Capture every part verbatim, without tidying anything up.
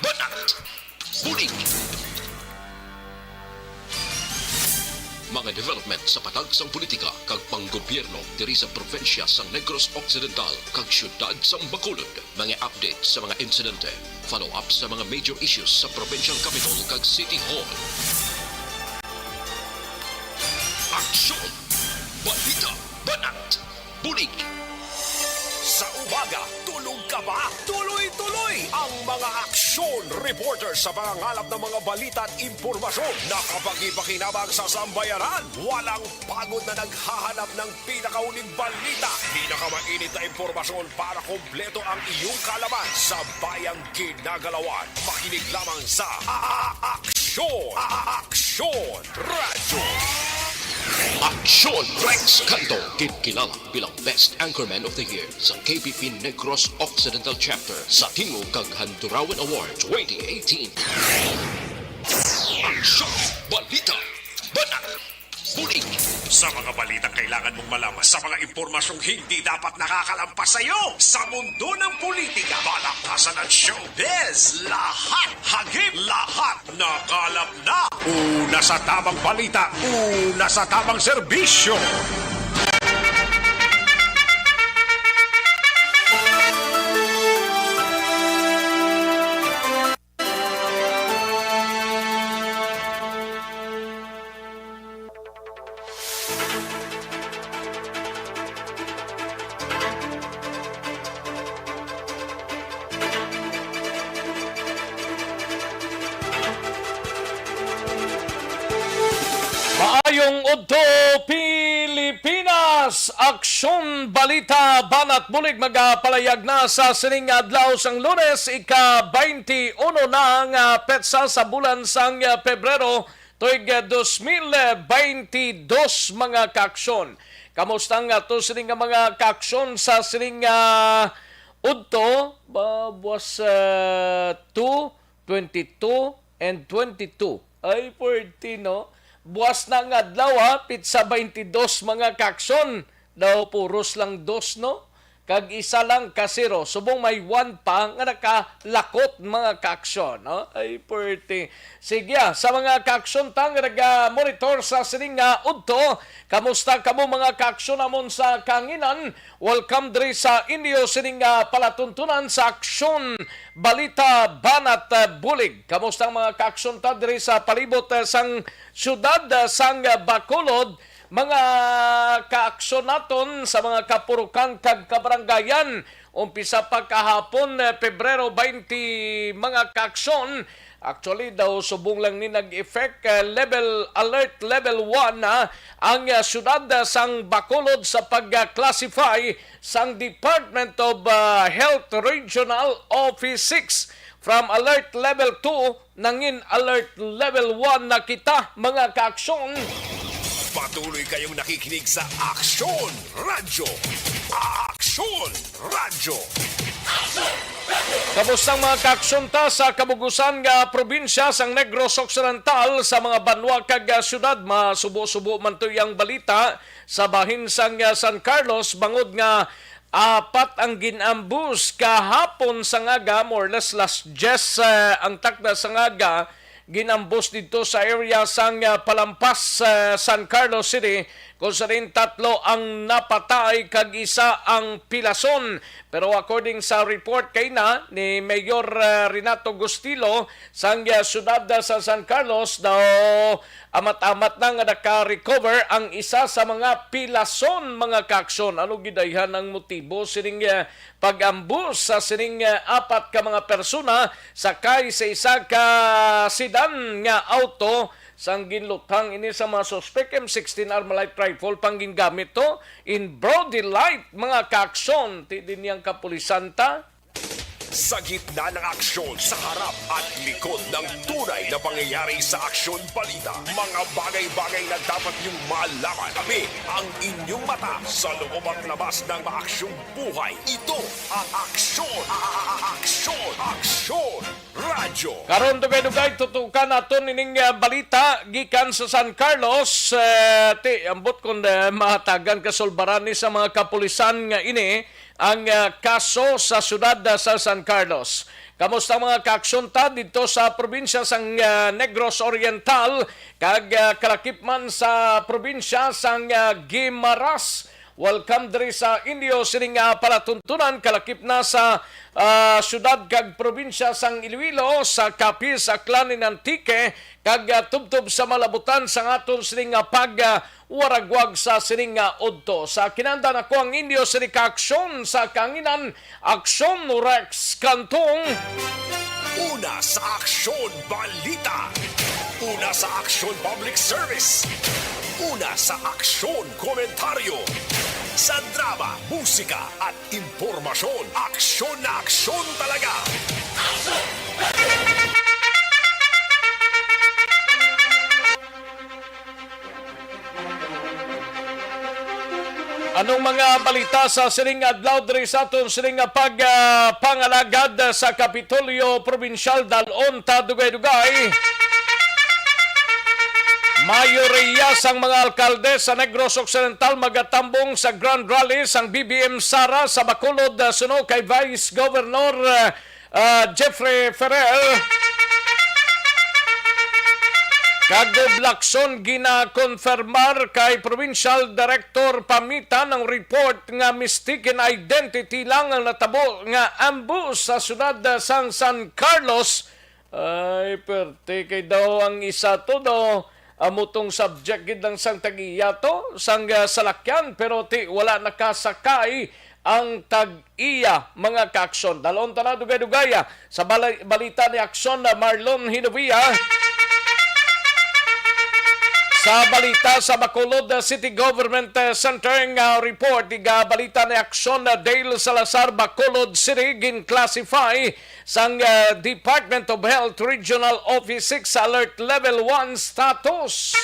Banat! Bulig! Mga development sa patag sang politika kag panggobyerno diri sa probinsya sang Negros Occidental kag siyudad sang Bacolod. Mga update sa mga insidente, follow-up sa mga major issues sa provincial capital kag city hall. Aksyon! Balita! Banat! Bulig! Sa umaga, tulog ka ba? Tuloy-tuloy ang mga aksyon reporter sa pangangalap ng mga balita at impormasyon. Nakapagpakinabang sa sambayanan. Walang pagod na naghahanap ng pinakahuling balita. Pinakamainit na impormasyon para kompleto ang iyong kaalaman sa bayang ginagalawan. Makinig lamang sa A-, A-, Aksyon! A-, A-, Aksyon Radyo! Aksyon Rex Canto, ginkilala bilang Best Anchorman of the Year sa K B P Negros Occidental Chapter sa Tingog kag Handurawan Award twenty eighteen. Aksyon! Balita! Banat! Bulig! Sa mga balitang kailangan mong malaman, sa mga impormasyong hindi dapat nakakalampas sa iyo, sa mundo ng politika, balaktasan at showbiz, lahat hagip, lahat nakalap na. Una sa tamang balita, una sa tamang serbisyo. Maayong udto, Pilipinas! Aksyon, balita, banat bulig magapalayag na sa sining adlaw sang Lunes, ika twenty-uno na nga petsa sa bulan sang Pebrero, tuig dos mil twenty-dos, mga kaaksyon. Kamusta nga to sini nga mga kaaksyon sa sini nga udto? Ba, buwas, ah, two, twenty-two, and twenty-two. Ay, pwerte, no? Buwas na nga adlaw, ha? Pitsa twenty-dos, mga kaaksyon. Daw puros lang dos, no? Kag isa lang ka zero. Subong may one pa nga nakalakot, mga kaaksyon, no? Ay, pwerte. Sige, ah, sa mga kaaksyon ta nga naga-monitor sa sining nga udto, kamusta kamo, mga kaaksyon namon sa kahanginan? Welcome diri sa inyo sining nga palatuntunan sa Aksyon Balita Banat, ah, Bulig. Kamusta ang mga kaaksyon ta diri sa palibot, ah, sang siyudad, ah, sang, ah, Bacolod? Mga kaaksyon naton sa mga kapurukan kag kabaranggayan, umpisa pa kahapon, eh, Pebrero twenty, mga kaaksyon. Actually, daw subong lang ni nag-effect, eh, level, alert level one, ah, ang, ah, siyudad, ah, sang Bacolod sa pag-classify sang Department of, ah, Health Regional Office six. From alert level two, nangin alert level one na kita, mga kaaksyon. Patuloy kayong nakikinig sa Aksyon Radyo. Aksyon Radyo. Kamusta ang mga kaaksyon ta sa kabugusan nga probinsya sang Negros Occidental, sa mga banwa kag, ah, syudad? Masubo-subo man to iyang balita sa bahin sang, ah, San Carlos, bangod nga apat ang gin-ambus kahapon sa ngaga, more or less alas diyes, ah, ang takna sa ngaga, gin-ambus didto sa area sang, ah, Palampas, ah, San Carlos City, kung sa diin tatlo ang napatay kag isa ang pilason. Pero according sa report kay na ni Mayor, ah, Renato Gustilo sang, ah, siyudad, ah, sa San Carlos, daw amat-amat na nga naka-recover ang isa sa mga pilason, mga kaaksyon. Ano gid ayhan ang motibo sining, ah, pag-ambus sa sining, ah, apat ka mga persona sakay sa isa ka sedan nga auto? Sang ginluthang ini sa mga suspek, M sixteen Armalite rifle pang gingamit to in broad daylight, mga kaaksyon. Ti din yang kapulisan ta. Sa gitna ng aksyon, sa harap at likod ng tunay na pangyayari sa Aksyon Balita, mga bagay-bagay na dapat niyong malaman. Kami ang inyong mata sa loob at labas ng maaksyong buhay. Ito ang Aksyon, a-, a-, a-, Aksyon, Aksyon Radyo. Karon, dugay-dugay, tutukan naton ining, ah, balita gikan sa San Carlos. Eh, ti, ambot kung, eh, mahatagan kasulbaran ni sa mga kapulisan nga ini ang, ah, kaso sa siyudad, ah, sa San Carlos. Kamusta mga kaaksyon ta didto sa probinsya sang, ah, Negros Oriental kag, ah, kalakip man sa probinsya sang, ah, Guimaras? Welcome diri sa inyo sining, ah, palatuntunan, kalakip na sa, ah, syudad kag probinsya sang Iloilo, sa Capiz, Aklan, and Antique, kag, ah, tubtob sa malabutan sang aton sining, ah, pag, ah, waragwag sa sining nga udto. Sa kinandan ako ang inyo sini ka aksyon sa kanginan, Aksyon Rex Cantong. Una sa Aksyon Balita. Una sa Aksyon Public Service. Una sa Aksyon Komentaryo. Sa drama, musika at impormasyon. Aksyon na aksyon talaga. Anong mga balita sa sining adlaw diri sa aton sining nga pag, ah, pangalagad sa Kapitolyo Probinsyal? Dalon ta dugay-dugay. Mayoriya sang mga alkalde sa Negros Occidental magatambong sa Grand Rally sang B B M Sara sa Bacolod, ah, suno kay Vice Governor, ah, ah, Jeffrey Ferrer. Kag Oblakson ginakonfirmar kay Provincial Director Pamitan ang report nga mistaken identity lang ang natabo nga ambush sa siyudad sang San Carlos. Ay, perte kay daw ang isa to daw, amo tong subject gid lang sang tag-iya to, sang, ah, salakyan, pero ti wala nakasakay ang tag-iya mga kaaksyon. Dalon ta na dugay-dugay, ah, sa balay, balita ni Aksyon na Marlon Hinovia. Sa balita sa Bacolod, ah, City Government, ah, Center nga report, iga balita ni Aksyon na Dale Salazar, Bacolod City, gin-classify sang, ah, Department of Health Regional Office six sa Alert Level one status.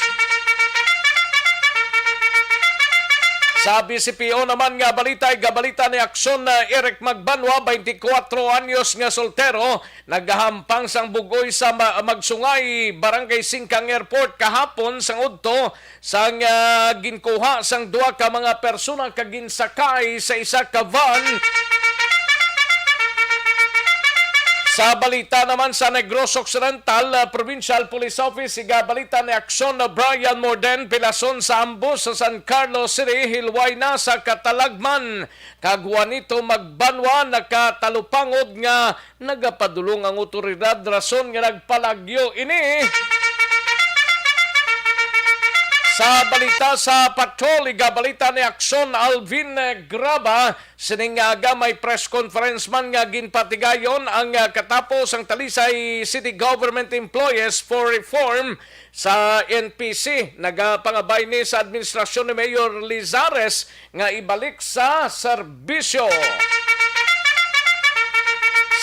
Sa B C P O naman nga balita, igabalita ni Aksyon na Eric Magbanwa, twenty-four anyos nga soltero, nagahampang sang bugoy sa Ma-, Magsungay, Barangay Singkang Airport kahapon sang udto sang, ah, ginkuha sang duha ka mga persona kag ginsakay sa isa ka van. Sa balita naman sa Negros Occidental, ah, Provincial Police Office, igabalita ni Aksyon na Brian Morden, pilason sa ambush sa San Carlos City, hilway na sa katalagman. Kag Juanito Magbanwa nakatalupangod nga nagapadulong ang awtoridad, rason nga nagpalagyo ini. Sa balita sa patrol, igabalita ni Aksyon Alvin Graba, sining nga aga may press conference man nga ginpatigayon ang, ah, katapos ang Talisay City Government Employees for Reform sa N P C. Nagapangabay ni sa administrasyon ni Mayor Lizares nga ibalik sa serbisyo.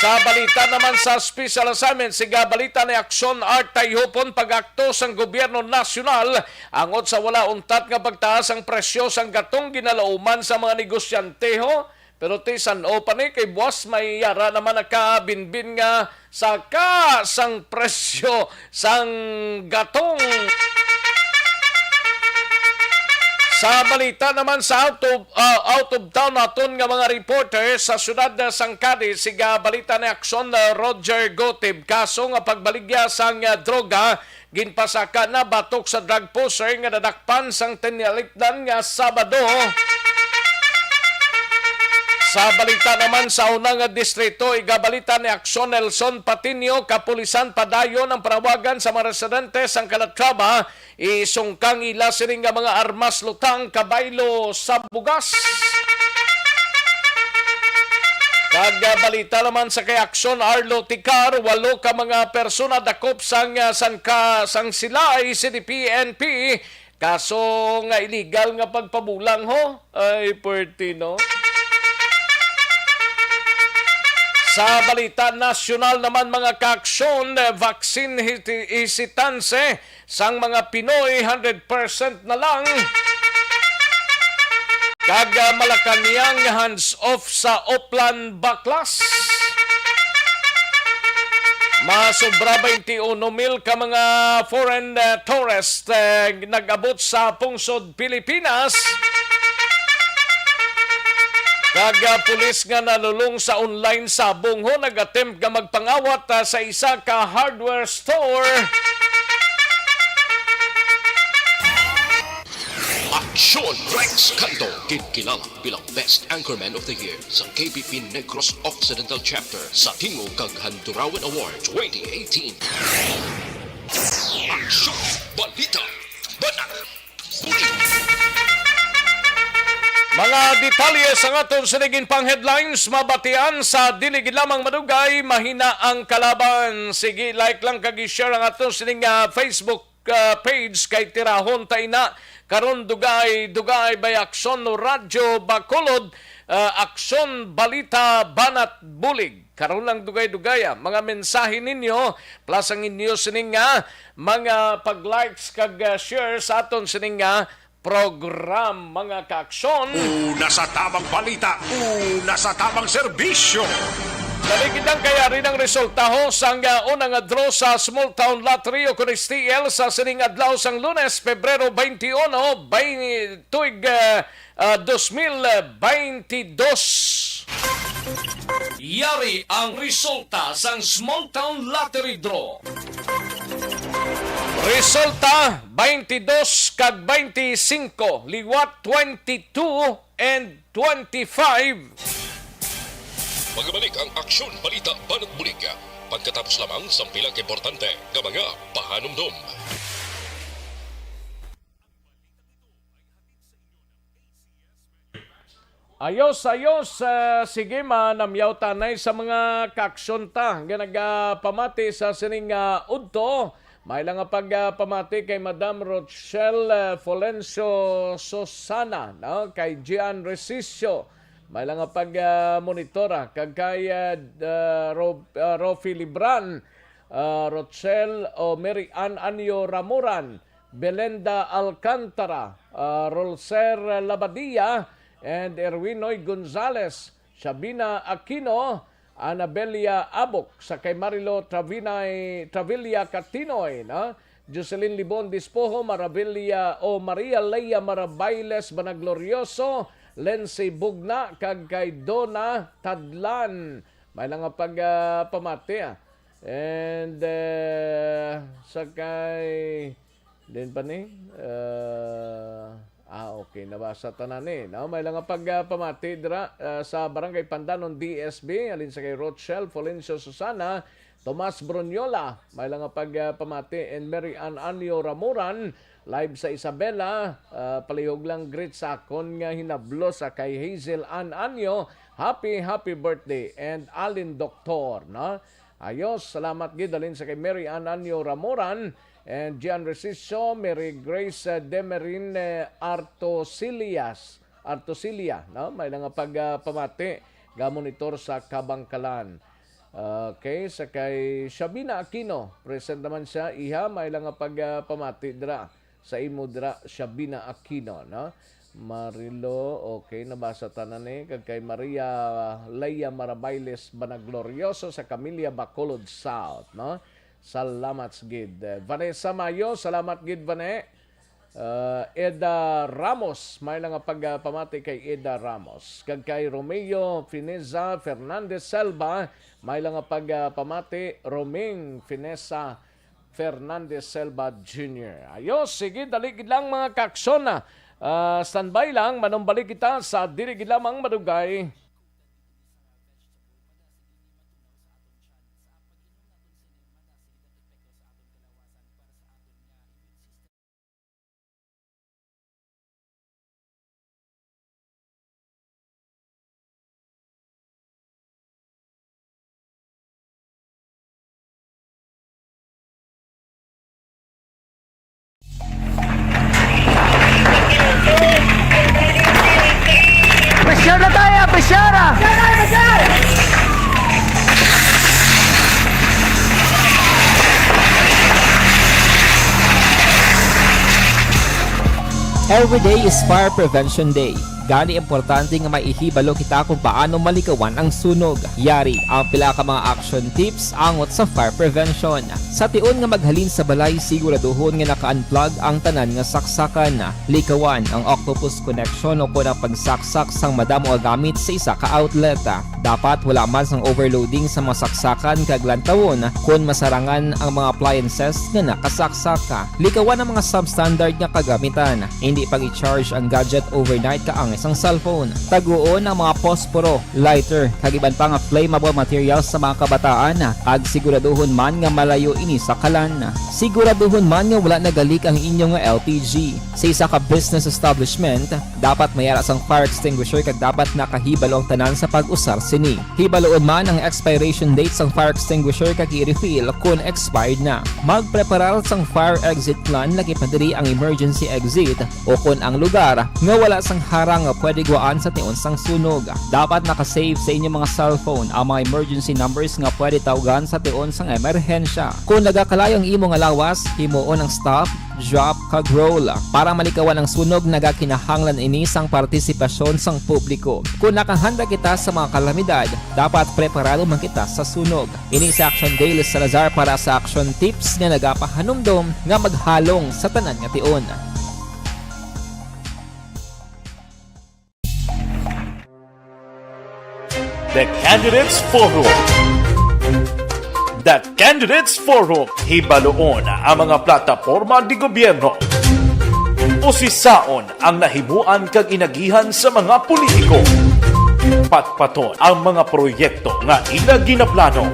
Sa balita naman sa special assignment, siga balita ni Aksyon Art Tayhupon, pag-akto sang gobyerno nasyonal angot sa wala untat nga pagtaas ang presyo sang gatong ginalauman sa mga negosyante, ho. Pero ti san-o pa ni kay buwas may yara naman nakabinbin nga saka sang presyo sang gatong. Sa balita naman sa out of, ah, out of town naton nga mga reporter sa siyudad sang Cadiz, siga balita ni Aksyon, ah, Roger Gotib. Kaso nga pagbaligya sang, ah, droga, ginpasaka na batok sa drug pusher nga nadakpan sang tinalikdan nga Sabado. Sa balita naman sa una nga distrito, igabalita ni Aksyon Nelson Patiño, kapulisan padayon ang panawagan sa mga residente sang Calatrava, isungkang ila sini nga mga armas, lutang, kabaylo sa bugas. Kag, ah, balita naman sa kay Aksyon Arlo Ticar, walo ka mga persona dakop sang, ah, sang ka-, sang Silay C D P N P, kaso nga illegal nga pagpabulang, ho. Ay, pwerte, no? Sa balita nasyonal naman, mga kaaksyon, eh, vaccine hiti-, hesitancy sang mga Pinoy, hundred percent na lang. Kag, ah, Malacañang hands off sa Oplan Baklas. Masobra twenty-one mil ka mga foreign, ah, tourist, eh, nag-abot sa pungsod Pilipinas. Aga pulis nga nalulong sa online sabong ho, nag-attempt nga magpangawat, ah, sa isa ka hardware store. Aksyon! Rex Canto, ginkilala bilang Best Anchorman of the Year sa K B P Negros Occidental Chapter sa Tingog kag Handurawan Award twenty eighteen. Aksyon! Balita! Banat! Mga detalye sang aton sining pang headlines mabatian sa dili gid lamang madugay, mahina ang kalaban. Sige, like lang kag i-share ang aton sining, ah, Facebook, ah, page kay tirahon ta ina. Karon dugay, dugay bay aksyon no Radyo Bacolod, ah, aksyon balita banat bulig. Karon lang dugay-dugay, ah, mga mensahe ninyo plus ang inyo sining nga mga pag-likes kag, ah, share sa aton sining nga program, mga kaaksyon. Una sa tamang balita, una sa tamang serbisyo. Dali gid lang kay ari ang resulta ho sang, ah, una nga draw sa Small Town Lottery o kun S T L sa sining adlaw sang Lunes, Pebrero twenty-one, bay-, tuig, ah, ah, dos mil bentidós. Yari ang resulta sang Small Town Lottery Draw. Resulta, twenty-dos kag twenty-singko, liwat twenty-two and twenty-five. Magabalik ang Aksyon Balita Banat Bulig pagkatapos lamang sang pila ka importante nga mga pahanumdom. Ayos, ayos. Ah, sige, manamyaw tanay sa mga kaaksyon ta nga nagapamati sa sining, ah, udto. May lang nga pagpamati kay Madam Rochelle, ah, Florencio Susana, no? Kay Gian Resicio. May lang nga pag, ah, monitora kag kay, ah, d-, ah, Ro-, ah, Rofi Libran, ah, Rochelle o Mary Ann Anyo Ramuran, Belenda Alcantara, ah, Rolser Labadia, and Erwinoy Gonzales, Shabina Aquino, Anabella Abok, sa kay Marilo Travinay, Travilla Catinoy, no? Jocelyn Libon Dispoho, Maravilla o Maria Leia Marabailes Banaglorioso, Lency Bugna, kag kay Donna Tadlan. May lang nga pag, ah, pamati, ah. And, eh, sa kay, din pa ni, eh, ah, okay, nabasa tanan ni, no? May lang nga pag, ah, pamati dira, ah, sa Barangay Pandanon D S B, halin sa kay Rochelle Florencio Susana, Tomas Bruniola, may lang nga pag, ah, pamati, and Mary Ann Anyo Ramuran, live sa Isabela, ah, palihog lang greet sa akon nga hinablo sa kay Hazel Ann Anyo, happy, happy birthday, and Alin Doktor, no? Ayos, salamat gid halin sa kay Mary Ann Anyo Ramoran and Gian Resicio, Mary Grace, eh, Demerin, eh, Artosilias, Artosilia, no? May lang nga pag, ah, pamati, ga-monitor sa Kabangkalan. Okay, sa kay Shabina Aquino, present naman siya, iha, may lang nga pag, ah, pamati dira sa imo dira, Shabina Aquino, no? Marilo, okay, nabasa tanan ni. Kag kay Maria Leia Marabailes Banaglorioso sa Camilla Bacolod South, no? Salamat gid. Eh, Vanessa Mayo, salamat gid, Vane. Uh, Eda Ramos, may lang nga pagpamati kay Eda Ramos. Kag kay Romeo Fineza Fernandez Selva, may lang nga pagpamati, Roming Fineza Fernandez Selva Junior. Ayos, sige, dali gid lang, mga kaaksyon, ah. Ah, standby lang, manumbalik kita sa dili gid lamang madugay. Pressure na tayo, pressure ah! Every day is Fire Prevention Day. Gani, importante nga may ihibalo kita kung paano malikawan ang sunog. Yari ang pila ka mga action tips angot sa fire prevention. Sa tion nga maghalin sa balay, siguraduhon nga naka-unplug ang tanan nga saksakan. Likawan ang octopus connection o kon ang pagsaksak sang madamo nga gamit sa isa ka outlet. Dapat wala man sang overloading sa mga saksakan kag lantawon kon masarangan ang mga appliances nga nakasaksak. Likawan ang mga substandard nga kagamitan. Hindi pag-i-charge ang gadget overnight kaangay sang cellphone. Taguon ang mga posporo, lighter, kag iban pa nga flammable materials sa mga kabataan, kag siguraduhon man nga malayo ini sa kalan. Siguraduhon man nga wala nagalik ang inyo nga L P G. Sa isa ka business establishment, dapat may ara sang fire extinguisher kag dapat nakahibalo ang tanan sa pag-usar sini. Hibaloon man ang expiration date sang fire extinguisher kag i-refill kon expired na. Magpreparar sang fire exit plan, lakip na diri ang emergency exit o kon ang lugar nga wala sang harang nga pwede guwaan sa tion sang sunog. Dapat naka-save sa inyo mga cellphone ang mga emergency numbers nga pwede tawgan sa tion sang emerhensya. Kon nagakalayo ang imo nga lawas, himuon ang stop, drop, kag roll. Para malikawan ang sunog, nagakinahanglan ini sang partisipasyon sang publiko. Kon nakahanda kita sa mga kalamidad, dapat preparado man kita sa sunog. Ini si Action Dale Salazar para sa Action Tips nga nagapahanumdom nga maghalong sa tanan nga tion. The Candidates Forum. The Candidates Forum. Hibaloon ang mga plataporma de gobyerno. Usisaon ang nahimuan kag inagihan sa mga politiko. Patpaton ang mga proyekto nga ila ginaplano.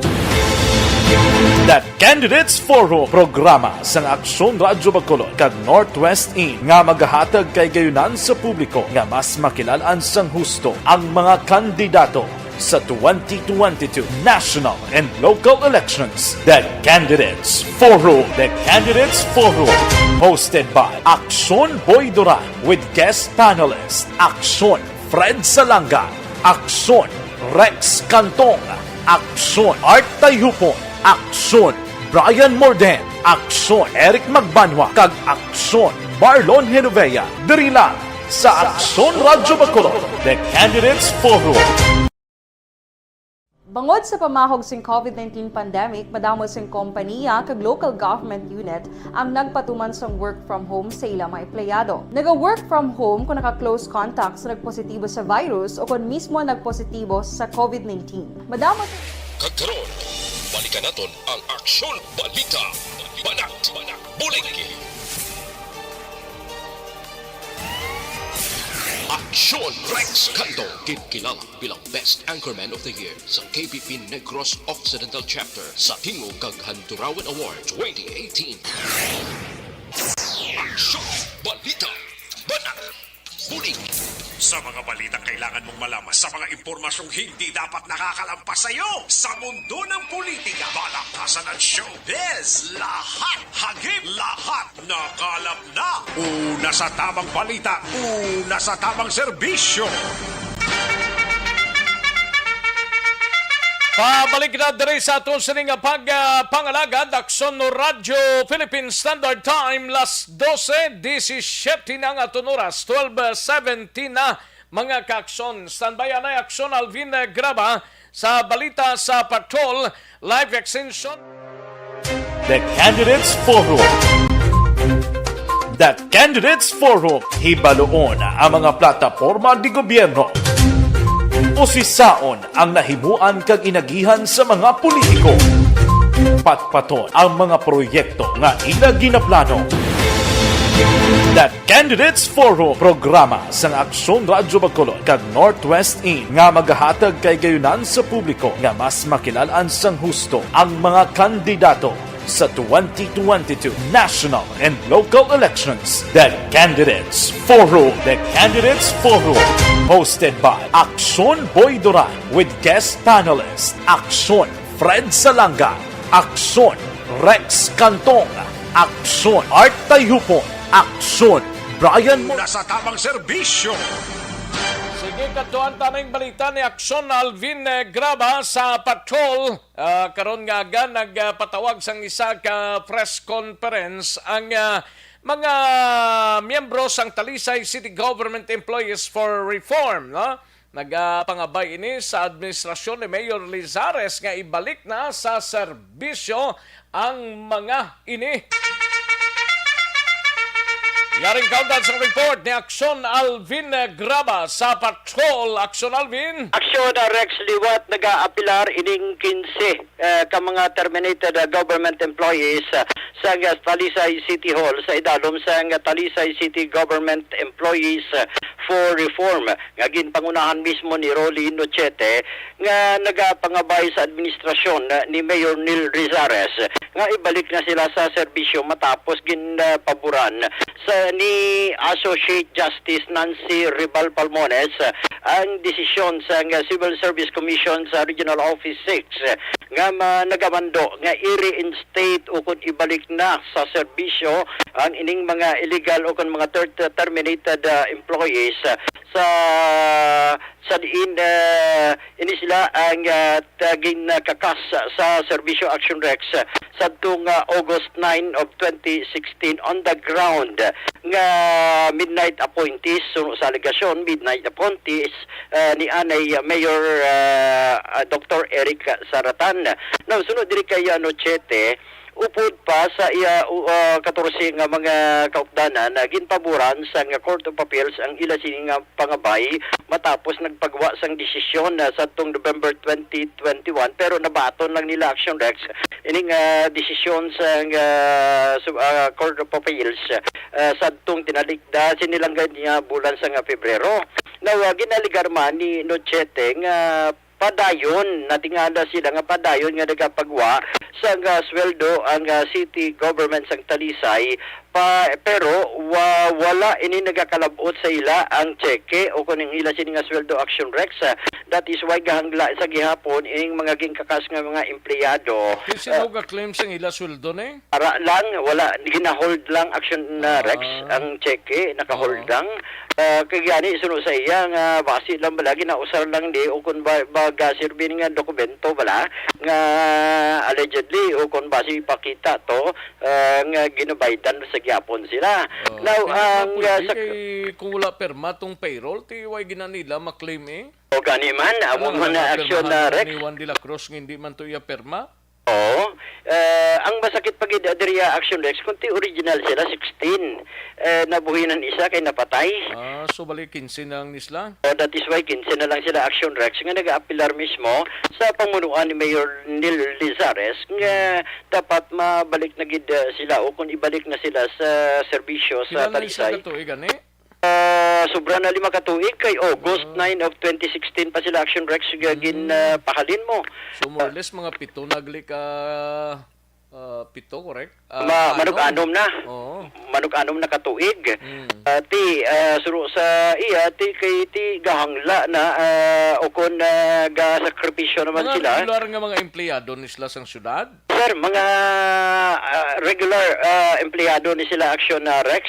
The Candidates Forum, programa sang Aksyon Radyo Bacolod kag Northwest In nga magahatag kahigayonan sa publiko nga mas makilal-an sang husto ang mga kandidato sa twenty twenty-two national and local elections. The Candidates Forum. The Candidates Forum, hosted by Aksyon Boy Duran with guest panelist Aksyon Fred Salanga, Aksyon Rex Cantong, Aksyon Art Tayhupon, Aksyon Brian Morden, Aksyon Eric Magbanwa, kag Aksyon Marlon Genovea, diri lang sa Aksyon Radyo Bacolod, The Candidates Forum. Bangod sa pamahog sing covid nineteen pandemic, madamo sing kompaniya kag local government unit ang nagpatuman sang work from home sa ila mga empleyado. Naga-work from home kon naka-close contact sa nagpositibo sa virus o kon mismo nagpositibo sa covid nineteen. Madamo Kag karon, balikan naton ang Aksyon Balita. Banat, Banat, Bulig. Aksyon Rex Cantong, ginkilala bilang Best Anchorman of the Year sa K P P Negros Occidental Chapter sa Tingog kag Handurawan Award twenty eighteen. Aksyon Balita. Banat. Bulig. Sa mga balitang kailangan mong malaman, sa mga impormasyong hindi dapat nakakalampas sa iyo, sa mundo ng politika, balakasan at showbiz, lahat hagip, lahat nakalap na. Una sa tamang balita, una sa tamang serbisyo. Pabalik na diri sa aton sini nga pag, ah, pangalagad, Aksyon Radyo Philippine Standard Time, las dose disisiete na ang aton oras, twelve seventeen na, mga ka-Aksyon. Standby anay Aksyon Alvin, eh, Graba sa balita sa patrol, live extension. The Candidates Forum. The Candidates Forum. Hibaloon ang mga plataporma de gobyerno. Usisaon ang nahimuan kag inagihan sa mga politiko. Patpaton ang mga proyekto nga ila ginaplano. The Candidates Forum, programa sang Aksyon Radyo Bacolod kag Northwest In nga magahatag kahigayonan sa publiko nga mas makilal-an sang husto ang mga kandidato sa twenty twenty-two national and local elections. The Candidates Forum. The Candidates Forum, hosted by Aksyon Boy Duran with guest panelist Aksyon Fred Salanga, Aksyon Rex Cantong, Aksyon Art Tayhupon, Aksyon Brian Mo. Nasa tamang serbisyo. Sige, kadtuan ta ning balita ni Aksyon Alvin, eh, Graba sa patrol. Ah, karon nga aga, nagpatawag sang isa ka press conference ang, ah, Mga miyembro sang Talisay City Government Employees for Reform, no? Nagapangabay ini sa administrasyon ni Mayor Lizares nga ibalik na sa serbisyo ang mga ini. Yaring kaundan sa report ni Action Alvin Graba sa Patrol. Action Alvin. Action, uh, Rex, liwat nagaapilar ining kinse, uh, ka mga terminated, uh, government employees, uh, sa, uh, Talisay City Hall sa idalom sa, uh, Talisay City Government Employees, uh, for Reform, nga ginpangunahan mismo ni Rolly Nochete, nga nagapangabay sa administrasyon, uh, ni Mayor Neil Rizares nga ibalik na sila sa serbisyo matapos ginpaburan sa ni Associate Justice Nancy Ribal Palmones, uh, ang desisyon sa, uh, Civil Service Commission sa Regional Office six, uh, nga ma-, nagamando nga i-reinstate ukon ibalik na sa serbisyo ang ining mga illegal ukon mga ter-, terminated, uh, employees, uh, sa, sa diin, uh, ini sila ang, uh, ta-, ginkakas sa Serbisyo Action Rex, uh, sadtong, uh, August nine of twenty sixteen on the ground nga midnight appointees, suno sa alegasyon, midnight appointees, uh, ni anay Mayor, uh, uh, Doctor Eric Saratan. Now, sunod diri kay, uh, Nochete, upod pa sa iya, uh, katorse nga mga kaupdanan, na ginpaburan sang Court of Appeals ang ila sini nga pangabay matapos nagpagwa sang desisyon na sadtong November twenty twenty-one, pero nabaton lang nila, Action Rex, ining, ah, desisyon sang, ah, sub-, ah, Court of Appeals, ah, sadtong tinalikda sini lang gani nga bulan sang, ah, Pebrero. Now, ah, ginaligar man ni Nochete nga padayon, natingala sila nga padayon nga nagapagwa sang, ah, sweldo ang, ah, city government sang Talisay, pa, pero wa-, wala ini nagakalab-ot sa ila ang tseke o kung ang ila sini nga sweldo, Action Rex. Ah, that is why gahangla sa gihapon ining mga ginkakas nga mga empleyado. Kay sino, ah, ga-claim sang ila sweldo ni? Ara lang, wala, ginahold lang, Action, ah, Rex, ah, ang tseke, nakahold, oo, lang. Ah, kay gani, suno sa iya nga basi lang bala, ginausar lang di, o kung ba, baga sirbi nga dokumento bala, nga allegedly, o kung basi ipakita to, ah, nga ginabaydan sa gyapon sila. Oh, now, hindi ang, man pwede, ah, sa kay kung wala perma tong payroll, ti way gina nila ma-claim eh. O gani man, amo man na action na, Rex. Ni Juan de la Cruz nga hindi man to iya perma? Oo. Eh, ang masakit pa gid diri, ah, Action Rex, kung ti original sila, sixteen. Eh, nabuhi na isa kay napatay. Ah, so bali, quince na lang ni sila? Oh, that is why quince na lang sila, Action Rex, nga nag-aapilar mismo sa pamunuan ni Mayor Neil Lizares nga dapat mabalik na gid, ah, sila o kung ibalik na sila sa serbisyo sa Talisay. Pila na isa ka tuig, ani? Ah, sobra na lima ka tuig, kay August, ah, nine of twenty sixteen pa sila, Action Rex, ga-, gin-, ah, pahalin mo. So, more or less, mga pito na gali ka, ah, pito, correct? Ah, ma-, manug-anom na. Oo. Manug-anom na ka tuig. Mm. Ah, ti, ah, suro sa iya, ti, kay ti gahangla na, ah, o kon, ah, gasakripisyo naman sila. Mga regular nga mga empleyado ni sila sang syudad? Sir, mga, ah, regular, ah, empleyado ni sila, Action, ah, Rex.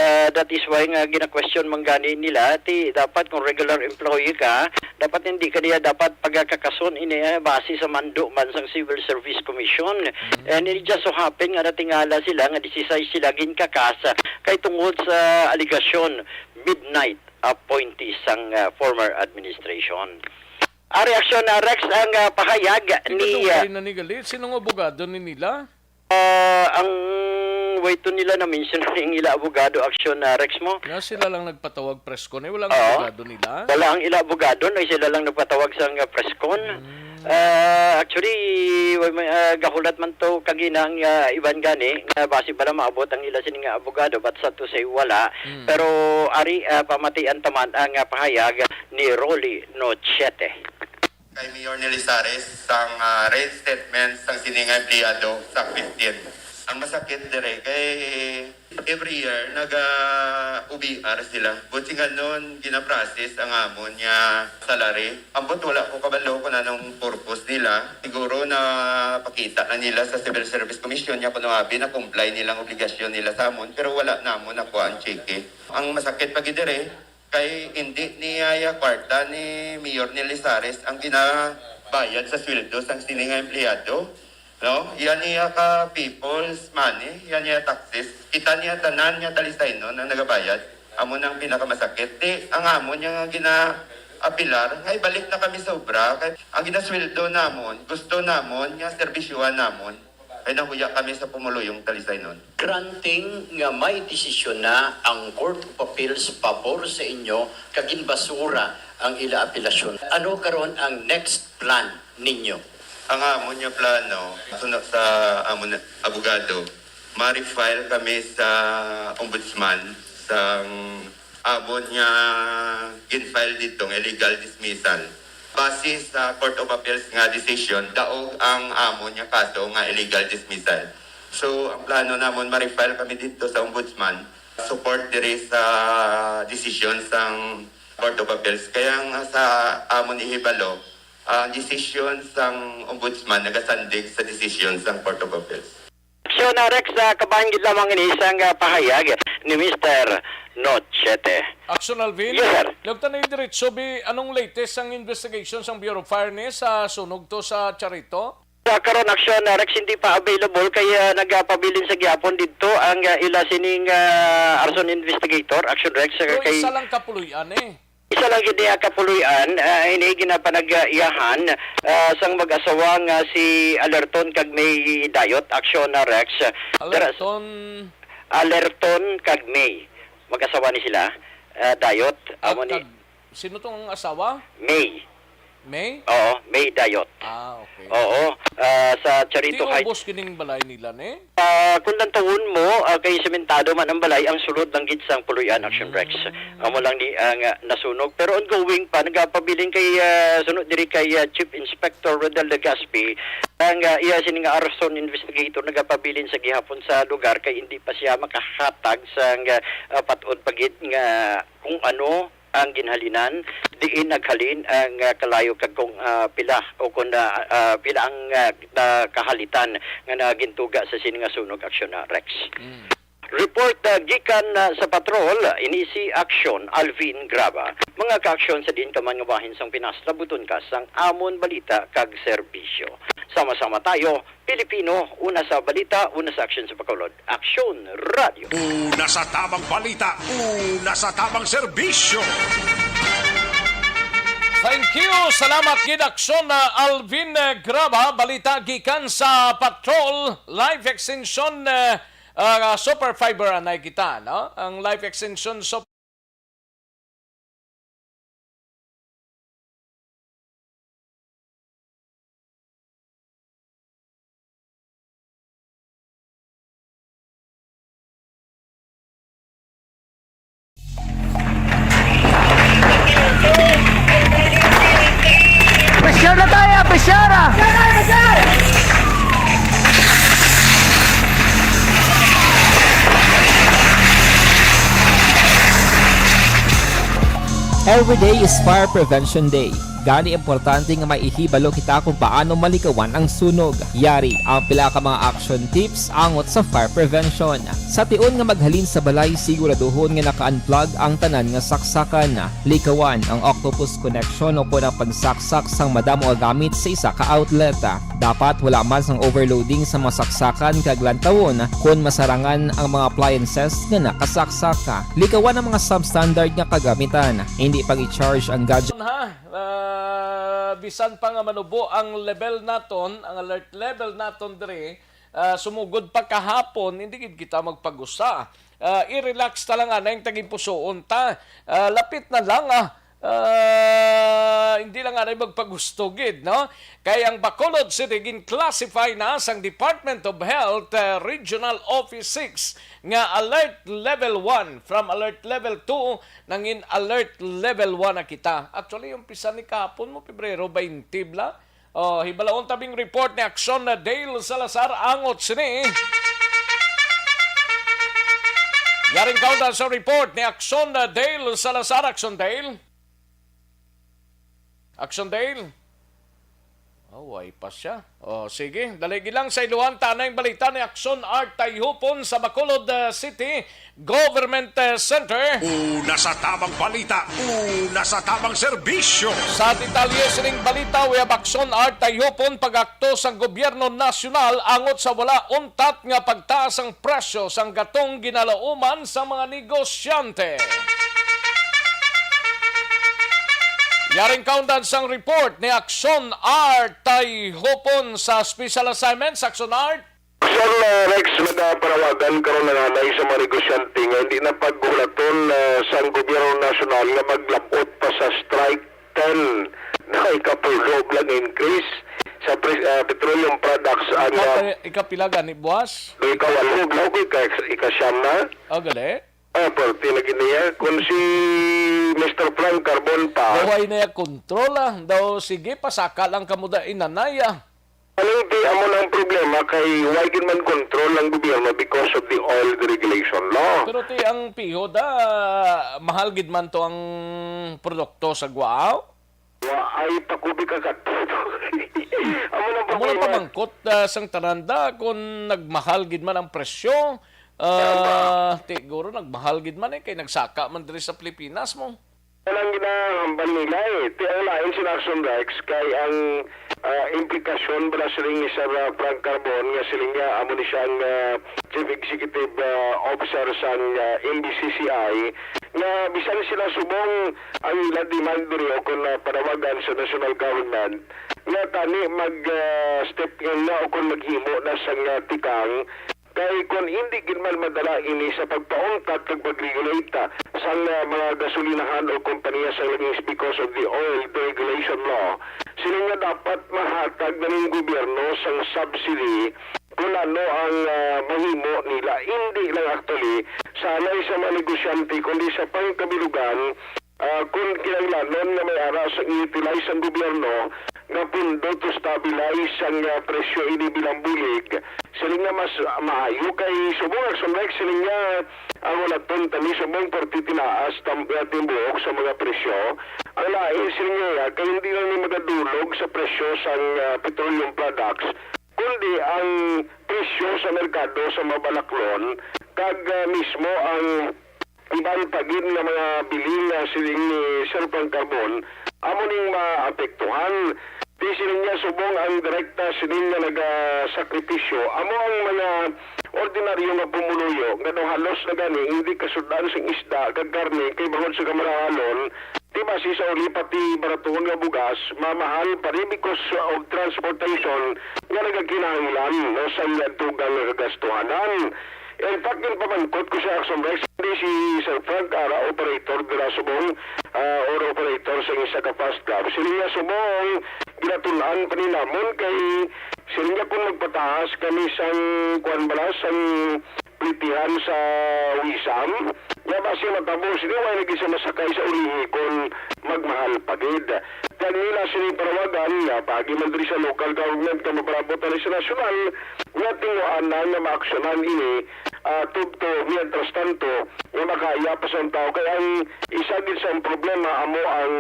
Ah, that is why nga gina-question man gani nila, ti dapat kung regular employee ka, dapat hindi ka niya dapat pagakakason ini, eh, base sa mando man sang Civil Service Commission. Mm. And it just so happen nga natingala sila nga disisais sila ginkakas kay tungod sa alegasyon midnight appointee sang, ah, former administration. Ang reaksyon na, Rex, ang, ah, pahayag ni, ah, na ni gali? Sino nga abogado ni nila? Ah, ang wait to nila na-mention ang ila abogado, Action na, Rex, mo. Nga sila lang nagpatawag press con, eh, wala ang abogado nila? Wala ang ila abogado, no, sila lang nagpatawag sa nga press con. Hmm. Ah, actually, wa-, may, ah, gahulat man to kagina ang, ah, iban gani, nga basi bala maabot ang ila sini nga abogado, but sad to say, wala. Hmm. Pero ari, ah, pamatian taman ang, ah, pahayag ni Rolly Nochete. Kay Mayor Nelizares sang, ah, reinstatement sang sini nga empleyado sa fifteen. Ang masakit dire kay every year naga-O B R sila. Buot silingon, gina-process ang amon nga salary. Ambot wala ko kabalo kung anong purpose nila. Siguro napakita na nila sa Civil Service Commission nga kuno abi na-comply nilang obligasyon nila sa amon, pero wala namon nakuha ang tseke. Ang masakit pa gid dire, kay indi niya ya kwarta ni Mayor Nelizares ang ginabayad sa sweldo sang sini nga empleyado. No? Yan niya ka people's money, yan niya taxes. Kita niya tanan niya talisaynon ang nagabayad. Amo nang pinakamasakit. Di, ang amo niya nga ginaapilar, nga ibalik na kami sa obra. Kay ang ginasweldo namon, gusto namon nga serbisyuhan namon. Kay nahuya kami sa pumuluyong talisaynon. Granting nga may desisyon na ang Court of Appeals pabor sa inyo, kag ginbasura ang ila apelasyon. Ano karon ang next plan ninyo? Ang amon nga plano, suno sa amon nga abogado, ma-refile kami sa ombudsman sang amon nga gin-file dito nga illegal dismissal. Base sa Court of Appeals nga decision, daog ang amon nga kaso nga illegal dismissal. So, ang plano namon, ma-refile kami dito sa ombudsman, support diri sa decision sang Court of Appeals. Kaya nga sa amon ihibalo, ang decision sang ombudsman nagasandig sa decision sang Court of Appeals. So, na Rex, ah, kabahin gid lamang ini isang, ah, pahayag ni Mister Nochete. Action, Alvin. Yes, sir. Lagta na yung diretso, bi, anong latest ang investigation sang Bureau of Fire ni sa sunog to sa Charito? Sa karon, Action, ah, Rex, hindi pa available kay, ah, nagapabilin sa gihapon didto ang, ah, ila sining, ah, arson investigator, Action, Rex, ah, Pero kay isa lang kapuloy-an eh. Isa lang gid niya kapuloy-an, ah, ini ginapanag-iyahan, ah, sang mag-asawa nga si Alerton kag May Dayot, Action, ah, Rex. Tara, Alerton. Alerton kag May. Mag-asawa ni sila, ah, Dayot. Ah, Amo ni kag, sino tong asawa? May. May? Oo, May Dayot. Ah, okay. Oo, ah, sa Charito Heights. Ti ubos kining balay nila, ne? Ah, kung lantawon mo, ah, kay sementado man ang balay, ang sulod lang gid sang puloy-an, Action Rex. Mm. Amo lang ni ang, ah, nasunog. Pero ongoing pa, nagapabilin kay, ah, suno diri kay, ah, Chief Inspector Rodel Legaspi, ang, ah, iya sini nga arson investigator nagapabilin sa gihapon sa lugar kay hindi pa siya makahatag sang, ah, ah, pat-od pa gid nga kung ano ang ginhalinan, diin naghalin ang, ah, kalayo kag kung, ah, pila o kung, ah, ah, pila ang, ah, na kahalitan nga nagintuga sa sini nga sunog, Action, ah, Rex. Mm. Report, ah, gikan, ah, sa patrol, ini si Action Alvin Graba. Mga ka-aksyon sa diin ka man nga bahin sang Pinas, labuton ka sang amon balita kag serbisyo. Sama-sama tayo, Pilipino, una sa balita, una sa aksyon sa Bacolod. Aksyon Radio. Una sa tamang balita, una sa tamang serbisyo. Thank you. Salamat gid, Aksyon, ah, Alvin, eh, Graba. Balita gikan sa Patrol Life Extension, eh, ah, Super Fiber anay kita, no? Ang Life Extension Super Pressure na tayo, pressure ah! Every day is Fire Prevention Day. Gani, importante nga may ihibalo kita kung paano malikawan ang sunog. Yari ang pila ka mga action tips angot sa fire prevention. Sa tion nga maghalin sa balay, siguraduhon nga naka-unplug ang tanan nga saksakan. Likawan ang octopus connection o kon ang pagsaksak sang madamo nga gamit sa isa ka outlet. Dapat wala man sang overloading sa mga saksakan kag lantawon kon masarangan ang mga appliances nga nakasaksak. Likawan ang mga substandard nga kagamitan. Hindi pag-i-charge ang gadget. Ha? Ah, bisan pa nga manubo ang level naton, ang alert level naton diri, ah, sumugod pa kahapon, hindi gid kita magpagusa. Ah, i-relax ta lang, anay, ang tagipusoon ta. Ah, lapit na lang, ah, ah, hindi lang anay magpagusto gid, no? Kay ang Bacolod City gin-classify na sang Department of Health, ah, Regional Office six nga alert level one. From alert level two, nangin alert level one na kita. Actually, yung pisa ni kahapon mo, Pebrero twenty bala. Oh, hibalaon tabing report ni Action na Dale Salazar angot sini. Yaring kaunda sa report ni Action na Dale Salazar. Action Dale. Action Dale. Oh, way pa siya. Oh, sige, dali gilang sa iluhan ta na yung balita ni Action Art Tayhupon sa Bacolod, uh, City Government, uh, Center. Una sa tabang balita, una sa tabang serbisyo. Sa detalye sining balita, we have Action Art Tayhupon, pag-akto sang gobyerno nasyonal angot sa wala untat nga pagtaas sang presyo sang gatong ginalauman sa mga negosyante. Yaring kaundan sang report ni Action Art Tayhupon sa special assignment sa Action Art. Action, uh, Rex, nagapanawagan karon ang anay sa mga negosyante nga hindi na paghunaton, uh, sang gobyerno nasyonal nga maglabot pa sa strike ten na ikapulo lang increase sa pre-, uh, petroleum products ang, uh, Ikapa-, ikapila gani, buwas? Do ikawalo, law ko ika-, ikasyam na. Oh, gali. Oh, perti lagi niya. Kung si Mister Frank Carbon pa. Daw ay na kontrol, ah. Daw, sige, pasaka lang kamo da inanay, ah. Anong ti amo nang problema kay why gid man control ang gobyerno because of the oil deregulation law? Pero ti ang piho da, mahal gid man to ang produkto sa Guao? Wa ay pakubik agad. Amo nang Amo lang problema. Pamangkot, ah, sang tanan da kung nagmahal gid man ang presyo. Ah, siguro nagmahal gid man eh, kay nagsaka man diri sa Pilipinas mo. Yan ang ginahambal nila eh. Ti ang lain sila Action Rex kay ang, ah, implikasyon bala siling ni Sir, ah, Frank Carbon nga siling niya amo ni siya ang, ah, Chief Executive, ah, Officer sang, ah, M B C C I nga bisan sila subong ang ila demand diri o kung, ah, panawagan sa national government nga tani mag, ah, step in na o kung maghimo na sang, ah, tikang kay kon hindi gid man madala ini sa pagpaungkat kag pag-regulate, ah, sang, ah, mga gasolinahan o kompanya sa langis because of the oil deregulation law, sila nga dapat mahatag na ning gobyerno sang subsidy kung ano ang, ah, mahimo nila. Hindi lang actually sa anay sa mga negosyante, kundi sa pangkabilugan, ah, kung kinahanglanon nga may ara sa i-utilize ang gobyerno nga pondo to stabilize ang, ah, presyo ini bilang bulig, siling nga mas maayo kay subong ang sumrek siling nga ang wala ton tani subong perti tinaas tam-, ah, timbuok sa mga presyo. Ang lain siling nga kay hindi lang ni magadulog sa presyo sang, ah, petroleum products, kundi ang presyo sa merkado sa mga balaklon kag, ah, mismo ang iban pa gid nga mga bili nga siling ni Sir Frank Carbon amo ning maapektuhan. Di siling niya subong ang direkta siling nga nagasakripisyo amo ang mga ordinaryo nga pumuluyo nga daw halos na gani hindi kasud-an sing isda kag karne kay bangod sa kamarahalon, di basi sa uli pati baratuhon nga bugas mamahal pa rin because of transportation nga nagakinahanglan, no, sa dugang nga kagastuhanan. In fact, ginpamangkot ko sa Action Rex, hindi si Sir Frank ara operator dira subong, ah, or operator sa isa ka fast lab. Sila nga subong, ginatun-an pa ni namon kay sila nga kung magpataas kami sang, kuwan bala, sang plitihan sa wisam, nga basi matabo sini, wala lagi siya masakay sa ulihi kung magmahal pa gid. Kag nila sini parawagan nga pagi man diri sa local government nga maparabot na sa nasyonal, nga tinguanan nga maaksyonan ini, ah, tubto, mientras tanto, nga makaya pa sa tawo. Kay ang isa gid sa problema amo ang,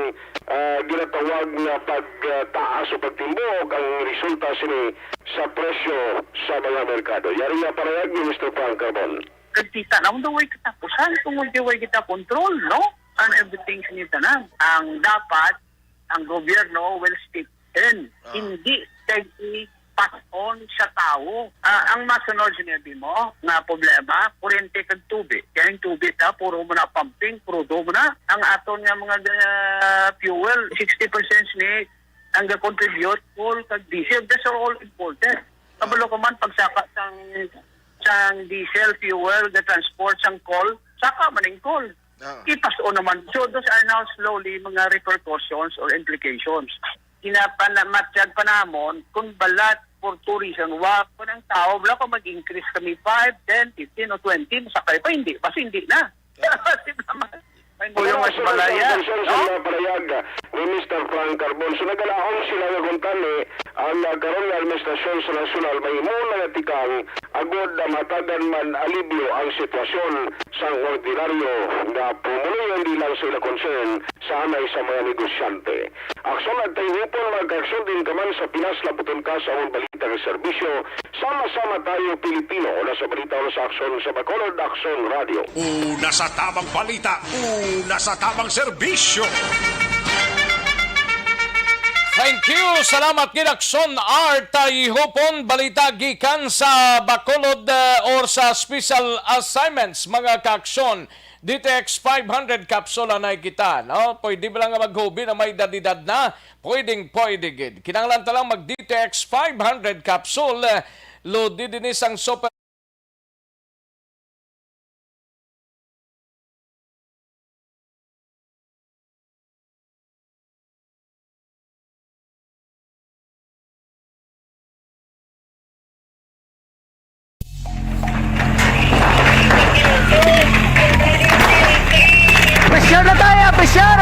ah, ginatawag nga pagtaas o pagtimbok ang resulta sini sa presyo sa mga merkado. Yari nga parayag ni Mister Frank Carbon. Kag kita na, daw way katapusan, tungod di way kita control, no? And everything sa tanan. Ang dapat, ang gobyerno will step in. Ah. Hindi kay i-pass on sa tawo. Ah, ang masunod, sinabi mo, nga problema, kuryente kag tubig. Kaya yung tubig na, puro mo na pumping, crudo mo na. Ang aton nga mga, ah, fuel, sixty percent ni ang ga-contribute, coal kag diesel, these are all imported. Kabalo ko man, pagsaka sang, sang diesel, fuel, ga-transport, sang coal, saka man ang coal. Ah. Ipas-on naman. So, those are now slowly mga repercussions or implications. Ginapanamatsyag pa namon, kung balat for two reason, wa, kung ang tao, wala pa mag-increase kami five, ten, fifteen o twenty, masakay pa, hindi. Basta hindi na. Di ba, man? May Kuya, mga mas concern, malaya, concern sa no? Mga parayag ni Mister Frank Carbon. So, nagalaom sila nga kung tani, Ang, ah, karon nga administrasyon sa nasyonal may himuon nga tikang agod na mahatagan man alibyo ang sitwasyon sang ordinaryo nga pumuluyo, hindi lang sa ila concern, sa anay sa mga negosyante. Aksyon, Artay Hupon, magkaaksyon din ka man sa pinas laputon ka sa among balita nga serbisyo. Sama-sama tayo, Pilipino. Una sa balita, una sa aksyon sa Bacolod, Aksyon Radio. Una sa tamang balita, una sa tamang serbisyo. Thank you. Salamat gid, Aksyon Artay Hupon. Balita gikan sa Bacolod, eh, or sa special assignments, mga kaaksyon. D T X five hundred capsule anay kita, no? Pwede ba lang nga maghubi na may edad-edad na? Pwedeng pwede gid. Kinahanglan ta lang mag D T X five hundred capsule, eh, load din sang super Pressure na tayo, pressure!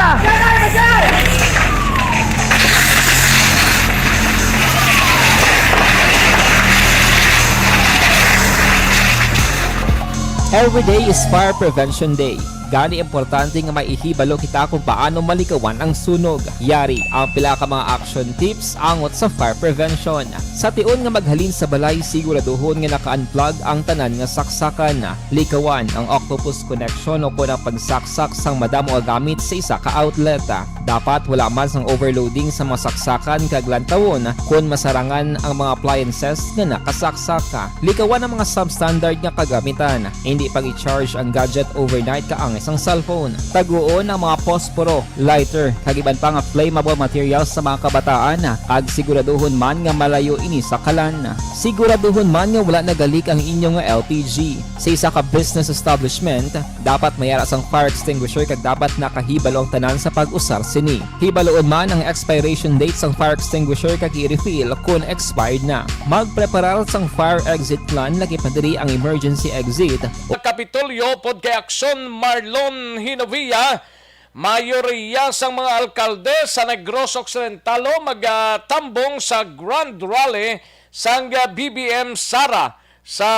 Every day is Fire Prevention Day. Gani, importante nga maihibalo kita kung paano malikawan ang sunog. Yari ang pila ka mga action tips angot sa fire prevention. Sa tion nga maghalin sa balay, siguraduhon nga naka-unplug ang tanan nga saksakan. Likawan ang octopus connection o kon ang pagsaksak sang madamo nga gamit sa isa ka outlet. Dapat wala man sang overloading sa mga saksakan kag lantawon kon masarangan ang mga appliances nga nakasaksak. Likawan ang mga substandard nga kagamitan. Hindi pag-i-charge ang gadget overnight kaangay sang cellphone. Taguon ang mga posporo, lighter, kag iban pa nga flammable materials sa mga kabataan, kag siguraduhon man nga malayo ini sa kalan. Siguraduhon man nga wala nagalik ang inyo nga L P G. Sa isa ka business establishment, dapat may ara sang fire extinguisher kag dapat nakahibalo ang tanan sa pag-usar sini. Hibaluon man ang expiration date sang fire extinguisher kag i-refill kon expired na. Magpreparar sang fire exit plan, lakip na diri ang emergency exit. Kapitolyo, upod kay Aksyon Marlon Hinovia, mayoriya sang mga alkalde sa Negros Occidental magatambong sa Grand Rally sang B B M Sara sa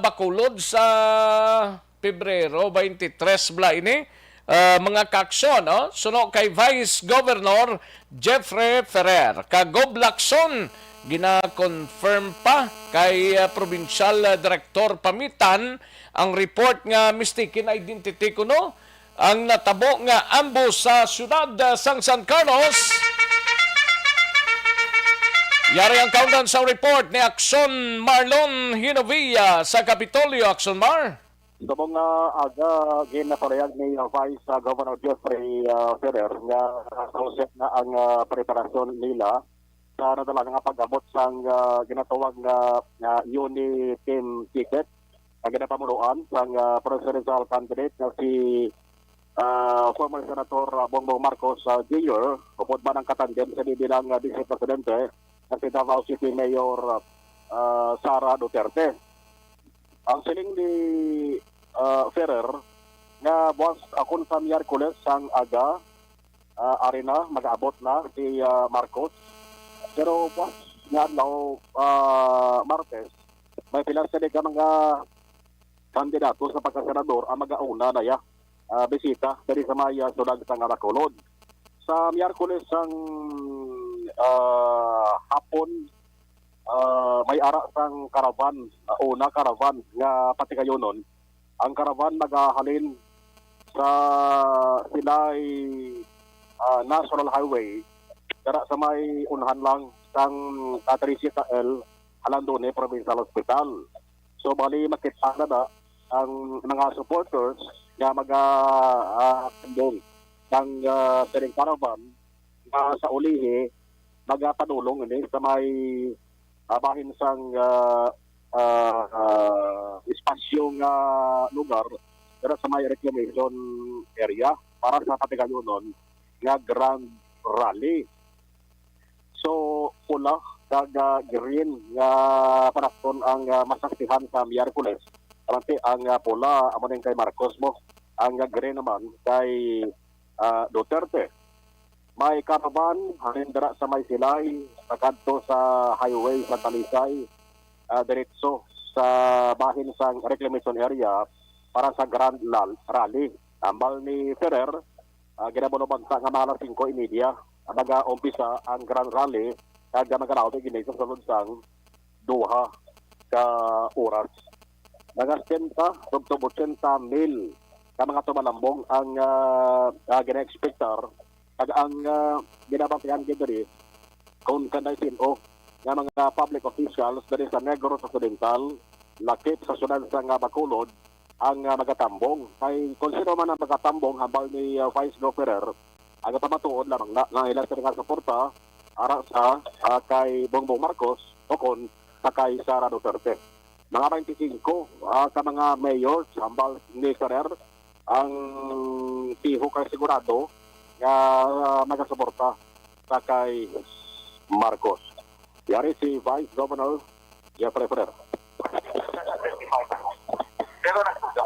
Bacolod sa Pebrero twenty-three bala ini, ah, mga kaaksyon, oh, suno kay Vice Governor Jeffrey Ferrer. Kag Gob Lacson, gina-confirm pa kay, ah, Provincial, ah, Director Pamitan ang report nga mistaken identity kuno ang natabo nga ambush sa siyudad, ah, sang San Carlos. Yari ang kaundan sa report ni Aksyon Marlon Hinovia sa Kapitolyo. Aksyon Mar. Subong nga aga, ginapahayag ni Vice, ah, Governor Jeffrey, ah, Ferrer nga, ah, sausa na ang, ah, preparasyon nila sa nadala nga pag-abot sang, ah, ginatawag nga, nga Uniteam ticket nga ginapamunuan sang, ah, presidential candidate nga si, ah, former Senator, ah, Bongbong Marcos, ah, Junior, upod man ang katandem sa bilang, ah, Vice Presidente nga si Davao City Mayor, ah, Sara Duterte. Ang siling ni, ah, Ferrer nga buwas akon sa Miyerkules sang aga, ah, ari na, mag-abot na si, ah, Marcos. Pero buwas nga adlaw, ah, Martes, may pila sila ka mga kandidato sa pagkasenador ang magauna na ya, ah, bisita diri sa may, ah, syudad sa Bacolod. Sa Miyerkules sang, ah, hapon, ah, may ara sang caravan, ah, una caravan nga patigayunon. Ang caravan magahalin sa Silay, ah, National Highway, dara sa may unhan lang sang, ah, trese K L, Alandone Provincial Hospital. So, bali, makita na na ang mga supporters nga maga, ah, handong sang, ah, siling caravan nga sa ulihi magapadulong ini sa may, ah, bahin sang, ah, ah, ah, espasyo nga lugar dira sa may reclamation area para sa patigayunon nga Grand Rally. So, pula kag, ah, green nga panaston ang, ah, masaksihan sa Miyerkules. Alanti ang, ah, pula, amo ning kay Marcos mo. Ang, ah, green naman kay, ah, Duterte. may caravan halin dira sa may Silay, pakadto sa highway sa Talisay, ah, diretso sa bahin sang reclamation area para sa Grand Lal-, Rally. Ambal ni Ferrer, ah, ginabulobanta nga mga alas singko y media ang mag-aumpisa ang Grand Rally, kag magalaw gini sa sulod sang duha ka oras. Mga setenta tubtob ochenta mil ka mga tumalambong ang, ah, ah, gina-expectar, kag ang, ah, ginabantayan gid diri kon kanday sin-o nga mga public officials diri sa Negros Occidental, lakip sa syudad sa nga Bacolod, ang, ah, magatambong. Kay kon sino man ang magatambong, hambal ni, ah, Vice Gov Ferrer, ang pamatuod lamang na nga ila sila nga suporta ara sa, ah, kay Bongbong Marcos o kon sa kay Sara Duterte. Mga twenty-five, ah, ka mga mayors, hambal ni Ferrer, ang tiho kay sigurado nga, ah, magasuporta sa kay Marcos. Yari si Vice Governor Jeffrey Ferrer. Pero nagsuga.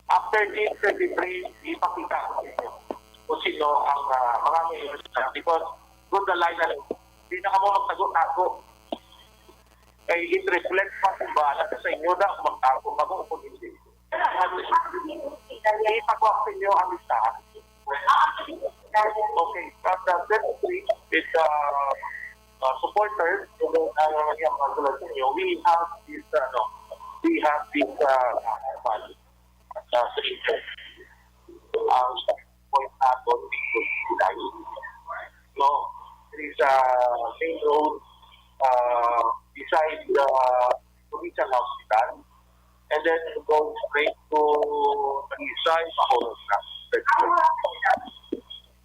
After this thirty-three, ipakita ko sa inyo kung sino ang, ah, mga mayors na, because good na line na lang. Di na kamo magtago-tago. Kay it reflects pa kung ba na sa inyo na kung magtago kamo o kung hindi. Ipagawa ko sa inyo ang listahan. Okay, from the thirty-three with, uh, uh, supporters, kung ano naman yung mga sulat sa inyo, we have this, ano, we have this, uh, fund, uh, solution. Ang point nato dito sa July. No, there is a main road, uh, beside the provincial hospital, and then go straight to Talisay, Bacolod na.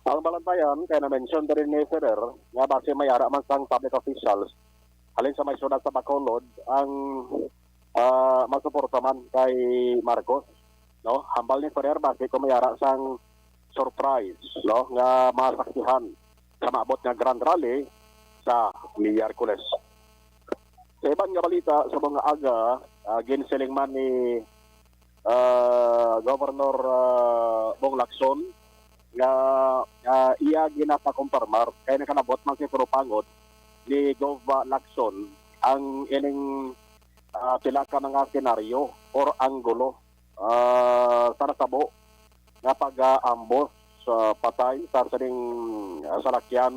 Ang Balantayan, kay na-mention diri ni Ferrer, nga base may ara man sang public officials, halin sa may syudad sa Bacolod, ang, ah, masuporta man kay Marcos, no? Hambal ni Ferrer, base kung may ara sang surprise, no, nga masaksihan sa maabot nga Grand Rally sa Miyerkules. Sa iban nga balita, sa mga aga, ah, ginsiling man ni, ah, Governor, ah, Bong Lacson nga, ah, iya ginapakumpirmar kay nakalabot man si Purupangod ni Gov Lacson ang ining, ah, pila ka mga senaryo or anggulo, ah, sa natabo nga pag-aambos sa patay sa sining, ah, salakyan,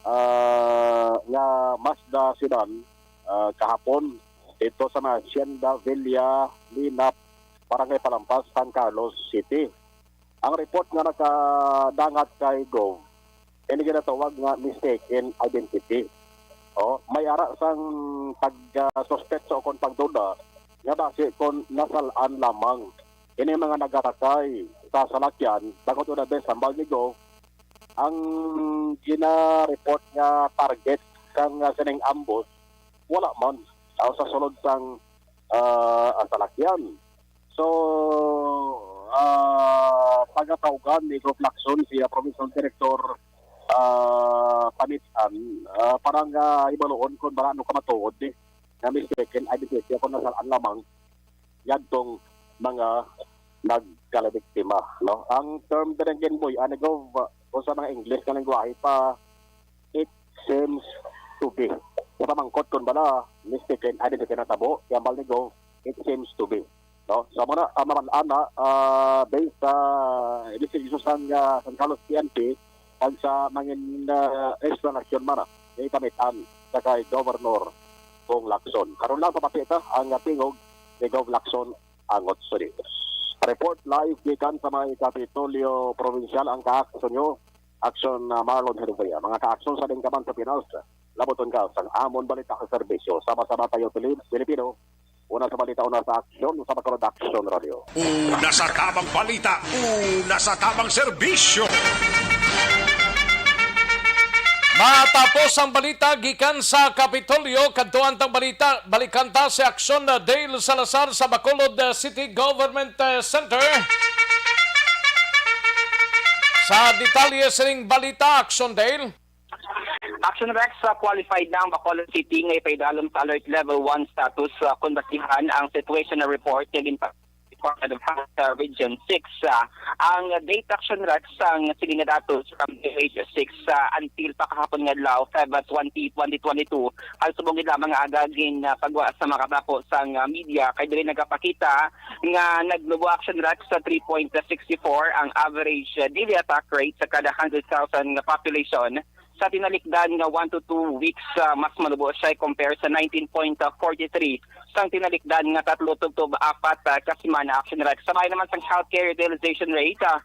ah, nga Mazda sedan, ah, kahapon dito sa may Hacienda Villa Linap, Barangay Palampas, San Carlos City. Ang report nga nakadangat kay Gov, ini ginatawag nga mistaken identity. O, may ara sang pag-, ah, suspetsa o kon pagduda nga basi kon nasal-an lamang ini mga nagasakay sa salakyan, bangod una, bes, hambal ni Gov, ang gina-report nga target sang, ah, sining ambos, wala man, ah, sa sulod sang, ah, salakyan. So, ah, pagatawgan ni Gov Lacson si, ah, Provincial Director, ah, Panitan, ah, para nga hibaluon kung bala ano ka matuod ni nga mistaken identity, kung nasal-an lamang yadtong mga nagkalabiktima, no? Ang term diri nga ginbuy-an ni Gov, o sa mga English nga lengguwahe pa, it seems to be. Sa pamangkot kung bala mistaken identity natabo, hambal ni Gov, it seems to be. No? So, muna, ah, maman-ana, ah, based sa investigation sang, ah, San Carlos P N P, kag sa mangin, ah, explanation man, ah, ni Panitan sa kay Governor Bong Lacson. Karon lang sa pati ta ang, ah, tingog ni Gov Lacson Angot Sudi. Report live gikan sa may Kapitolyo Provincial ang kaakso nyo, Action, ah, Marlon Hervea. Mga kaakson sa Dinggaman sa Pinas, labuton ka sang amon balita sa serbisyo. Sama-sama tayo, Pilip-, Pilipino. Una sa balita, una sa aksyon, sa Bacolod Action Radio. Una sa tamang balita, una sa tamang serbisyo. Matapos ang balita gikan sa Kapitolyo, kadtuan tang balita, balikan ta si Aksyon Dale Salazar sa Bacolod, uh, City Government, uh, Center. Sa detalye sining balita, Aksyon Dale. Action Rex, uh, qualified na ang Bacolod City nga ipaidalom sa Alert Level one status, uh, kung basihan ang situational report nga ginpa- Department of Health sa Region six. Ah, ang data, Action Rex, sang sini nga datos from D O H six, ah, until pa kahapon nga adlaw, Feb twenty, twenty twenty-two, ang subong gid lamang nga aga gin, ah, pagwa sa mga katapo sang, ah, media, kay diri nagapakita nga naglubo, Action Rex, sa three point six four ang average, ah, daily attack rate sa kada hundred thousand nga population. Sa tinalikdan nga one to two weeks, ah, mas malubo siya compare sa nineteen point forty-three sang tinalikdan nga tatlo tubtob apat, ah, ka semana, Action Rex. Sa bahin naman sang healthcare utilization rate, ah,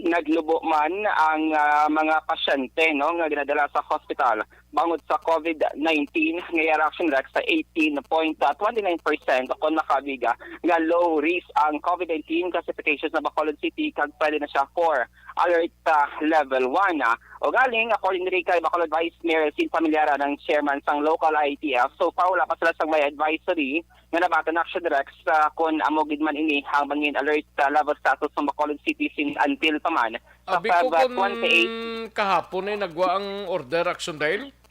naglubo man ang, ah, mga pasyente, no, nga ginadala sa hospital bangod sa COVID nineteen, nga yara, Action Rex, sa eighteen point twenty nine percent kon makabig, ah, nga low risk ang COVID nineteen classification sa Bacolod City, kag pwede na siya for alert, ah, level one, ah. O galing, according diri kay Bacolod Vice Mayor Sid Familiaran, ang chairman sang local I A T F, so far wala pa sila sang may advisory nga nabatan, Action Rex, ah, kon amo gid man ini ang mangin alert, ah, level status sang Bacolod City since until pa man sa Abi ko Feb kun twenty-eight. Kahapon ay nagwa ang order, Action Dale?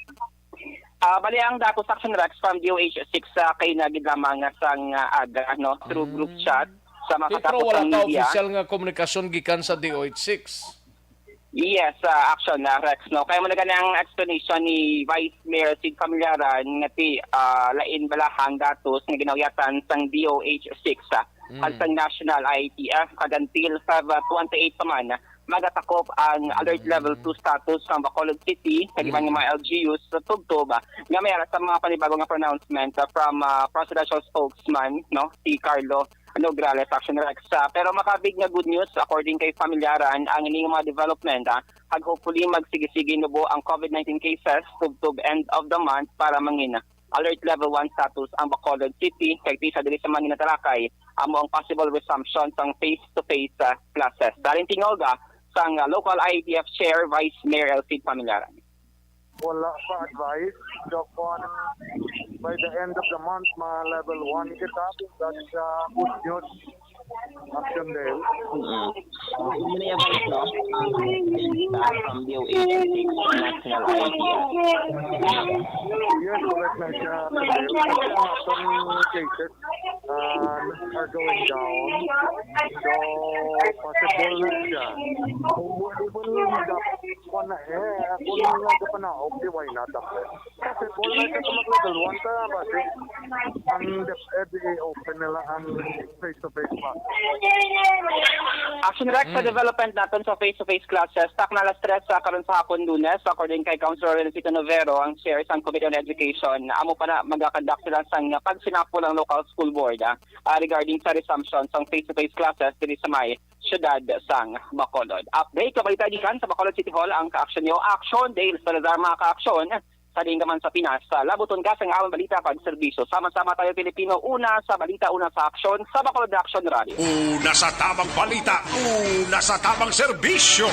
Ah, bali, ang datos, Action Rex, from D O H six, ah, kay nagid lamang nga sang, ah, aga, no, through group Mm. chat sa mga Di, pero katapusang wala ka media. Official nga komunikasyon gikan sa D O H six? Yes, ah, Action, ah, Rex, no. Kaya mo na gani ang explanation ni Vice Mayor Sid Familiaran nga ti, ah, lain bala ang datos nga ginauyatan sang D O H six, ah, Mm. kag sang National I A T F, kag until Feb twenty-eight pa man, magatakop ang alert level Mm. two status sang Bacolod City, kag iban nga Mm. mga L G Us sa tubtob, ah, nga may ara sa mga panibago nga pronouncement, ah, from, ah, presidential spokesman, no, si Carlo Nograles, Action Rex. Ah, pero makabig nga good news, according kay Familiaran, ang ining mga development, ah, kag hopefully magsigi-sige nubo ang COVID nineteen cases tubtob end of the month para mangin alert level one status ang Bacolod City, kag ti sa diri sa man ginatalakay, amo ang possible resumption sang face-to-face, ah, classes. Daling tingog, ah, sang, ah, local I A T F chair, Vice Mayor Elfid Familiaran. Wala pa advice. So, kung by the end of the month, ma-level one kita, that's, uh, good news. Action din. Mm-mm. Yun na yung advice, no? Ang advice from D O H, National I A T F. Yes, correct na siya. Kasi ang aton cases, uh, are going down. So, possible na siya. Kung, kung, kung, kung na eh, kung nga ka pa na, okay, why not? Kasi kung na ka mag-level one ka, kasi ang DepEd, eh, open nila ang face-to-face pa. Action Rex, sa Mm. development naton sa face-to-face classes, tak na alas tres sa karon sa hapon, Lunes, according kay Councilor Renacito Novero, ang chair sang Committee on Education, amo pa na magakandak sila sang pagsinapol ang local school board, ah, ah, regarding sa resumption sang face-to-face classes diri sa may siyudad sang Bacolod. Update sa balita gikan sa Bacolod City Hall ang ka-action niyo. Action, Dale Salazar, mga ka-action. Sa diin ka man sa Pinas, sa labuton ka sang amon balita kag serbisyo. Sama-sama tayo, Pilipino. Una sa balita, una sa aksyon, sa Bacolod Action Radio. Una sa tamang balita, una sa tamang serbisyo.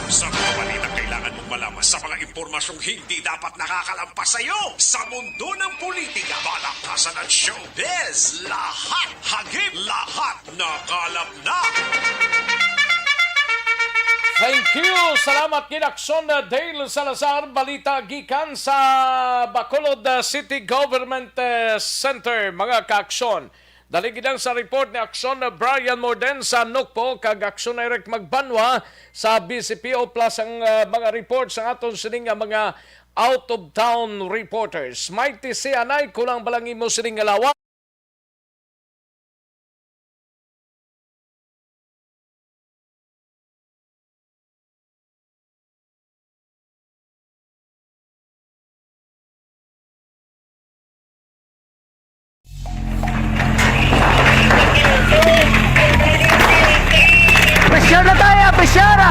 Sa mga balita kailangan mong malaman, sa mga impormasyong hindi dapat nakakalampas sa iyo, sa mundo ng politika, balakasan at showbiz, lahat hagip, lahat nakalap na. Thank you. Salamat gid, Action Dale Salazar. Balita gikan sa Bacolod, uh, City Government, uh, Center, mga ka-aksyon. Dali gid ang sa report ni Action Brian Morden sa Nokpo kag Action Eric Magbanwa sa B C P O plus ang, uh, mga report sa aton sining nga mga out-of-town reporters. Mighty Sianay, kulang ba lang imo sining nga lawas? Pressure na tayo, pressure na!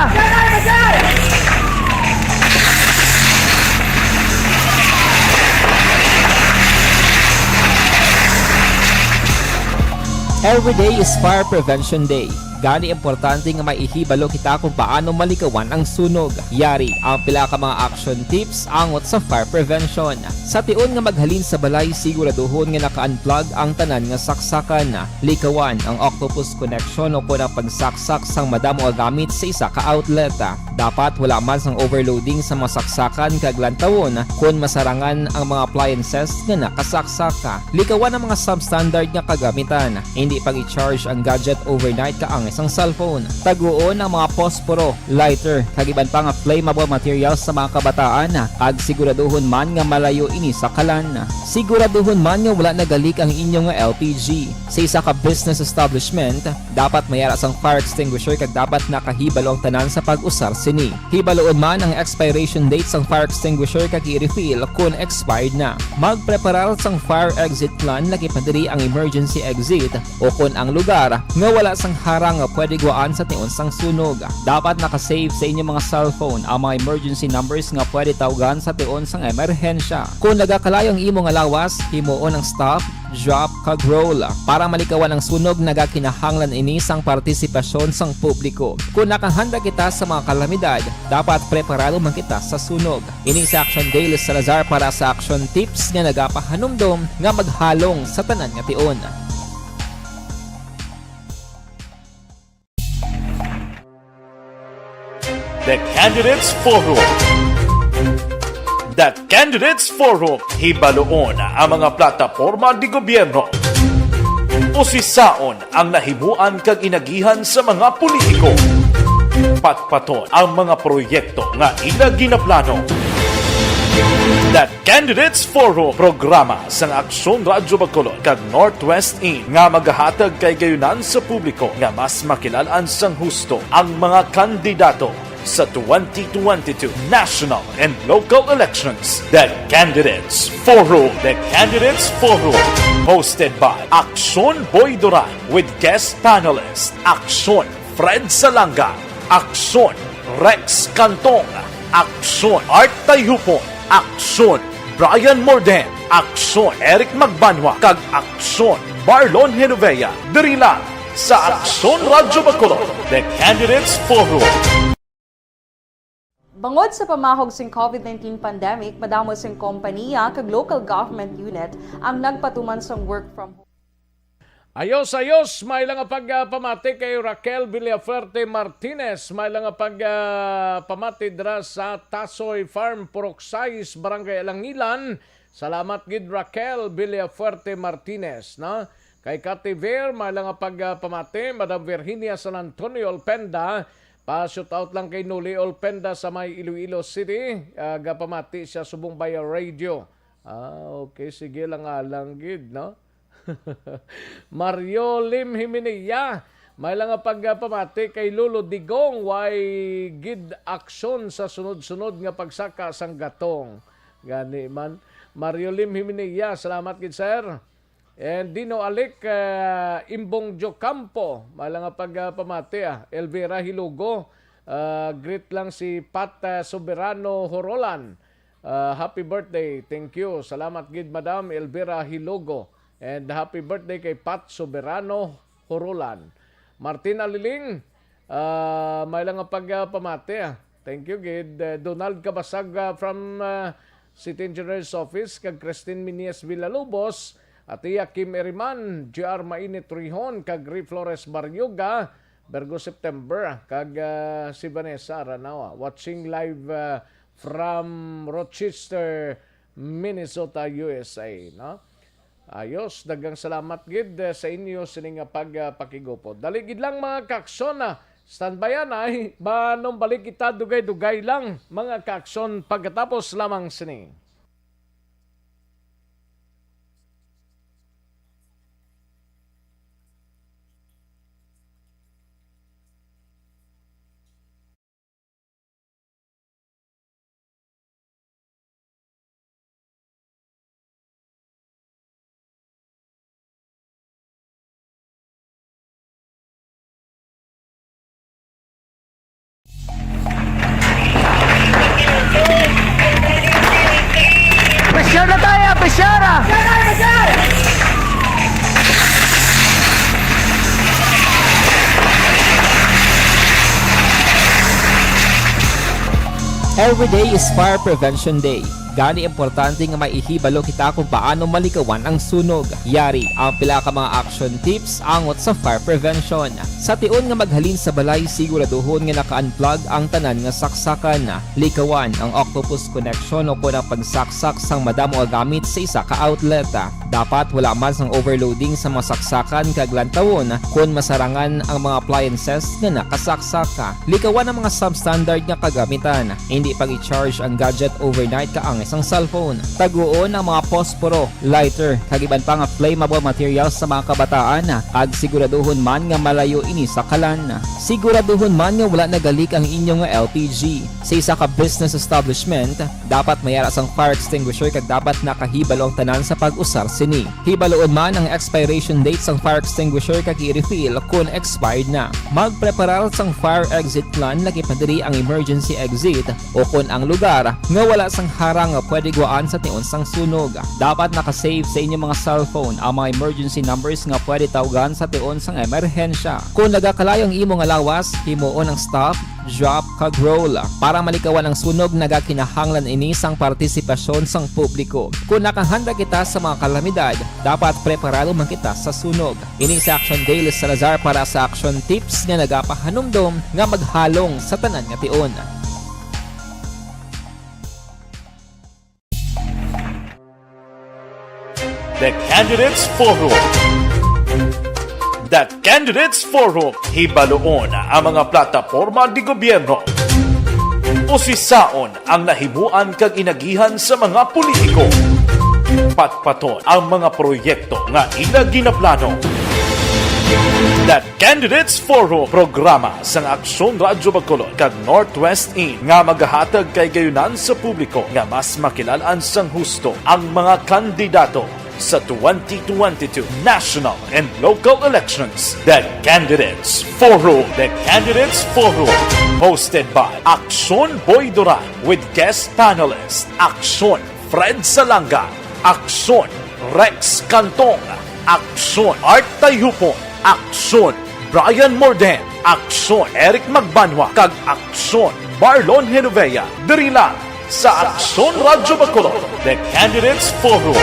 Every day is Fire Prevention Day. Gani, importante nga may ihibalo kita kung paano malikawan ang sunog. Yari ang pila ka mga action tips angot sa fire prevention. Sa tion nga maghalin sa balay, siguraduhon nga naka-unplug ang tanan nga saksakan. Likawan ang octopus connection o kon ang pagsaksak sang madamo nga gamit sa isa ka outlet. Dapat wala man sang overloading sa mga saksakan kag lantawon kon masarangan ang mga appliances nga nakasaksak. Likawan ang mga substandard nga kagamitan. Hindi pag-i-charge ang gadget overnight kaangay sang cellphone. Taguon ang mga posporo, lighter, kag iban pa nga flammable materials sa mga kabataan, kag siguraduhon man nga malayo ini sa kalan. Siguraduhon man nga wala nagalik ang inyo nga L P G. Sa isa ka business establishment, dapat may ara sang fire extinguisher kag dapat nakahibalo ang tanan sa pag-usar sini. Hibaluon man ang expiration date sang fire extinguisher kag i-refill kon expired na. Magpreparar sang fire exit plan, laki pa diri ang emergency exit o kon ang lugar nga wala sang harang nga pwede gwaan sa tion sang sunog. Dapat naka-save sa inyo mga cellphone ang mga emergency numbers nga pwede tawgan sa tion sang emerhensya. Kon nagakalayo ang imo nga lawas, himuon ang stop, drop, kag roll. Para malikawan ang sunog, nagakinahanglan ini sang partisipasyon sang publiko. Kon nakahanda kita sa mga kalamidad, dapat preparado man kita sa sunog. Ini si Action Daily Salazar para sa Action Tips nga nagapahanumdom nga maghalong sa tanan nga tion. The Candidates Forum. The Candidates Forum. Hibaluon ang mga plataporma de gobyerno. Usisaon ang nahimuan kag inagihan sa mga politiko. Patpaton ang mga proyekto nga ila ginaplano. The Candidates Forum, programa sang Aksyon Radyo Bacolod kag Northwest In nga magahatag kay gayunan sa publiko nga mas makilal-an sang husto ang mga kandidato sa twenty twenty-two national and local elections. The Candidates Forum. The Candidates Forum, hosted by Aksyon Boy Duran with guest panelist Aksyon Fred Salanga, Aksyon Rex Cantong, Aksyon Art Tayhupon, Aksyon Brian Morden, Aksyon Eric Magbanwa, kag Aksyon Marlon Genovea. Diri lang sa Aksyon Radyo Bacolod, The Candidates Forum. Bangod sa pamahog sing COVID nineteen pandemic, madamo sing kompaniya kag local government unit ang nagpatuman sang work from home. Ayos, ayos. May lang nga pag, ah, pamati kay Raquel Villafuerte Martinez. May lang nga pag, ah, pamati dira sa Tasoy Farm, Purok sais, Barangay Alangilan. Salamat gid, Raquel Villafuerte Martinez, no? Kay Kati Ver, may lang nga pag, ah, pamati, Madam Virginia San Antonio Olpenda, pa-shout out lang kay Noli Olpenda sa may Iloilo City. Ah, gapamati siya subong via radio. Ah, okay, sige lang, alang gid, no? Mario Lim Himinea, may lang nga pag, ah, pamati kay Lolo Digong, way gid aksyon sa sunod-sunod nga pagsaka sang gatong. Gani man. Mario Lim Himinea, salamat gid, sir. And Dino Alic, ah, Imbong Jocampo, may lang nga pag, ah, pamati, ah. Elvira Hilugo, ah, greet lang si Pat, ah, Soberano Horolan. Ah, happy birthday. Thank you. Salamat gid, Madam Elvira Hilogo. And happy birthday kay Pat Soberano Horolan. Martin Aliling, ah, may lang nga pag, ah, pamati, ah. Thank you gid. Eh, Donald Cabasag, ah, from, ah, City Engineer's Office, kag Christine Minias Villalobos, Atiya Kim Eriman, J R Mainit Rihon, kag Ri Flores Barriuga, Virgo September, kag, ah, si Vanessa Aranawa, watching live, ah, from Rochester, Minnesota, U S A, no? Ayos, daghang salamat gid, eh, sa inyo sini nga pag, ah, pakigupod. Dali gid lang, mga kaaksyon, ah. Standby anay, manumbalik kita dugay-dugay lang, mga kaaksyon, pagkatapos lamang sini. Every day is Fire Prevention Day. Gani, importante nga maihibalo kita kung paano malikawan ang sunog. Yari ang pila ka mga action tips angot sa fire prevention. Sa tion nga maghalin sa balay, siguraduhon nga naka-unplug ang tanan nga saksakan. Likawan ang octopus connection o kon ang pagsaksak sang madamo nga gamit sa isa ka outlet. Dapat wala man sang overloading sa mga saksakan kag lantawon kon masarangan ang mga appliances nga nakasaksak. Likawan ang mga substandard nga kagamitan. Hindi pag-i-charge ang gadget overnight kaangay sang cellphone. Taguon ang mga posporo, lighter, kag iban pa nga flammable materials sa mga kabataan, kag siguraduhon man nga malayo ini sa kalan. Siguraduhon man nga wala nagalik ang inyo nga L P G. Sa isa ka business establishment, dapat may ara sang fire extinguisher kag dapat nakahibalo ang tanan sa pag-usar sini. Hibaloon man ang expiration date sang fire extinguisher kag i-refill kon expired na. Magpreparar sang fire exit plan, lakip na diri ang emergency exit, o kon ang lugar nga wala sang harang nga pwede guwaan sa tion sang sunog. Dapat naka-save sa inyong mga cellphone ang mga emergency numbers nga pwede tawgan sa tion sang emerhensya. Kon nagakalayo ang imo nga lawas, himuon ang stop, drop, kag roll. Para malikawan ang sunog, nagakinahanglan ini sang partisipasyon sang publiko. Kon nakahanda kita sa mga kalamidad, dapat preparado man kita sa sunog. Ini si Action Dale Salazar para sa Action Tips nga nagapahanumdom nga maghalong sa tanan nga tion. The Candidates Forum. The Candidates Forum. Hibaloon ang mga plataporma di gobyerno. Usisaon ang nahimuan kag inagihan sa mga politiko. Patpaton ang mga proyekto nga ila ginaplano. The Candidates Forum, programa sang Aksyon Radyo Bacolod kag Northwest In nga magahatag kay gayunan sa publiko nga mas makilal-an sang husto ang mga kandidato sa twenty twenty-two national and local elections. The Candidates Forum. The Candidates Forum, hosted by Aksyon Boy Duran with guest panelist Aksyon Fred Salanga, Aksyon Rex Cantong, Aksyon Art Tayhupon, Aksyon Brian Morden, Aksyon Eric Magbanwa, kag Aksyon Marlon Genovea. Diri lang sa Aksyon Radyo Bacolod, The Candidates Forum.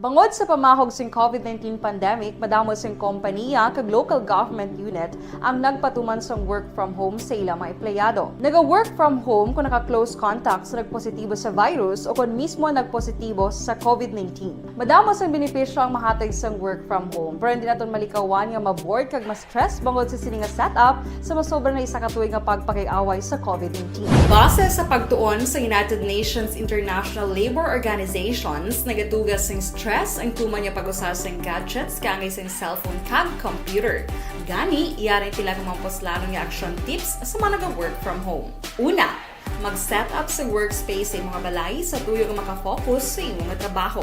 Bangod sa pamahog sing COVID nineteen pandemic, madamo sing kompanya kag local government unit ang nagpatuman sang work from home sa ilang mga empleyado. Naga-work from home kung naka-close contact sa nagpositibo sa virus o kon mismo nagpositibo sa COVID nineteen. Madamo sang benepisyo ang mahatag sang work from home, pero hindi naton malikawan nga ma-bored kag ma-stress bangod sa sini nga setup sa masobra na isa ka tuig nga pagpakig-away sa COVID nineteen. Base sa pagtuon sa United Nations International Labour Organizations, nagatuga sing stress ang tuman nga pag-usa sing gadgets kaangay sing cellphone kag computer. Gani, yari ang pila ka mga puslanon nga action tips sa mga naga-work from home. Una, mag-set up sa workspace sa imo nga balay sa tuyo nga makafocus sa imo nga trabaho.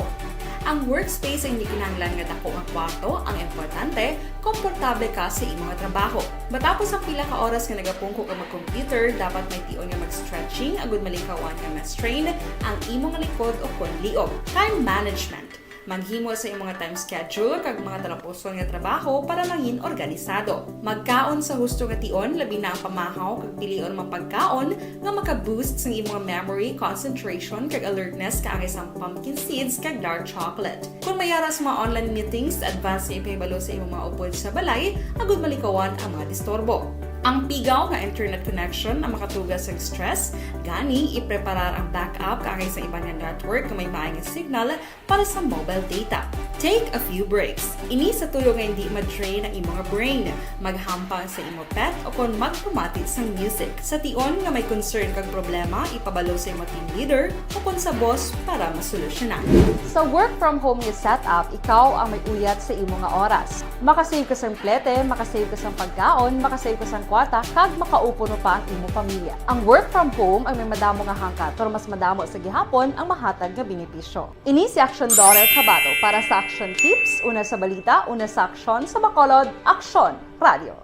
Ang workspace ay hindi kinahanglan nga dako nga kwarto, ang importante, komportable ka sa imo nga trabaho. Matapos ang pila ka oras nga nagapungko ka mag-computer, dapat may tion nga mag-stretching agud malikawan nga ma-strain ang imo nga likod o kon liog. Time management. Maghimo sa imo nga time schedule kag mga talapuson nga trabaho para mangin organisado. Magkaon sa husto nga tion, labi na ang pamahaw kag pilion ang mga pagkaon nga maka-boost sang imo nga memory, concentration, kag alertness kaangay sang pumpkin seeds kag dark chocolate. Kon may ara sa mga online meetings, advance nga ipahibalo sa imo mga upod sa balay agud malikawan ang mga disturbo. Ang pigaw nga internet connection ang makatuga sa stress, gani ipreparar ang backup kaangay sa iban nga network nga may maay nga signal para sa mobile data. Take a few breaks. Ini sa tuyo nga hindi ma-drain ang imo nga brain. Maghampang sa imo pet o kon magpamati sang music. Sa tion nga may concern kag problema, ipabalo sa imo team leader o kon sa boss para masolusyonan. Sa work from home nga setup, ikaw ang may uyat sa imo nga oras. Makasave ka sang plete, makasave ka sang pagkaon, makasave ka sang kwarta, kag makaupo pa ang imo pamilya. Ang work from home ang may madamo nga hangkat, pero mas madamo sa gihapon ang mahatag nga benepisyo. Ini si Action Daughter Kabato para sa Action Tips, una sa balita, una sa aksyon, sa Bacolod, Aksyon Radio.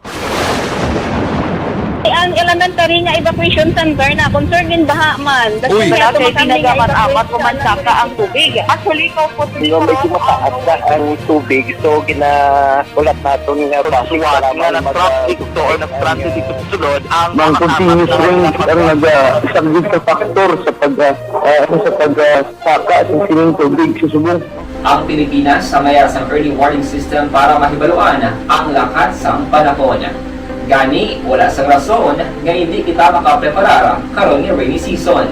Ang elementary nga evacuation center na concern din baha man. Uy! Wala kay ginagamit-amat o mansaka ang tubig. Actually, ko po. Medyo mataas na ang tubig, so gina-, ulat naton nga traffic, nga mag-, nag-traffic to or nag-transit dito sa sulod ang mga continuous rains ang nag-, ah, isang big factor sa pag, ah, ah, sa pag, ah, saka sa sining tubig sa subong. Ang Pilipinas sa mayas ang early warning system para mahibaluan ang lakat sang panahon. Gani, wala sang rason nga hindi kita makapreparar karon nga rainy season.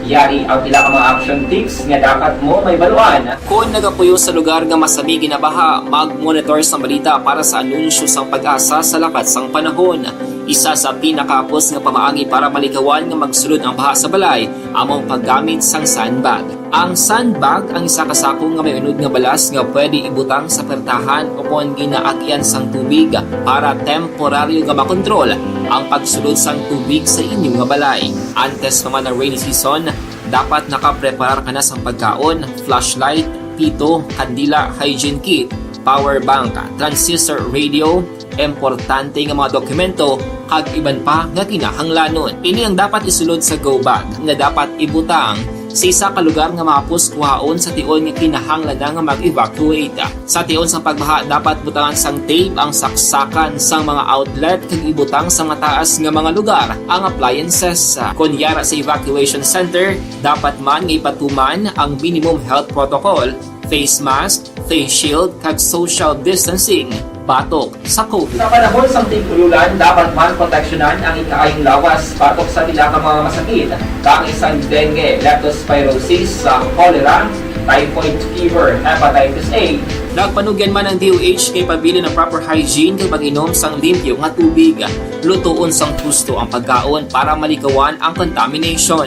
Yari ang pila ka mga action tips nga dapat mo mahibaluan. Kon nagapuyo sa lugar nga masami ginabaha, mag-monitor sang balita para sa anunsyo sang PAGASA sa lakat sang panahon. Isa sa pinakahapos nga pamaagi para malikawan nga magsulod ang baha sa balay amo ang paggamit sang sandbag. Ang sandbag ang isa ka sako nga may unod nga balas nga pwede ibutang sa pertahan o kon ginaagyan sang tubig para temporaryo nga makontrol ang pagsulod sang tubig sa inyo nga balay. Antes pa man ang rainy season, dapat nakapreparar ka na sang pagkaon, flashlight, pito, kandila, hygiene kit, power bank, transistor radio, importante nga mga dokumento, kag iban pa nga kinahanglanon. Ini ang dapat isulod sa go bag nga dapat ibutang sa isa ka lugar nga mahapos kuhaon sa tion nga kinahanglan na nga mag-evacuate. Sa tion sang pagbaha, dapat butangan sang tape ang saksakan sang mga outlet kag ibutang sa mataas nga mga lugar ang appliances. Kon yara sa evacuation center, dapat man nga ipatuman ang minimum health protocol, face mask, face shield, kag social distancing batok sa COVID. Sa panahon sang tig-ululan, dapat man proteksyonan ang ikaayong lawas batok sa pila ka mga masakit, kaangay sang dengue, leptospirosis, sa cholera, typhoid fever, hepatitis A. Nagpanugyan man ang D O H kay pabilin ang proper hygiene kag pag-inom sang limpyo nga tubig, lutoon sang husto ang pagkaon para malikawan ang contamination.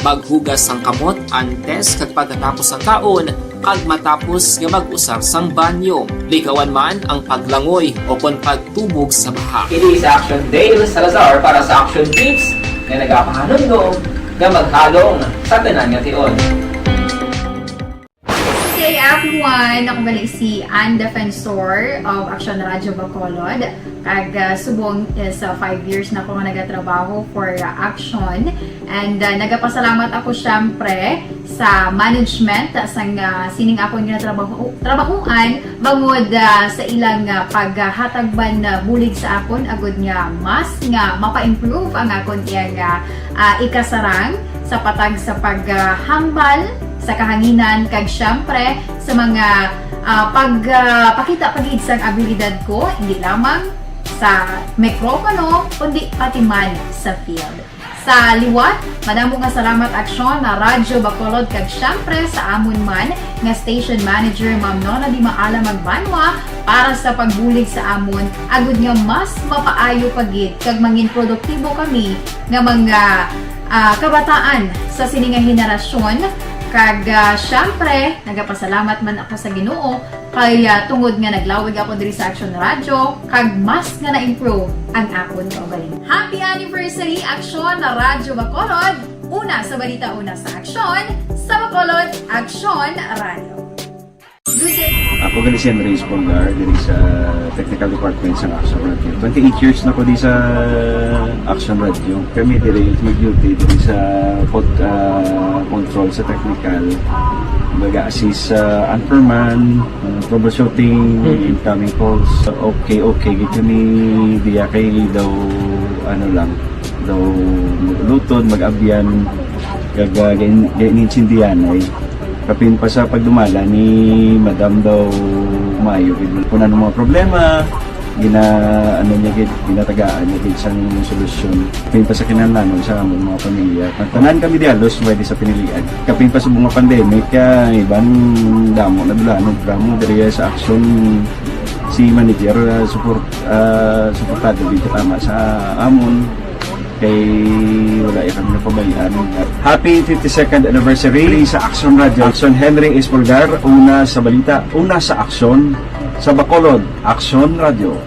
Maghugas sang kamot antes kag pagkatapos sang kaon, kag matapos nga mag-usar sang banyo. Likawan man ang paglangoy o kon pagtubog sa baha. Ini si Action Dale Salazar para sa Action Tips nga nagapahanumdom nga maghalong sa tanan nga tion. Good day, everyone. Ako gali si Ann Defensor of Action Radio Bacolod. Kag, ah, subong is, ah, five years na ako nga nagatrabaho for, ah, Action. And, ah, nagapasalamat ako, syempre, sa management, ah, sang, ah, sining akon nga trabaho, trabahoan, bangod, ah, sa ilang, ah, paghatag man, ah, bulig sa akon, agud nga mas nga mapa-improve ang akon iyang, ah, ah, ikasarang sa patag sa paghambal sa kahanginan, kag, syempre, sa mga, ah, pag, ah, pakita pa gid sang abilidad ko, hindi lamang sa mikropono, kundi pati man sa field. Sa liwat, madamo nga salamat, Action Radyo Bacolod, kag syempre sa amon man nga station manager, Ma'am Nona Di Maala Magbanwa, para sa pagbulig sa amon, agud nga mas mapaayo pa gid kag mangin produktibo kami nga mga, ah, kabataan sa sini nga henerasyon. Kag, ah, syempre, nagapasalamat man ako sa Ginoo kay, ah, tungod nga naglawig ako diri sa Action Radio, kag mas nga na-improve ang akon kaugalingon. Happy anniversary, Action Radyo Bacolod! Una sa balita, una sa aksyon, sa Bacolod, Action Radio. Good day. Ako gali si Andres Polgar, diri sa technical department sa Action Radio. Twenty-eight years na ko di sa Action Radio. Kami diri mag-duty diri sa pod-, ah, control sa technical. Baga assist sa anchorman, ah, troubleshooting, Mhm. incoming calls. Okay, okay, gid kami diya kay daw, ano lang, daw mag-ulutod, mag-abyan, kag, ah, gain-, gain-, insindihan ay. Kapin pa sa pagdumala ni Madam daw maayo gid. Kung ano mga problema, gina-, ano niya gid, ginatagaan niya gid sang solusyon. Kapin pa sa kinahanglanon sa amon mga pamilya. Ang tanan kami di halos pwede sa pinilian. Kapin pa sa mga pandemic, ah, iban damo na dulanon, damo diri sa aksyon si manager, ah, support, ah, suportado gid tama sa amon. Kay wala ya kami napabayaan. Happy fifty-second anniversary sa Action Radio. Action Henry Espolgar, una sa balita, una sa aksyon, sa Bacolod, Action Radio.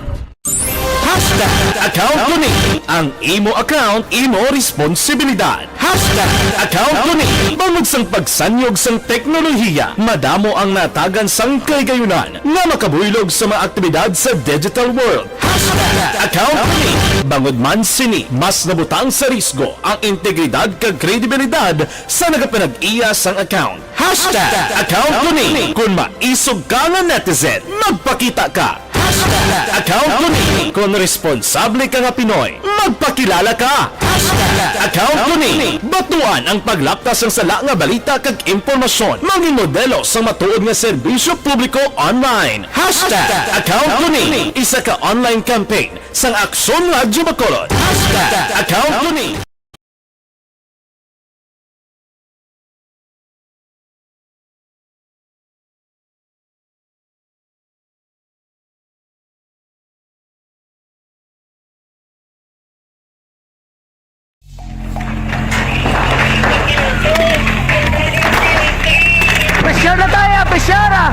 Hashtag Account ko ni. Ang imo account, imo responsibilidad. Hashtag account ko ni. Bangod sang pagsanyog sang teknolohiya, madamo ang natagan sang kahigayunan nga makabuylog sa mga aktibidad sa digital world. Hashtag account ko ni. Bangod man sini, mas nabutang sa risgo ang integridad kag kredibilidad sa nagapanag-iya sang account. Hashtag account ko ni. Kung maisog ka nga netizen, magpakita ka. Hashtag account ko ni. Kung responsable ka nga Pinoy, magpakilala ka. Hashtag account ko ni. Batuan ang paglapta sang sala nga balita kag impormasyon. Mangin modelo sang matuod nga serbisyo publiko online. Hashtag account ko ni. Isa ka online campaign sang Aksyon Radyo Bacolod. Hashtag account ko ni. Pressure na tayo, pressure na!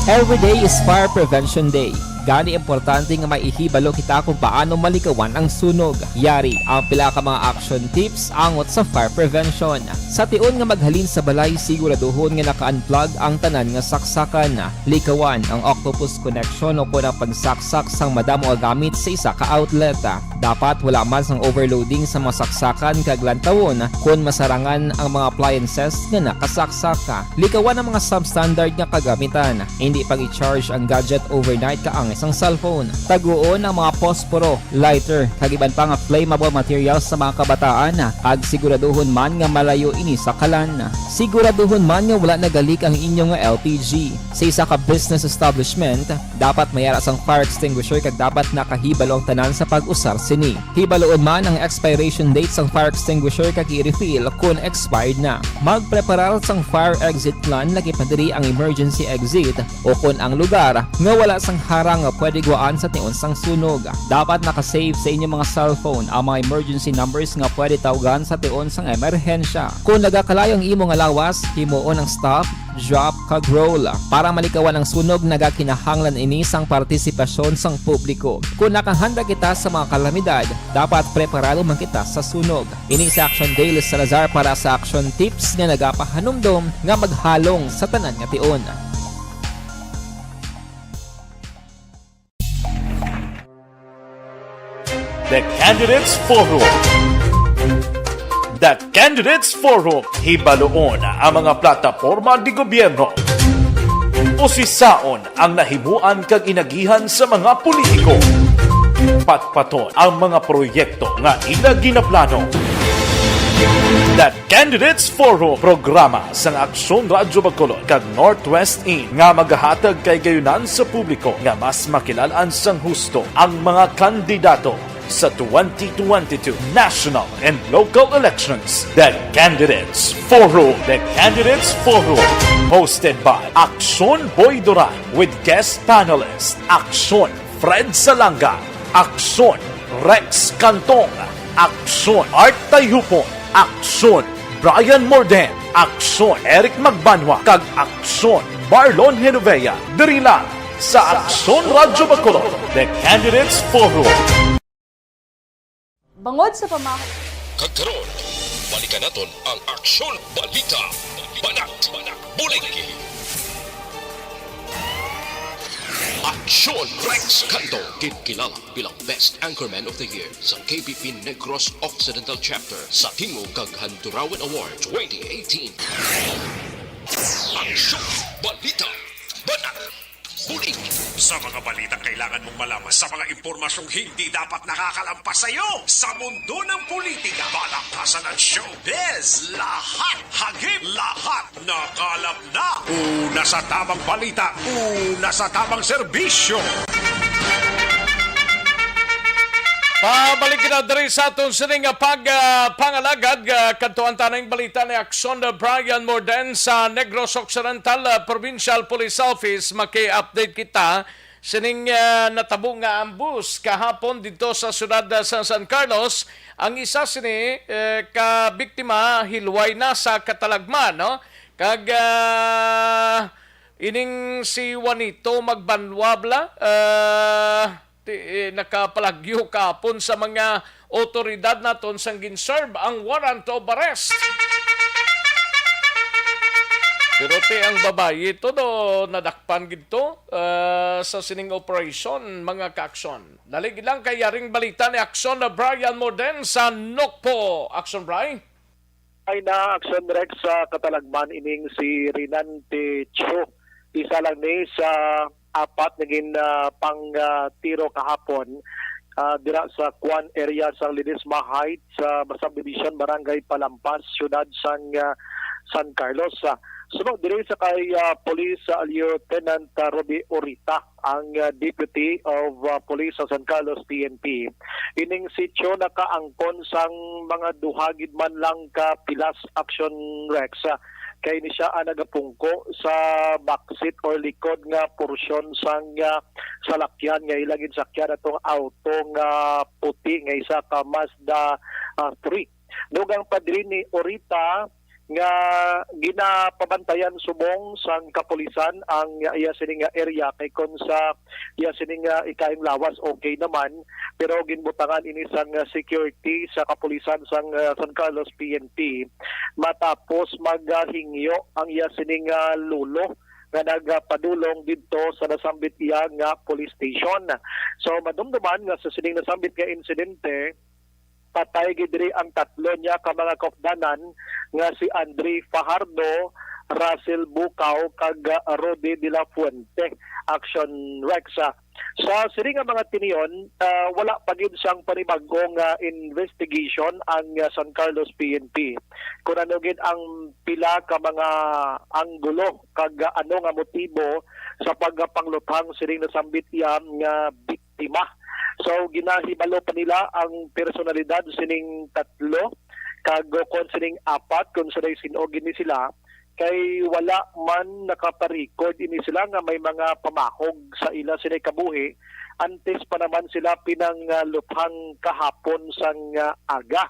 Every day is Fire Prevention Day. Gani, importante nga may ihibalo kita kung paano malikawan ang sunog. Yari ang pila ka mga action tips angot sa fire prevention. Sa tion nga maghalin sa balay, siguraduhon nga naka-unplug ang tanan nga saksakan. Likawan ang octopus connection o kon ang pagsaksak sang madamo nga gamit sa isa ka outlet. Dapat wala man sang overloading sa mga saksakan kag lantawon kon masarangan ang mga appliances nga nakasaksak. Likawan ang mga substandard nga kagamitan. Indi pag-i-charge ang gadget overnight kaangay sang cellphone. Taguon ang mga posporo, lighter, kag iban pa nga flammable materials sa mga kabataan, kag siguraduhon man nga malayo ini sa kalan. Siguraduhon man nga wala nagalik ang inyo nga L P G. Sa isa ka business establishment, dapat may ara sang fire extinguisher kag dapat nakahibalo ang tanan sa pag-usar sini. Hibaluon man ang expiration date sang fire extinguisher kag i-refill kon expired na. Magpreparar sang fire exit plan, laki pa diri ang emergency exit, o kon ang lugar nga wala sang harang nga pwede gwaan sa tion sang sunog. Dapat naka-save sa inyo mga cellphone ang mga emergency numbers nga pwede tawgan sa tion sang emerhensya. Kon nagakalayo ang imo nga lawas, himuon ang stop, drop, kag roll. Para malikawan ang sunog, nagakinahanglan ini sang partisipasyon sang publiko. Kon nakahanda kita sa mga kalamidad, dapat preparado man kita sa sunog. Ini si Action Daily Salazar para sa Action Tips nga nagapahanumdom nga maghalong sa tanan nga tion. The Candidates Forum. The Candidates Forum. Hibaluon ang mga plataporma de gobyerno. Usisaon ang nahimuan kag inagihan sa mga politiko. Patpaton ang mga proyekto nga ila ginaplano. The Candidates Forum, programa sang Aksyon Radyo Bacolod kag Northwest In nga magahatag kahigayunan sa publiko nga mas makilal-an sang husto ang mga kandidato sa twenty twenty-two national and local elections. The Candidates Forum. The Candidates Forum, hosted by Aksyon Boy Duran with guest panelist Aksyon Fred Salanga, Aksyon Rex Cantong, Aksyon Art Tayhupon, Aksyon Brian Morden, Aksyon Eric Magbanwa, kag Aksyon Marlon Genovea, diri lang sa Aksyon Radyo Bacolod, The Candidates Forum. Bangod sa pamahal. Kag karon, balikan naton ang Aksyon Balita, Banat, Bulig. Aksyon Rex Canto, ginkilala bilang Best Anchorman of the Year sa K P P Negros Occidental Chapter sa Tingog kag Handurawan Award twenty eighteen. Aksyon Balita, Banat, Bulig. Sa mga balitang kailangan mong malaman, sa mga impormasyong hindi dapat nakakalampas sa iyo, sa mundo ng politika, balaktasan at showbiz, lahat hagip, lahat nakalap na. Una sa tamang balita, una sa tamang serbisyo. Pabalik kita diri sa aton sining nga pag, ah, pangalagad, ah, kadto ang tanang balita ni Aksyon Brian Morden sa Negros Occidental, ah, Provincial Police Office. Maki-update kita sining, ah, natabo nga ambush kahapon didto sa siyudad, ah, sa San Carlos. Ang isa sini, eh, ka biktima hilway na sa katalagman, no? Kag, ah, ining si Juanito Magbanwa bala, ah, ti-, eh, nakapalagyo kahapon sa mga otoridad naton sang gin-serve ang warrant of arrest. Pero ti ang babayi to do nadakpan gid to, ah, sa sining operasyon, mga ka-aksyon. Dali gid lang kay yaring balita ni Aksyon na Brian Morden sa Nokpo. Aksyon, Bri? Ay na, Aksyon Rex, sa katalagman ining si Rinante Cho. Isa lang ni sa apat nga gin, ah, pang, ah, tiro kahapon, ah, dira sa Kwan area sa Ledesma Heights, sa subdivision, Barangay Palampas, siyudad sang, ah, San Carlos. Ah, suno diri sa kay, ah, Police, ah, Lieutenant, ah, Roby Orita, ang, ah, Deputy of, ah, Police sa San Carlos P N P. Ining sitio nakaangkon sang mga duha gid man lang ka pilas, Aksyon Rex, ah, kay ni siya ang nagapungko sa backseat or likod nga porsyon sang, ah, salakyan nga ila gid sakyan, atong auto nga puti nga isa ka Mazda, ah, three. Dugang pa diri ni Orita nga ginapabantayan subong sang kapulisan ang iya sini nga area, kay kon sa iya sini nga ikaayong lawas, okay naman, pero ginbutangan ini sang, ah, security sa kapulisan sang, ah, San Carlos P N P matapos maghingyo ang iya sini nga lolo nga nagapadulong didto sa nasambit iya nga police station. So, madumduman nga sa sining nasambit nga insidente, patay gid diri ang tatlo niya ka mga kaupdanan nga si Andre Fajardo, Russell Bukaw, kag, ah, Rudy de la Fuente. Aksyon Rex, ah. Sa sini nga mga tinion, ah, wala pa gid sang panibag-o nga investigation ang, ah, San Carlos P N P. Kung ano gid ang pila ka mga anggulo kag, ah, ano nga motibo sa pagpangluthang sining nasambit iya nga biktima. So, ginahibalo pa nila ang personalidad sining tatlo kag kon sining apat, kung sa sin-o gid ni sila, kay wala man nakaparecord ini sila nga may mga pamahog sa ila sini kabuhi antes pa naman sila pinangluthang kahapon sang, ah, aga.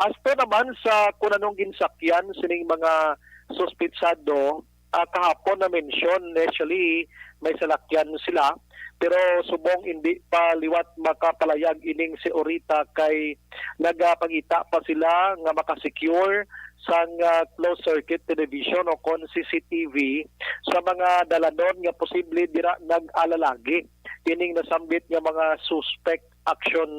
Asto naman sa kung anong ginsakyan sining mga suspitsado, ah, kahapon na mention, initially, may salakyan sila, pero subong hindi pa liwat makapalayag ining si Orita kay nagapangita pa sila nga makasecure sang, ah, closed circuit television o kon C C T V sa mga dalanon nga posible dira nag-alalagi ining nasambit nga mga suspect, Aksyon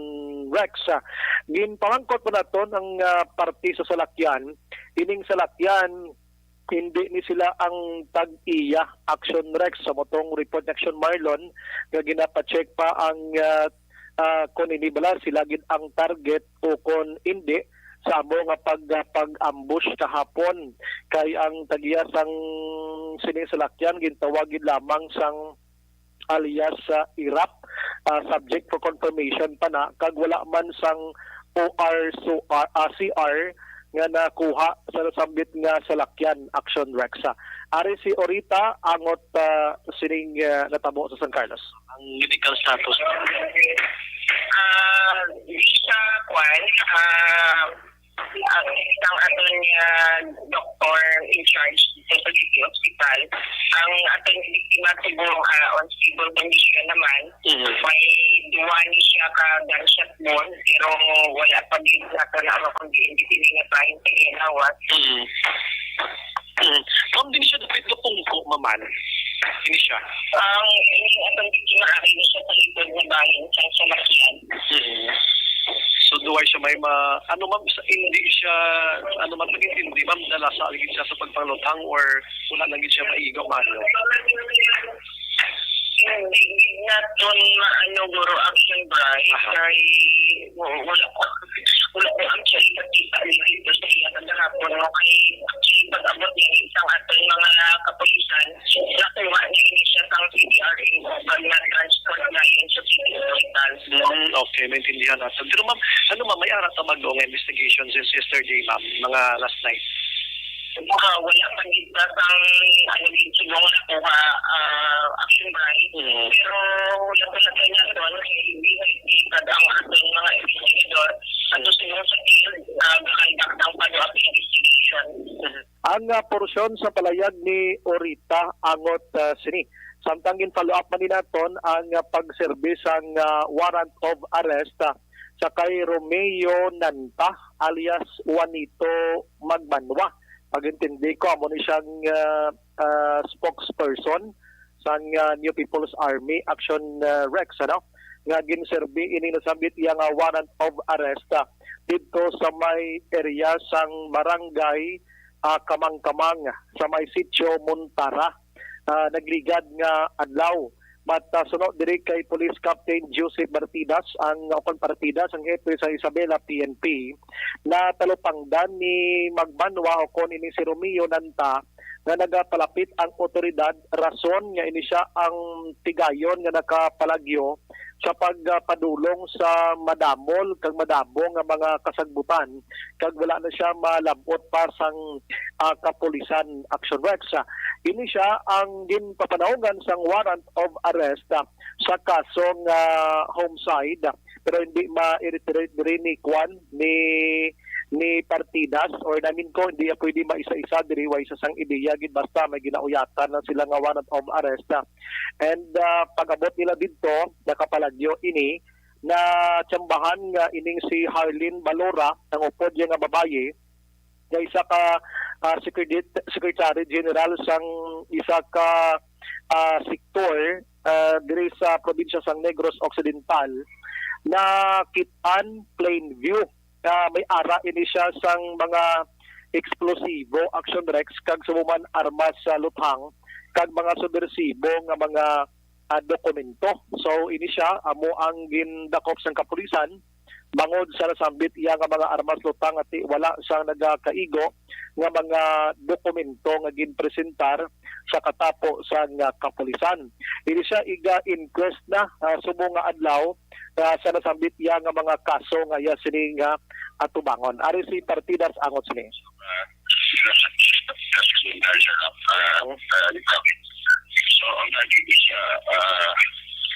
Rex. Ah, ginpamangkot pa naton ang, ah, parte sa salakyan. Ining salakyan, hindi ni sila ang tag-iya, Aksyon Rex, sa motong report ni Aksyon Marlon, nga ginapacheck pa ang, ah, ah, kung ini bala sila gid ang target o kung hindi sa amo nga pag-, pag-ambush kahapon, kay ang tag-iya sang sining salakyan gintawag gid lamang sang alias, ah, Irap, ah, subject for confirmation pa na, kag wala man sang O R, so, ah, ah, C R nga nakuha sa nasambit nga salakyan, Aksyon Rex. Ah, ari si Orita angot, ah, sining, ah, natabo sa San Carlos. Ang medical status? Ah, di sa kwan, ah, ang isang aton nga doktor in charge dito sa City Hospital, ang aton biktima siguro, ah, on stable condition naman. Mm. May duwa ni siya ka gunshot wound, pero wala pa din nato na ano kung diin, di sila na tayong sa iyang lawas. Mm. Mm. Ma'am, din siya dapat gapungko, maman. Hindi siya. Ang ining atong biktima, ari ni siya sa likod nga bahin sang salakyan. Mm. So, duway siya may ma-, ano, ma'am, sa, hindi siya, ano, ma'am, hindi, ma'am, dala sa agad siya sa pagpangluthang or wala lang gid siya maigo, ma'am? Hindi gid naton maano, guro, Aksyon Bri, Aha. kay wa-, wala ko, wala ko actually nakita ni dito sa iya kagahapon, no? Kay actually, pag-abot niya, isang aton mga kapulisan, nakuha niya ini siya sang C D R N O, pag na-transport na yun sa City Hospital. Mm, okay, maintindihan natin. Pero ma'am, ano ma'am, may ara ta ba nga investigation since yesterday, ma'am, mga last night? Ah, wala pa gid ba sang, ano, gid, siguro nakuha, ah, Aksyon Bri. Mm. Pero Ang, ah, porsyon sa palayag ni Orita angot, ah, sini. Samtang gin-follow up man ni naton ang, ah, pagserbi sang, ah, warrant of arrest, ah, sa kay Romeo Nanta alias Juanito Magbanwa. Pag-intindi ko, amo ni siyang, ah, ah, spokesperson sang, ah, New People's Army Action, ah, Rex, ano, nga ginserbi ining nasambit iya nga warrant of arrest, ah, didto sa may area sang barangay, ah, Kamangkamang sa may Sitio Montara, ah, nagligad nga adlaw. But, ah, suno diri kay Police Captain Joseph Partidas, ang, o kon Partidas, ang hepe sa Isabela P N P, natalupangdan ni Magbanwa o kon ini si Romeo Nanta nga nagapalapit ang otoridad, rason nga ini sia ang tigayon nga nakapalagyo sa pagpadulong sa madamol kag madamo nga mga kasagbutan, kag wala na sia malab-ot pa sang, ah, kapulisan, Action Rex. Ini sia ang ginpapanahongan sang warrant of arrest, ah, sa kasong, ah, homicide, pero hindi ma-reiterate diri ni Kwan, ni, ni Partidas, or namin ko, hindi niya pwede maisa-isa diri, wa isa sang ideya gid, basta may ginauyatan na sila nga warrant of arrest. And, ah, pag-abot nila didto, nakapalagyo ini, na tsambahan nga ining si Harlene Balora, ang upod niya nga babayi, nga isa ka, ah, secreti-, Secretary General sang isa ka, ah, sektor, ah, diri sa probinsya sang Negros Occidental, nakit-an plain view nga may ara ini sia sang mga eksplosibo, Action Rex, kag subong man armas sa luthang, kag mga subbersibo nga mga, ah, dokumento. So, ini sia amo ang gindakop sang kapulisan bangod sa nasambit iya nga mga armas luthang, ati wala sang nagakaigo nga mga dokumento nga ginpresentar sa katapo sang, ah, kapulisan. Ini sia iga-inquest na, ah, subong nga adlaw, ah, sa nasambit iya nga mga kaso nga iya sini nga atubangon. Ari si Partidas angot sini. Ah, sila sa, sa, sa, sa, sa, ah, ah, So, ang target niya siya, ah,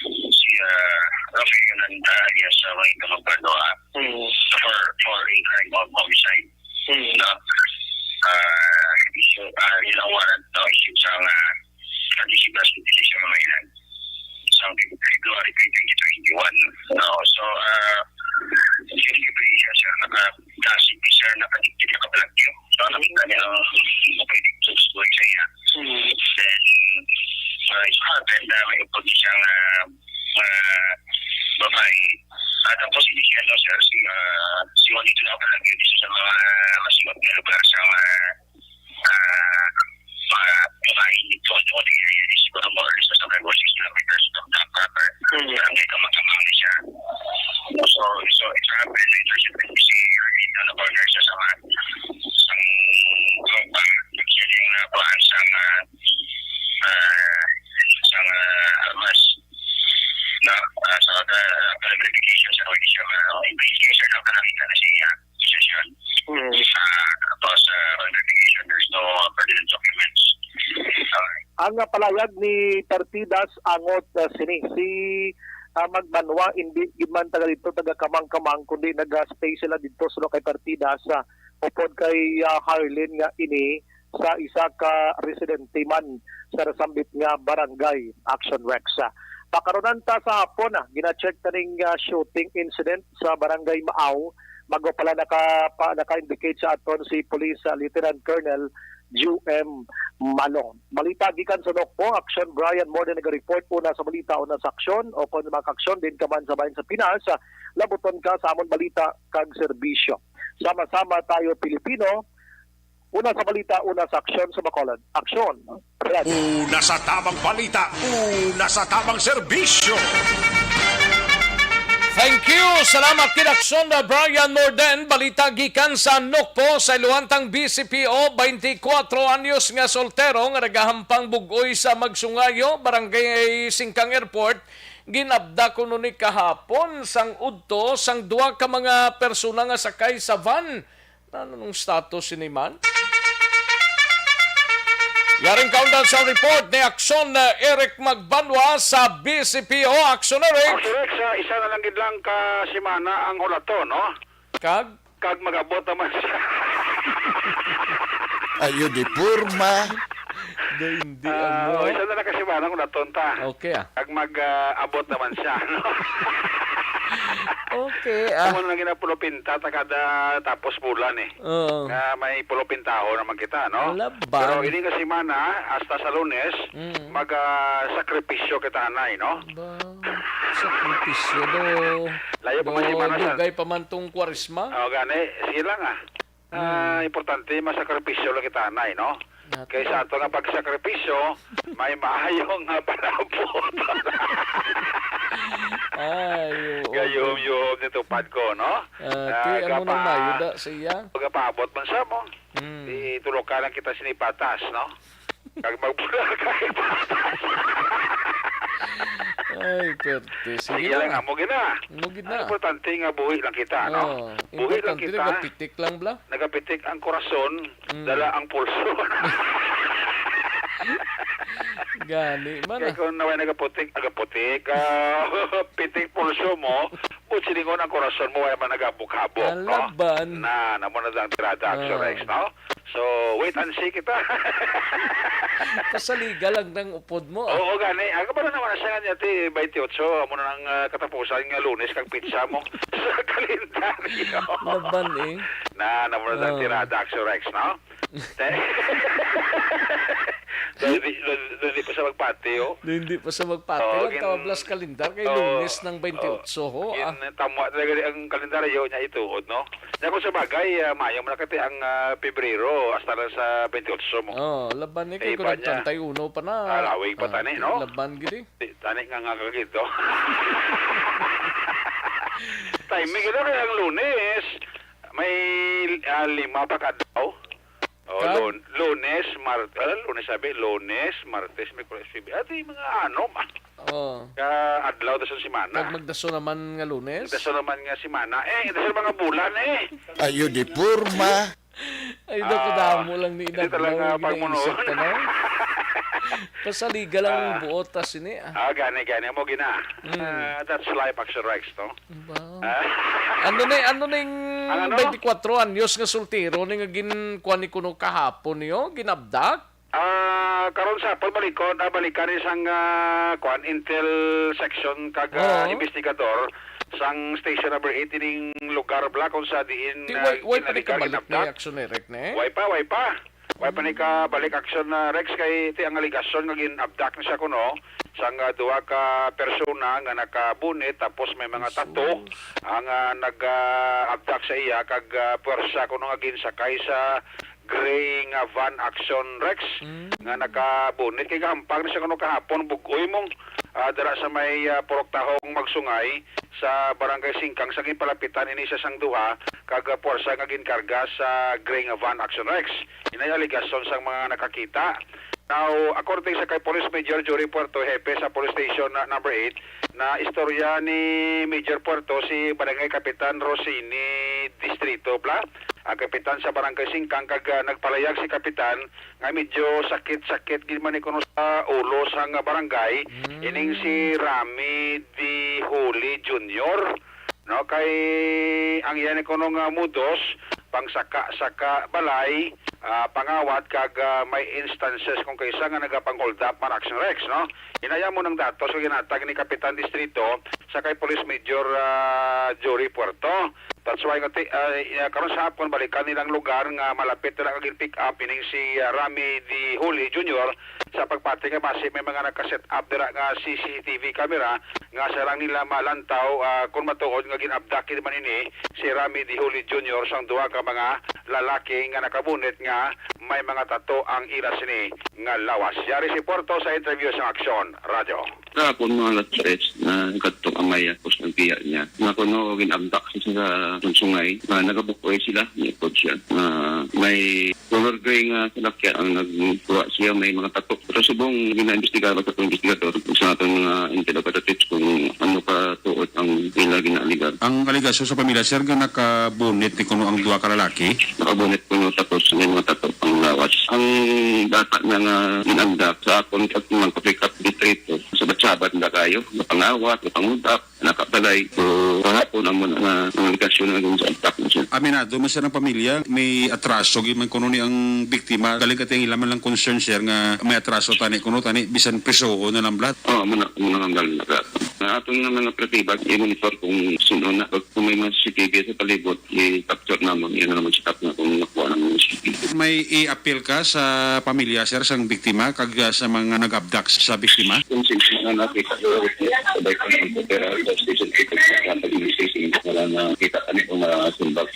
si, ah, Rafi Hernandez, yes, sa may Kamagpano, ah, Mm. for, for in crime of homicide. Mm. No? Ah, so, ah, yun ang warrant, no? Issue sa, ah, sa D C Blas City sa mga ilan. Sa February twenty twenty-one. No? So, ah, Siyempre, siya, siya, naka-, kasi siya nakadikit na kabalagyo. So, nakita niya ang mapwede sa buhay sa iya. Hmm. Then, uh, it happened na may upod siyang, ah, ah, babae. At tapos, hindi siya, no, sir, si, ah, si Juanito na kabalagyo dito sa mga mas magmero para sa mga ah, mga babae dito, ano, ano, area is siguro more or less sa mga six kilometers from the proper Mm. barangay Kamangkamang siya. So, so it happened na ito siya si Arlene na corner siya sa mga, sa mga, siya yung nakuhaan sa mga, ah, sa mga armas na, ah, sa mga verification sa mga siya, mga investigation na nakita na siya. Decision. Mm. Sa, tapos, uh, on verification, there's no pertinent documents. Uh, Ang, ah, palayag ni Partidas angot, ah, sini, si, ah, Magbanwa, hindi gid man taga dito, taga Kamangkamang, kundi naga-stay sila dito suno kay Partidas, ah, upod kay, ah, Harlene nga ini sa isa ka residente man sa nasambit nga barangay, Action Rex. Ah, pakarunan ta sa hapon, ah, gina-check ta ning, ah, shooting incident sa Barangay Maaw. Bago pala naka-, pa-, naka-indicate sa aton si Police, ah, Lieutenant Colonel Ju M Malong. Balita gikan sa Nokpo, Action Brian Morden nag-report una sa balita, una sa aksyon, o kung makaaksyon din ka man sa bayan sa Pinas, ah, labuton ka sa amon balita kag serbisyo. Sama-sama tayo, Pilipino. Una sa balita, una sa aksyon sa Bacolod. Aksyon! Radyo. Una sa tabang balita, una sa tabang serbisyo. Thank you. Salamat kid Aksyon na Brian Morden. Balita gikan sa Nokpo sa Iluantang B C P O, twenty-four anyos nga soltero nga nagahampang bug-oy sa Magsungayo, Barangay Singkang Airport. Ginabda kuno ni kahapon sang udto sang duha ka mga persona nga sakay sa van. Ano nung status sini man? Yaring kaundan sa report ni Aksyon, uh, Eric Magbanwa sa B C P O. Aksyon, Eric. Aksyon, Eric, sa isa na lang gid lang ka semana ang hulaton, no? Kag? Kag mag-abot naman siya. Ayo di porma. Do hindi Ah, amo. o, isa na lang kasi ba, kung naton ta. Okay ah. Kag mag-abot naman siya, no? Okay ah. Amo na lang ginapulupinta ta kada tapos bulan eh. Oo. Nga may pulupintaho naman kita, no? Laban. Pero ini nga semana, hasta sa Lunes, Mm. mag-sakripisyo kita, anay, no? Ba, sakripisyo do. Layo pa man Do, semana sa dugay pa man tong kwaresma. O, gani, sige lang ah. Ah, importante, masakripisyo lang kita, anay, no? Nato. Kaysa ato nga pagsakripisyo, may maayong nga palabot. Ay, oo. Gayom-yom nitupad ko, no? Ah, Ah, ti, amo nang gapa- mayo da sa iya. Pagkapaabot man sa mo, Mm. di tulo ka lang kita sinipatas, no? Kag magbulag ka ipatas. Ay, perte. Sige Sige na. lang, amo gina. Amo gid Ang na. importante nga buhi lang kita, no? Oh, Buhi lang importante kita. Nagapitik lang bla. Nagapitik ang korason, Mm. dala ang pulso. Gani man Kaya ah. kung naway nagaputik, agaputik, ah, pitik pulso mo, but silingon ang korason mo, wala man nagabok-habok, Ang no? laban. Na, namo na ang tirada, Action Ah. Rex, no? So, wait and see kita. Pasaliga lang ng upod mo ah. Oo, gani. Ang kabalo naman na siya nga niya, ti, twenty-eight, amo na ang ah, katapusan nga Lunes kag pitsa mo sa kalendaryo. Laban eh. Na, namo na ang Ah. tirada, Action Rex, no? Te- Dahil di, dahil, dahil di pa siya magpati, oh. Do hindi pa sa magpati Oo, lang gin- kawablas kalendar kay Oo. Lunes ng twenty-eight ho ah. Gin-, tama talaga di ang kalendaryo niya ituod, no? Nya kung sa bagay, ah, mayo man na kati ang ah, Pebrero hasta lang sa twenty-eight mo. Oh, laban ni Eh, kay iba kunang niya. treinta y uno pa na. Ah, lawig pa tani, no? Laban gid eh. Di, tani nga nga kagito. Timing gid kay ang Lunes may ah, lima pa ka adlaw. Oh, Kag? Lun- Lunes, Mar- ah, Lunes sabi, Lunes, Martes, Miyerkules, Huwebes. Ati mga ano, ah, Oh. ka adlaw da sa semana. Kag magdaso naman nga Lunes. Daso naman nga semana. Eh, daso mga bulan eh. Ayo di porma. Ay, daw Ah, kadamo lang ni hindi inadlaw talaga ang pagmuno. ginaisip ka, no? Pasaliga lang ang Ah. buot, tas ini, ah. Ah, gani, gani. Mo gina. Mm. Ah, that's life, Action Rex, no? Ba? Ah, Ano ni, ano ning Ang ano? twenty-four anyos nga soltero ni nga ginkuan ni kuno kahapon niyo, ginabdak? Ah, karon sa hapon, balikon, ah, balikan ni sang ah, kuan, intel section kag ah, Oo. investigador sang station number eight ining lugar bla kung sa diin Ti ah, way, way pa ni ginaligar, kabalik ni ginabdak. Action Eric ni? Way pa, way pa. Way pa ni kabalik Action ah, Rex kay ti ang aligasyon nga ginabdak ni siya kuno sang ah, duha ka persona nga nakabunit tapos may mga tato ang ah, nag-abdak sa iya kag ah, puwersa kuno nga ginsakay sa gray nga van Action Rex Mm. nga nakabunit kay gahampang na siya kuno kahapon bug-oy mong ah, dira sa may ah, Purok Tahong Magsungay sa Barangay Singkang sa ginpalapitan ini sa sang duha kag ah, puwersa nga ginkarga sa gray nga van Action Rex. Inay aligasyon sang mga nakakita. Now, according sa kay Police Major Jory Puerto, hepe sa Police Station na number eight, na istorya ni Major Puerto si Barangay Kapitan Rosini Distrito, bla? Ang kapitan sa Barangay Singkang kag ah, nagpalayag si kapitan nga medyo sakit-sakit gid man ni kuno sa ulo sang barangay, Mm. ining si Rami D. Holy Junior, no, kay ang iya ni kuno nga modus, pangsaka-saka balay, ah, pangawat kag ah, may instances kung kaisa nga nagapang-hold up man Action Rex, no? Inaya mo ng datos nga ginatag ni Kapitan Distrito sa kay Police Major ah, Jory Puerto. That's why nga ti- ah, ah, karon sa hapon balikan nilang lugar nga malapit nila kag pick up ining si ah, Rami D. Holy Junior sa pagpati nga basi may mga naka-set up dira nga C C T V camera nga sarang nila malantaw ah, kung matuod nga ginabdak man ini si Rami D. Holy Junior sang duha ka mga lalaki nga nakabunit nga may mga tato ang ila sini nga lawas. Yari si Puerto sa interview sa Aksyon Radyo. Kahapon, mga alas tres, na kadtong amay, tapos nagbiya niya. Nga kuno, ginabdak siya sa sungay. Nga nagabukoy sila, niipod siya. Nga may color gray nga salakya ang nagkuha siya, may mga tato. Pero subong ginaimbestigahan sa mga investigador, sa atong mga intel operatives kung ano ka tuot ang ila ginaaligar. Ang alegasyon sa pamilya, sir, nga nakabunit ni kuno ang duha ka lalaki? Nakabunit kuno tapos may mga tato ang lawas. Ang bata na nga ginabdak sa akon, at mga kapikat distrito, sabat-sabat na kayo, napangawat, napangudap, nakabalay. So, Kahapon amo na nga ang relasyon na dun sa attack na siya. Aminado man, sir, ang pamilya, may atraso gyud man kuno ni ang biktima. Galing kati ang ila man lang concern, sir, nga may atraso tani kuno, tani bisan prisohon na lang bala. Oo, muna, muna ang galing na. Nga aton nga mga operatiba, i-monitor kung sino na. Kung may mga C C T V sa palibot, i-capture namon. Yan na naman check up na kung nakuha ng mga C C T V. May i-appeal ka sa pamilya, sir, sang biktima, kag, ah, sa mga nag-abduct sa biktima? Kung sino nga nakita, sabay ko ng opera, sa station eight, sa police station, wala na kita kami kung mga sumbag.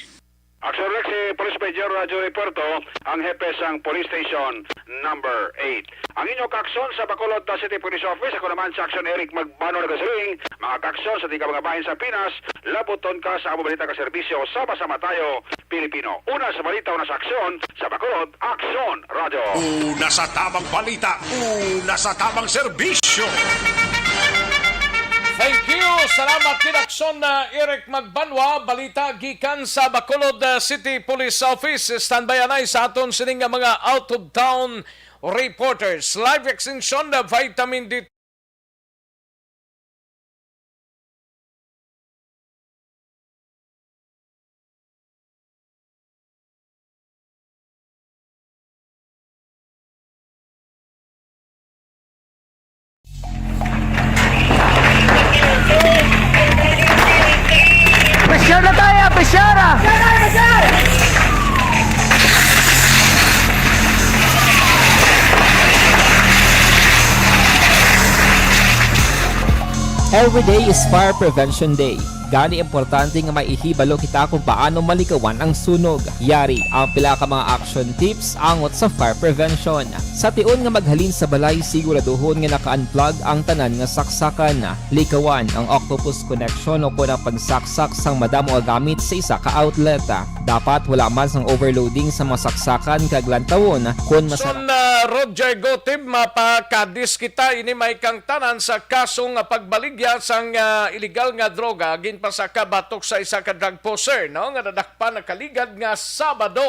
Action Rex, si Police Major Joey Puerto, ang hepe sang Police Station Number eight. Ang inyo kaaksyon sa Bacolod City Police Office, ako naman si Action Eric Magbano nagasiling, mga kaaksyon sa tingka mga bahin sa Pinas, labuton ka sa amo balita ka serbisyo, sama-sama tayo, Pilipino. Una sa balita, una sa aksyon, sa Bacolod, Aksyon Radyo. Una sa tamang balita, una sa tamang serbisyo. Thank you. Salamat gid, Aksyon, uh, Eric Magbanwa. Balita gikan sa Bacolod, uh, City Police Office. Standby anay sa aton sining nga mga out-of-town reporters. Live extension, uh, vitamin D. Pressure na tayo! Pressure na! Every day is Fire Prevention Day. Gani, importante nga may ihibalo kita kung paano malikawan ang sunog. Yari ang pila ka mga action tips angot sa fire prevention. Sa tion nga maghalin sa balay, siguraduhon nga naka-unplug ang tanan nga saksakan. Likawan ang octopus connection o kon ang pagsaksak sang madamo nga gamit sa isa ka outlet. Dapat wala man sang overloading sa mga saksakan kag lantawon kon masara- Son, uh, Roger Gotib, mapakadis kita, ini may kangtanan sa kaso nga pagbaligya sang, ah, iligal nga droga ginpasaka batok sa isa ka drug pusher, no, nga nadakpan nakaligad nga Sabado.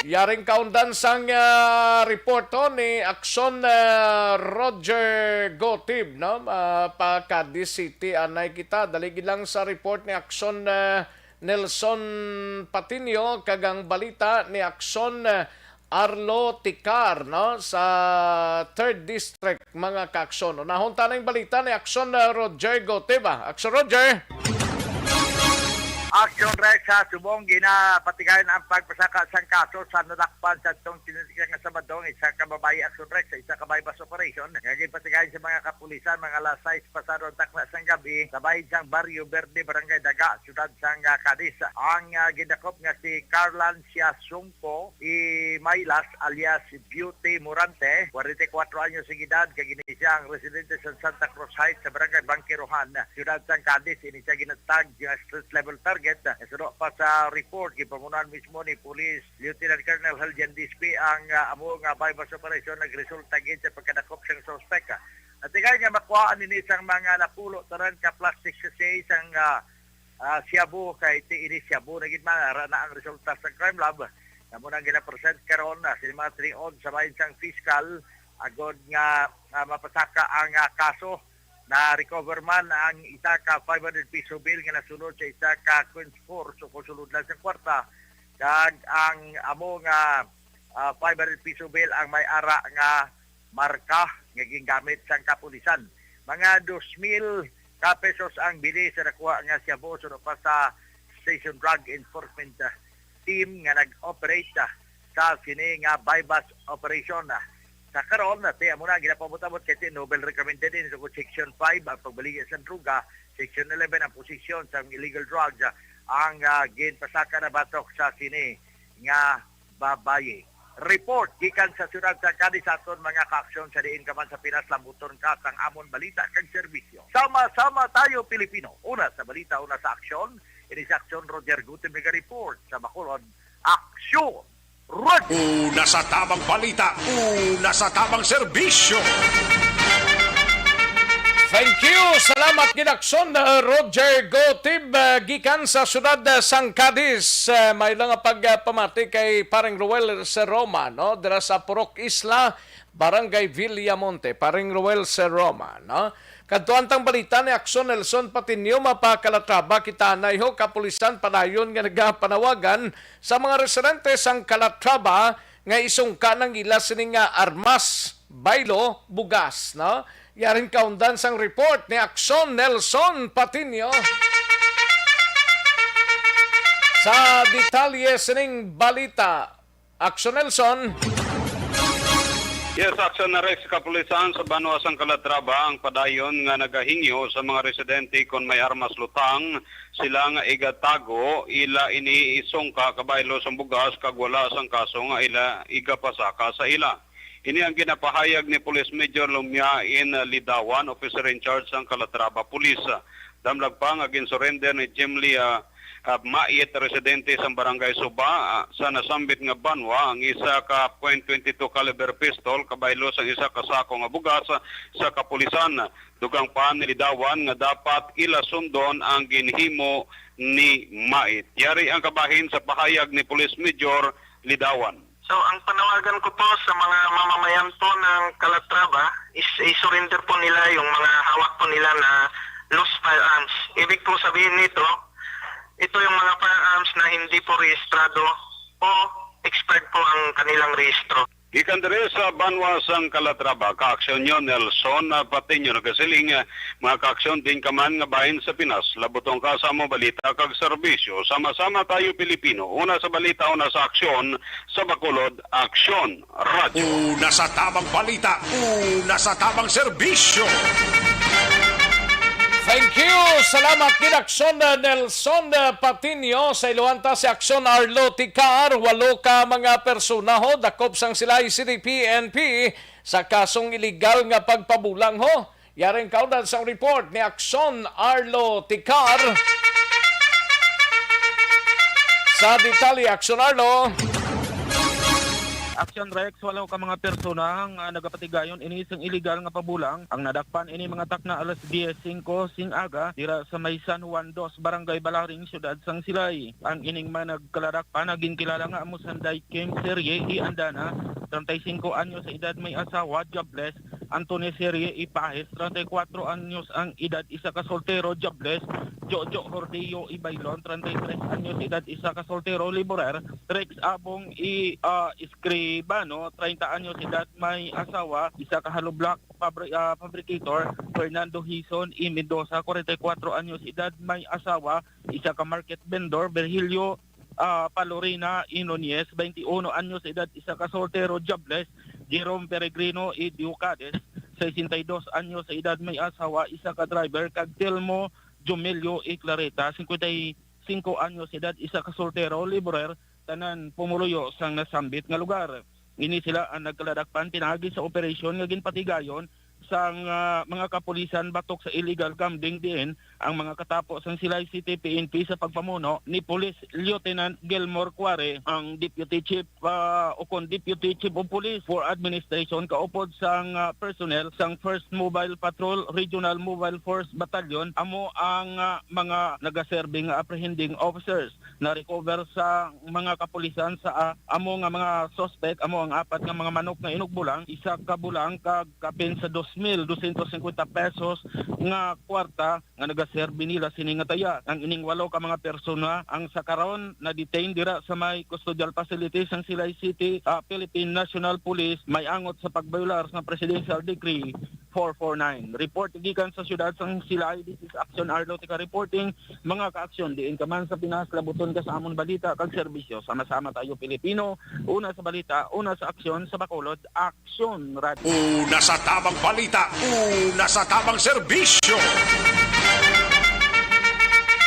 Yaring kaundan sang, ah, reporto ni Akson, ah, Roger Gotib, no? Ah, pa Cadiz City anay kita. Dali gid lang sa report ni Akson, ah, Nelson Patino kag ang balita ni Akson, ah, Arlo Ticar, no, sa Third District, mga kaakson. Unahon ta na ang balita ni Akson, ah, Roger Goteba. Akson Roger. Action Rex, sa subong ginapatigayon ang pagpasaka sang kaso sa nadakpan sa tong sinitika nga Sabado ang isa ka babayi. Action Rex, sa isa ka buy-bust operation nga ginpatigayon sa mga kapulisan mga alas sais pasado ang takna sang gabi sa bahin sang Barrio Verde, Barangay Daga, siyudad sang, ah, Cadiz. Ang, ah, gidakop nga si Carlancia Sungko Imailas alias Beauty Morante, forty-four anyos ang edad, kag ini siya ang residente sa Santa Cruz Heights sa Barangay Bangkirohan, siyudad sang Cadiz. Ini siya ginatag nga street level target. Suno pa sa report, gipamunuan mismo ni Police Lieutenant Colonel Helgen Dispe ang, ah, amo nga buy-bust operation nagresulta gid sa pagkadakop sang suspek. Natigayon nga makuhaan ini sang mga napulo tanan ka plastic sachet sang, ah, ah, shabu, kay ti ini shabu na gid man, ara na ang resulta sa crime lab. Amo nang ginapresent karon, ah, sa mga tiniod sa bahin sang piskal, agod nga, ah, mapasaka ang, ah, kaso. Na-recover man ang isa ka five hundred peso bill nga nasulod sa isa ka coin purse o kung sulod lang sa kwarta, kag ang amo nga, ah, five hundred peso bill ang may ara nga marka nga gingamit sang kapulisan. Mga dos mil ka pesos ang bili sa nakuha nga shabu suno pa sa Station Drug Enforcement, ah, Team nga nag-operate, ah, sa sini nga buy-bust operation. Ah, sa karon, ah, ti amo na ang ginapabot-abot kay ti novel recommended din sa Section five ang pagbaligya sa droga, Section eleven ang possession sa illegal drugs, ah, ang, ah, ginpasaka na batok sa sini nga babayi. Report gikan sa siyudad sa Cadiz sa aton mga kaaksyon sa diin ka man sa Pinas, lambuton ka sang amon balita kag serbisyo. Sama-sama tayo, Pilipino. Una sa balita, una sa aksyon. Ini si Aksyon Roger Gutierrez nag-report sa Bacolod. Aksyon! Roger! Una sa tamang balita, una sa tamang serbisyo. Thank you. Salamat gid, Aksyon, uh, Roger Gotib, uh, gikan sa siyudad, uh, sang Cadiz. Uh, may lang nga pagpamati kay Pareng Ruel sa Roma, no? Dira sa Purok Isla, Barangay Villamonte, Paring Roel Seroma, no? Kadto ang tang balita ni Aksyon Nelson Patinio, mapa Calatrava kita anay ho, kapulisan padayon nga nagapanawagan sa mga residente sang Calatrava nga isungka nang ila sini nga armas, baylo, bugas, no? Yarin kaundan sang report ni Aksyon Nelson Patinio. Sa detalye sining balita, Aksyon Nelson. Yes, Aksyon na Rex, kapulisan sa banwa sang Calatrava ang padayon nga nagahingyo sa mga residente kon may armas lutang sila nga igatago ila ini isungka kabaylo sang bugas kag wala sang kaso nga ila igapasaka sa ila. Ini ang ginapahayag ni Police Major Lumiain Lidawan, officer in charge sang Calatrava Police. Damlag pa nga ginsurrender ni Jimlia, ah, Mait, residente sa Barangay Suba, ah, sa nasambit nga banwa, ang isa ka point twenty-two caliber pistol kabaylo sang isa ka sako nga bugas sa kapulisan. Dugang pa ni Lidawan nga dapat ila sundon ang ginhimo ni Mait. Yari ang kabahin sa pahayag ni Police Major Lidawan. So, ang panawagan ko po sa mga mamamayan po ng Calatrava is i-surrender po nila yung mga hawak po nila na loose firearms. Ibig po sabihin nito, ito yung mga firearms na hindi po rehistrado o expired po ang kanilang rehistro. Gikan diri sa banwa sang Calatrava, kaaksyon nyo Nelson Patiño nagasiling, mga kaaksyon din ka man nga bahin sa Pinas, labutong ka sa amo balita kag serbisyo. Sama-sama tayo Pilipino, una sa balita, una sa aksyon, sa Bacolod, Aksyon Radyo. Una sa tamang balita, una sa tamang serbisyo. Thank you. Salamat gid, Aksyon, uh, Nelson, uh, Patiño. Sa iluhan ta si Aksyon Arlo Ticar, walo ka mga persona ho dakop sang sila C D P N P sa kasong iligal nga pagpabulang ho. Yaring kaundan sang report ni Aksyon Arlo Ticar. Sa detalye, Aksyon Arlo. Aksyon Rex, walo ka mga persona nga nagapatigayon ini sing iligal nga pabulang ang nadakpan ini mga takna alas diez singko sing aga dira sa may San Juan Dos, Barangay Balaring, Siyudad sang Silay. Ang ining mga nagkaladakpan nga ginkilala nga amo sanday Kim Serie y Andana, treinta y cinco anyos sa edad, may asawa, jobless, Anthony Serie y Pajes, treinta y cuatro anyos ang edad, isa ka soltero, jobless, Jojo Hordeo y Bailon, treinta y tres anyos edad, isa ka soltero, laborer, Rex Abong y, ah, Escribano, treinta anyos edad, may asawa, isa ka hollow block fabri-, ah, fabricator, Fernando Hison y Mendoza, cuarenta y cuatro anyos edad, may asawa, isa ka market vendor, Virgilio, ah, Palorina y Nunez, veintiuno anyos edad, isa ka soltero, jobless, Jerome Peregrino y Diocades, sesenta y dos anyos sa edad, may asawa, isa ka driver, kag Telmo Jomelio y Clareta, cincuenta y cinco anyos edad, isa ka soltero, laborer, tanan pumuluyo sang nasambit nga lugar. Ini sila ang nagkaladakpan pinaagi sa operasyon nga ginpatigayon sang, ah, mga kapulisan batok sa illegal gambling, diin ang mga katapo sang Silay City P N P sa pagpamuno ni Police Lieutenant Gilmore Cuare, ang Deputy Chief, ah, o kon Deputy Chief of Police for Administration, kaupod sang, ah, personnel sang First Mobile Patrol Regional Mobile Force Battalion, amo ang, ah, mga nagaserbi nga apprehending officers. Na-recover sa mga kapulisan sa, ah, amo nga mga suspect, amo ang apat nga mga manok nga inugbulang, isa ka bulang kag kapin sa dos mil dosyentos singkwenta pesos nga kwarta nga nagaserbi nila sini nga taya. Ang ining walo ka mga persona ang sa karon na-detain dira sa may custodial facility sang Silay City, ah, Philippine National Police, may angot sa pagbayolar sa Presidential Decree four four nine. Report gikan sa siyudad sang Silay, this is Action Arlo Tika reporting. Mga kaaksyon, diin ka man sa Pinas, labuton ka sa amon balita kag serbisyo. Sama-sama tayo Pilipino, una sa balita, una sa aksyon, sa Bacolod, Aksyon Radio. Una sa tamang balita, una sa tamang serbisyo.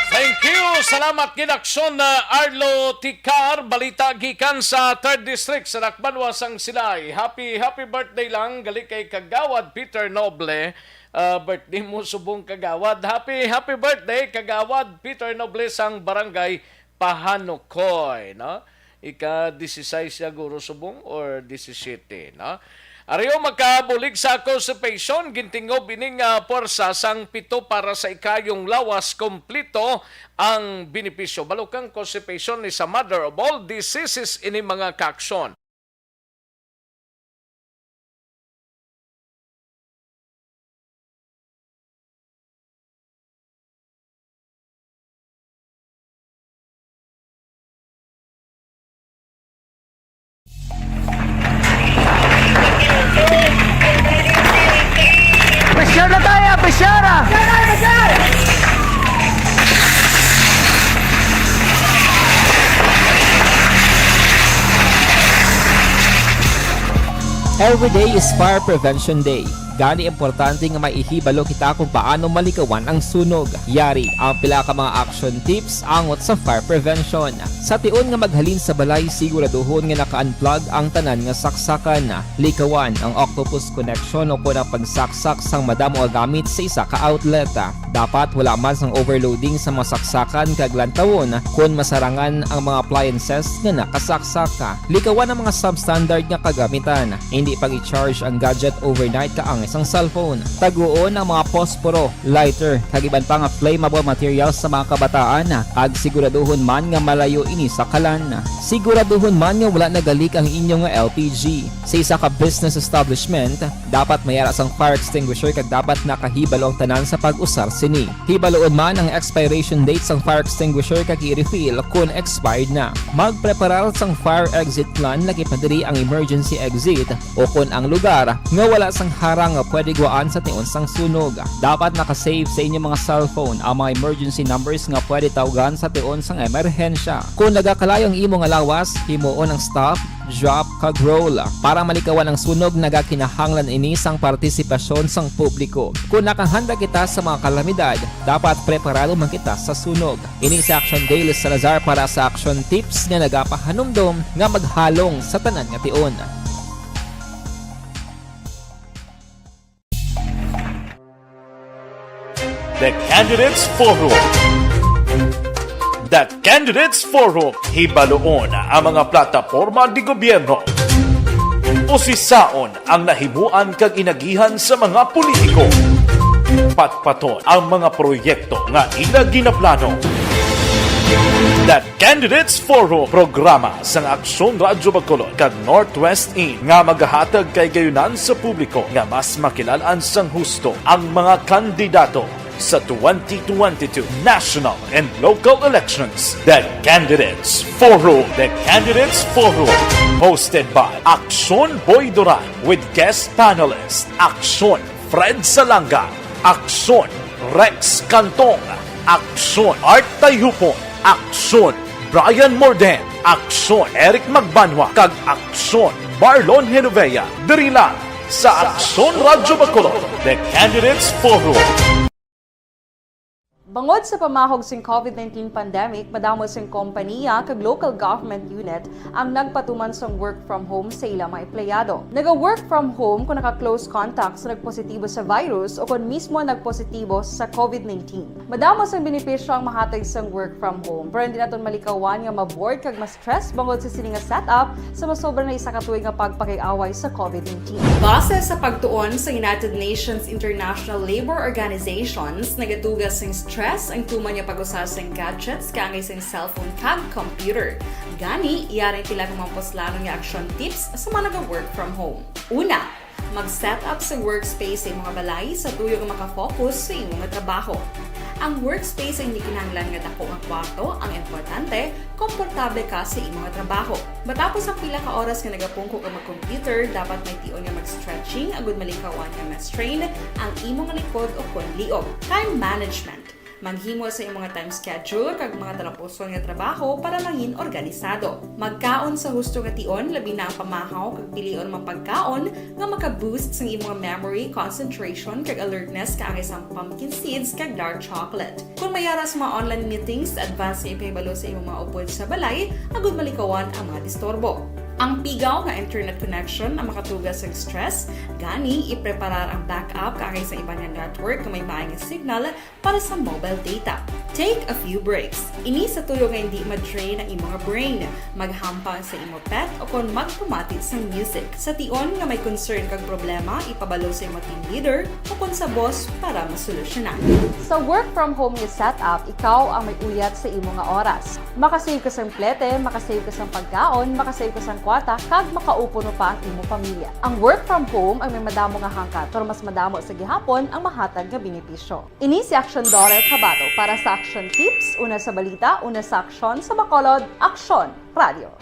Thank you. Salamat gid, Aksyon, uh, Arlo Ticar. Balita gikan sa Third District sa Dakbanwa sang Silay. Happy, happy birthday lang gali kay Kagawad Peter Noble. Uh, birthday mo subong, Kagawad. Happy, happy birthday, Kagawad Peter Noble sang Barangay Pahanukoy, no? Ika dieciséis siguro subong or diecisiete, no? Ari ho, makabulig sa constipation, gintingob ini nga puwersa sang pito para sa ikayong lawas, kompleto ang benepisyo. Balukang constipation is a mother of all diseases ini, mga kaaksyon. Every day is Fire Prevention Day. Gani, importante nga maihibalo kita kung paano malikawan ang sunog. Yari ang pila ka mga action tips angot sa fire prevention. Sa tion nga maghalin sa balay, siguraduhon nga naka-unplug ang tanan nga saksakan. Likawan ang octopus connection o kon ang pagsaksak sang madamo nga gamit sa isa ka outlet. Dapat wala man sang overloading sa mga saksakan kag lantawon kon masarangan ang mga appliances nga nakasaksak. Likawan ang mga substandard nga kagamitan. Hindi pag-i-charge ang gadget overnight kaangay sang cellphone. Taguon ang mga posporo, lighter, kag iban pa nga flammable materials sa mga kabataan, kag siguraduhon man nga malayo ini sa kalan. Siguraduhon man nga wala nagalik ang inyo nga L P G. Sa isa ka business establishment, dapat may ara sang fire extinguisher kag dapat nakahibalo ang tanan sa pag-usar sini. Hibaluon man ang expiration date sang fire extinguisher kag i-refill kon expired na. Magpreparar sang fire exit plan, lakip na diri ang emergency exit, o kon ang lugar nga wala sang harang nga pwede guwaan sa tion sang sunog. Dapat naka-save sa inyo mga cellphone ang mga emergency numbers nga pwede tawgan sa tion sang emerhensya. Kon nagakalayo ang imo nga lawas, himuon ang stop, drop, kag roll. Para malikawan ang sunog, nagakinahanglan ini sang partisipasyon sang publiko. Kon nakahanda kita sa mga kalamidad, dapat preparado man kita sa sunog. Ini si Action Daily Salazar para sa Action Tips nga nagapahanumdom nga maghalong sa tanan nga tion. The Candidates Forum. The Candidates Forum. Hibaluon ang mga plataporma di gobyerno. Usisaon ang nahimuan kag inagihan sa mga politiko. Patpaton ang mga proyekto nga ila ginaplano. The Candidates Forum, programa sang Aksyon Radyo Bacolod kag Northwest In nga magahatag kahigayonan sa publiko nga mas makilal-an sang husto ang mga kandidato sa twenty twenty-two national and local elections. The Candidates Forum. The Candidates Forum, hosted by Aksyon Boy Duran with guest panelist Aksyon Fred Salanga, Aksyon Rex Cantong, Aksyon Art Tayhupon, Aksyon Brian Morden, Aksyon Eric Magbanwa, kag Aksyon Marlon Genovea, diri lang sa Aksyon Radyo Bacolod, The Candidates Forum. Bangod sa pamahog sing covid nineteen pandemic, madamo sing kompanya kag local government unit ang nagpatuman sang work from home sa ila mga empleyado. Naga-work from home kon naka-close contact sa nagpositibo sa virus o kon mismo nagpositibo sa covid nineteen. Madamo sang benepisyo ang mahatag sang work from home, pero hindi naton malikawan nga ma-bored kag ma-stress bangod sa sini nga setup sa masobra na isa ka tuig nga pagpakig-away sa covid nineteen. Base sa pagtuon sa United Nations International Labor Organizations, nagatuga sing stress ang tuman nga pag-usa sing gadgets kaangay sing cellphone kag computer. Gani, yari ang pila ka mga puslanon nga action tips sa mga naga-work from home. Una, mag-set up sa workspace sa imo nga balay sa tuyo nga maka-focus sa imo nga trabaho. Ang workspace ang hindi kinahanglan nga dako nga kwarto, ang importante, komportable ka sa imo nga trabaho. Matapos ang pila ka oras nga nagapungko ka mag-computer, dapat may tion nga mag-stretching agud malikawan nga ma-strain ang imo nga likod o kon liog. Time management. Maghimo sa imo nga time schedule kag mga talapuson nga trabaho para mangin organisado. Magkaon sa husto nga tion, labi na ang pamahaw kag pilion ang mga pagkaon nga maka-boost sang imo nga memory, concentration, kag alertness kaangay sang pumpkin seeds kag dark chocolate. Kon may ara sa mga online meetings, advance nga ipahibalo sa imo mga upod sa balay agud malikawan ang mga disturbo. Ang pigaw nga internet connection ang makatuga sang stress, gani ipreparar ang backup kaangay sa iban nga network nga may maay nga signal para sa mobile data. Take a few breaks. Ini sa tuyo nga hindi ma-drain ang imo nga brain. Maghampang sa imo pet o kon magpamati sang music. Sa tion nga may concern kag problema, ipabalo sa imo team leader o kon sa boss para masolusyonan. Sa work from home nga setup, ikaw ang may uyat sa imo nga oras. Makasave ka sang plete, makasave ka sang pagkaon, makasave ka sang kwarta, kag makaupod pa ang imo pamilya. Ang work from home ang may madamo nga hangkat, pero mas madamo sa gihapon ang mahatag nga benepisyo. Ini si Aksyon Dorel Cabato para sa Aksyon Tips, una sa balita, una sa aksyon, sa Bacolod, Aksyon Radio.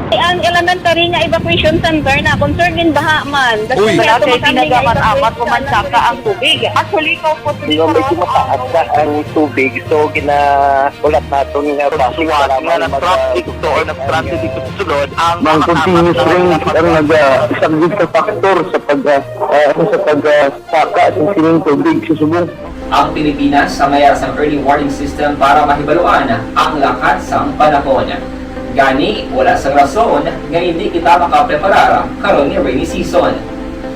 Ang elementary nga evacuation center na concern din baha man. Uy. Wala kay tinaga man amat o mansaka ang tubig. Actually, ko po Yung medyo mataas na ang tubig, so gina-, ulat naton nga basi Suwat nga mag-, nag-traffic to or nag-transit dito sa sulod ang Mang mga continuous tapat na rain ang nag-, ah, isang big factor sa pag, ah, ah, sa pag, ah, saka sa sining tubig sa subong. Ang Pilipinas ang mayara sang early warning system para mahibaluan ang lakat sang panahon. Gani, wala sang rason nga hindi kita makapreparar karon nga rainy season.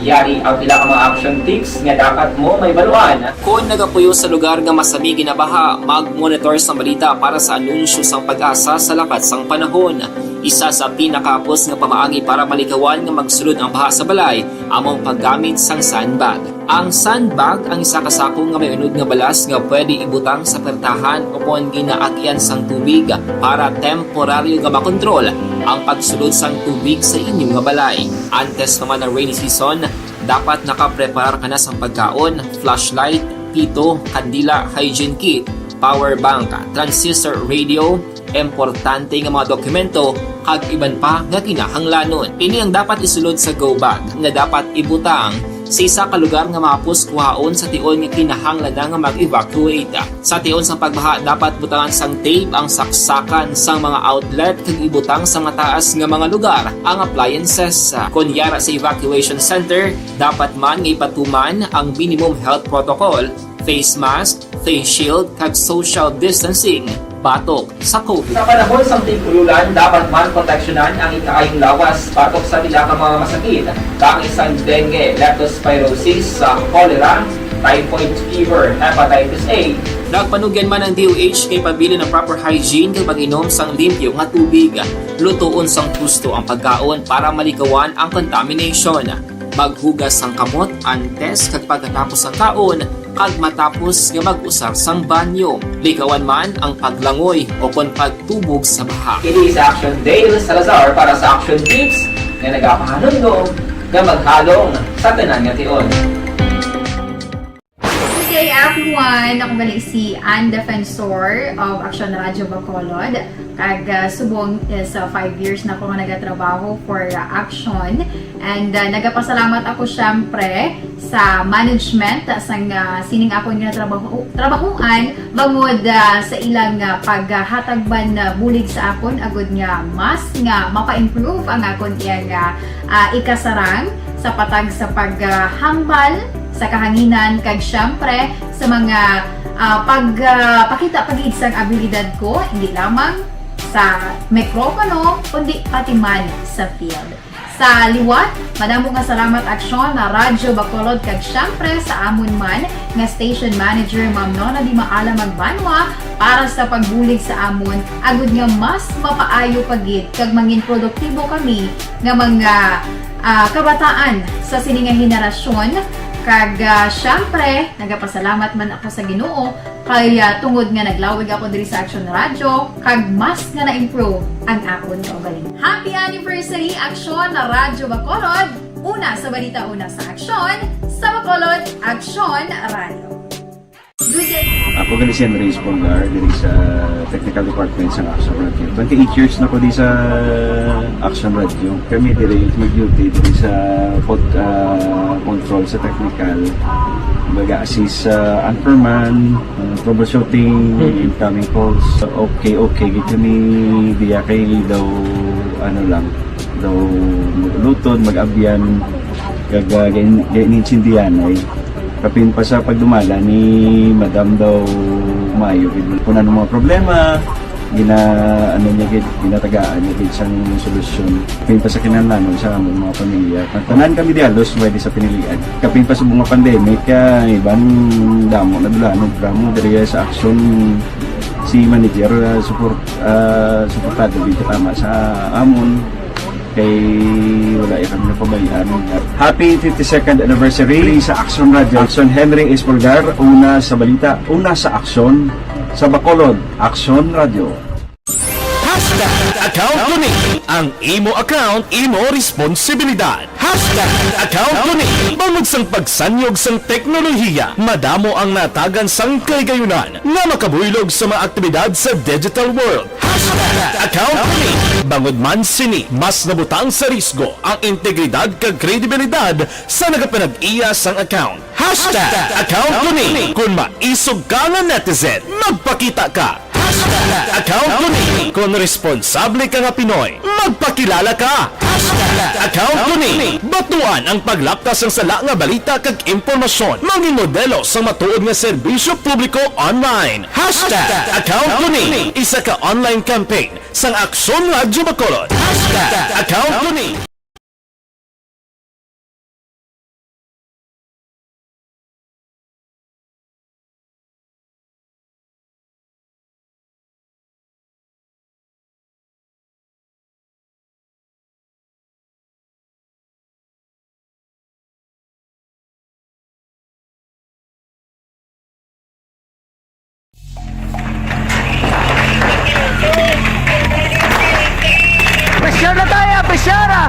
Yari ang pila ka mga action tips nga dapat mo mahibaluan. Kon nagapuyo sa lugar nga masami ginabaha, mag-monitor sang balita para sa anunsyo sang PAGASA sa lakat sang panahon. Isa sa pinakahapos nga pamaagi para malikawan nga magsulod ang baha sa balay amo ang paggamit sang sandbag. Ang sandbag ang isa ka sako nga may unod nga balas nga pwede ibutang sa pertahan o kon ginaagyan sang tubig para temporaryo nga makontrol ang pagsulod sang tubig sa inyo nga balay. Antes pa man ang rainy season, dapat nakapreparar ka na sang pagkaon, flashlight, pito, kandila, hygiene kit, power bank, transistor radio, importante nga mga dokumento, kag iban pa nga kinahanglanon. Ini ang dapat isulod sa go bag nga dapat ibutang sa isa ka lugar nga mahapos kuhaon sa tion nga kinahanglan na nga mag-evacuate. Sa tion sang pagbaha, dapat butangan sang tape ang saksakan sang mga outlet kag ibutang sa mataas nga mga lugar ang appliances. Kon yara sa evacuation center, dapat man nga ipatuman ang minimum health protocol, face mask, face shield, kag social distancing batok sa COVID. Sa panahon sang tig-ululan, dapat man proteksyonan ang ikaayong lawas batok sa pila ka mga masakit, kaangay sang dengue, leptospirosis, sa cholera, typhoid fever, hepatitis A. Nagpanugyan man ang D O H kay pabilin ang proper hygiene kag pag-inom sang limpyo nga tubig, lutoon sang husto ang pagkaon para malikawan ang contamination. Maghugas sang kamot antes kag pagkatapos sang kaon, kag matapos nga mag-usar sang banyo. Likawan man ang paglangoy o kon pagtubog sa baha. Ini si Action Dale Salazar para sa Action Tips nga nagapahanumdom nga maghalong sa tanan nga tion. Good day, everyone. Ako gali si Ann Defensor of Action Radio Bacolod. Kag, ah, subong is, ah, five years na ako nga nagatrabaho for, ah, Action. And, ah, nagapasalamat ako, syempre, sa management, ah, sang, ah, sining akon nga trabaho, trabahuan, bangod, ah, sa ilang, ah, paghatag man, ah, bulig sa akon, agud nga mas nga mapa-improve ang akon iyang, ah, ah, ikasarang sa patag sa paghambal sa kahanginan, kag, syempre, sa mga, ah, pag, ah, pakita pa gid sang abilidad ko, hindi lamang sa mikropono, kundi pati man sa field. Sa liwat, madamo nga salamat, Aksyon, na Radyo Bacolod, kag, syempre, sa amon man nga station manager, Ma'am Nona Di Maala Magbanwa, para sa pagbulig sa amon, agud nga mas mapaayo pa gid kag mangin produktibo kami nga mga, ah, kabataan sa sini nga henerasyon. Kag, ah, syempre, nagapasalamat man ako sa Ginoo kay, ah, tungod nga naglawig ako diri sa Action Radio, kag mas nga na-improve ang akon kaugalingon. Happy anniversary, Action Radyo Bacolod! Una sa balita, una sa aksyon, sa Bacolod, Action Radio. Good day. Ako gali si Henry Espolgar, diri sa technical department sa Action Radio. Twenty-eight years na ko di sa Action Radio. Kami diri mag-duty diri sa pod-, ah, control sa technical. Mag-assist sa anchorman, ah, troubleshooting, Mm. incoming calls. Okay, okay. Gid kami diya kay daw, ano lang, daw luton, mag-abyan. Kag, ah, gin-, gin-, gininsindihan ay kapin pa sa pagdumala ni Madam daw maayo gid. Kung ano mga problema, gina-, ano niya gid, ginatagaan niya gid sang solusyon. Kapin pa sa kinahanglanon sa among mga pamilya. Tanan kami di halos pwede sa pinilian. Kapin pa sa mga pandemic, ah, iban damo na dula, no, drama diri sa aksyon si manager, ah, support, ah, suportado gid katama sa amon. Kay wala ya kami napabayaan. Happy fifty-second anniversary sa Action Radio. Action Henry Espolgar, una sa balita, una sa aksyon, sa Bacolod, Action Radio. Hashtag account to me. Ang imo account, imo responsibilidad. Hashtag account ko ni. Bangod sang pagsanyog sang teknolohiya, madamo ang natagan sang kahigayunan nga makabuylog sa mga aktibidad sa digital world. Hashtag account ko ni. Bangod man sini, mas nabutang sa risgo ang integridad kag kredibilidad sa nagapanag-iya sang account. Hashtag account ko ni. Kung maisog ka nga netizen, magpakita ka. Hashtag account ko ni. Kung responsable ka nga Pinoy, magpakilala ka. Hashtag account ko ni. Batuan ang paglapkas sang sala nga balita kag impormasyon. Mangin modelo sang matuod nga serbisyo publiko online. Hashtag account ko ni. Isa ka online campaign sang Aksyon Radyo Bacolod. Hashtag account ko ni. Pressure na tayo, pressure na!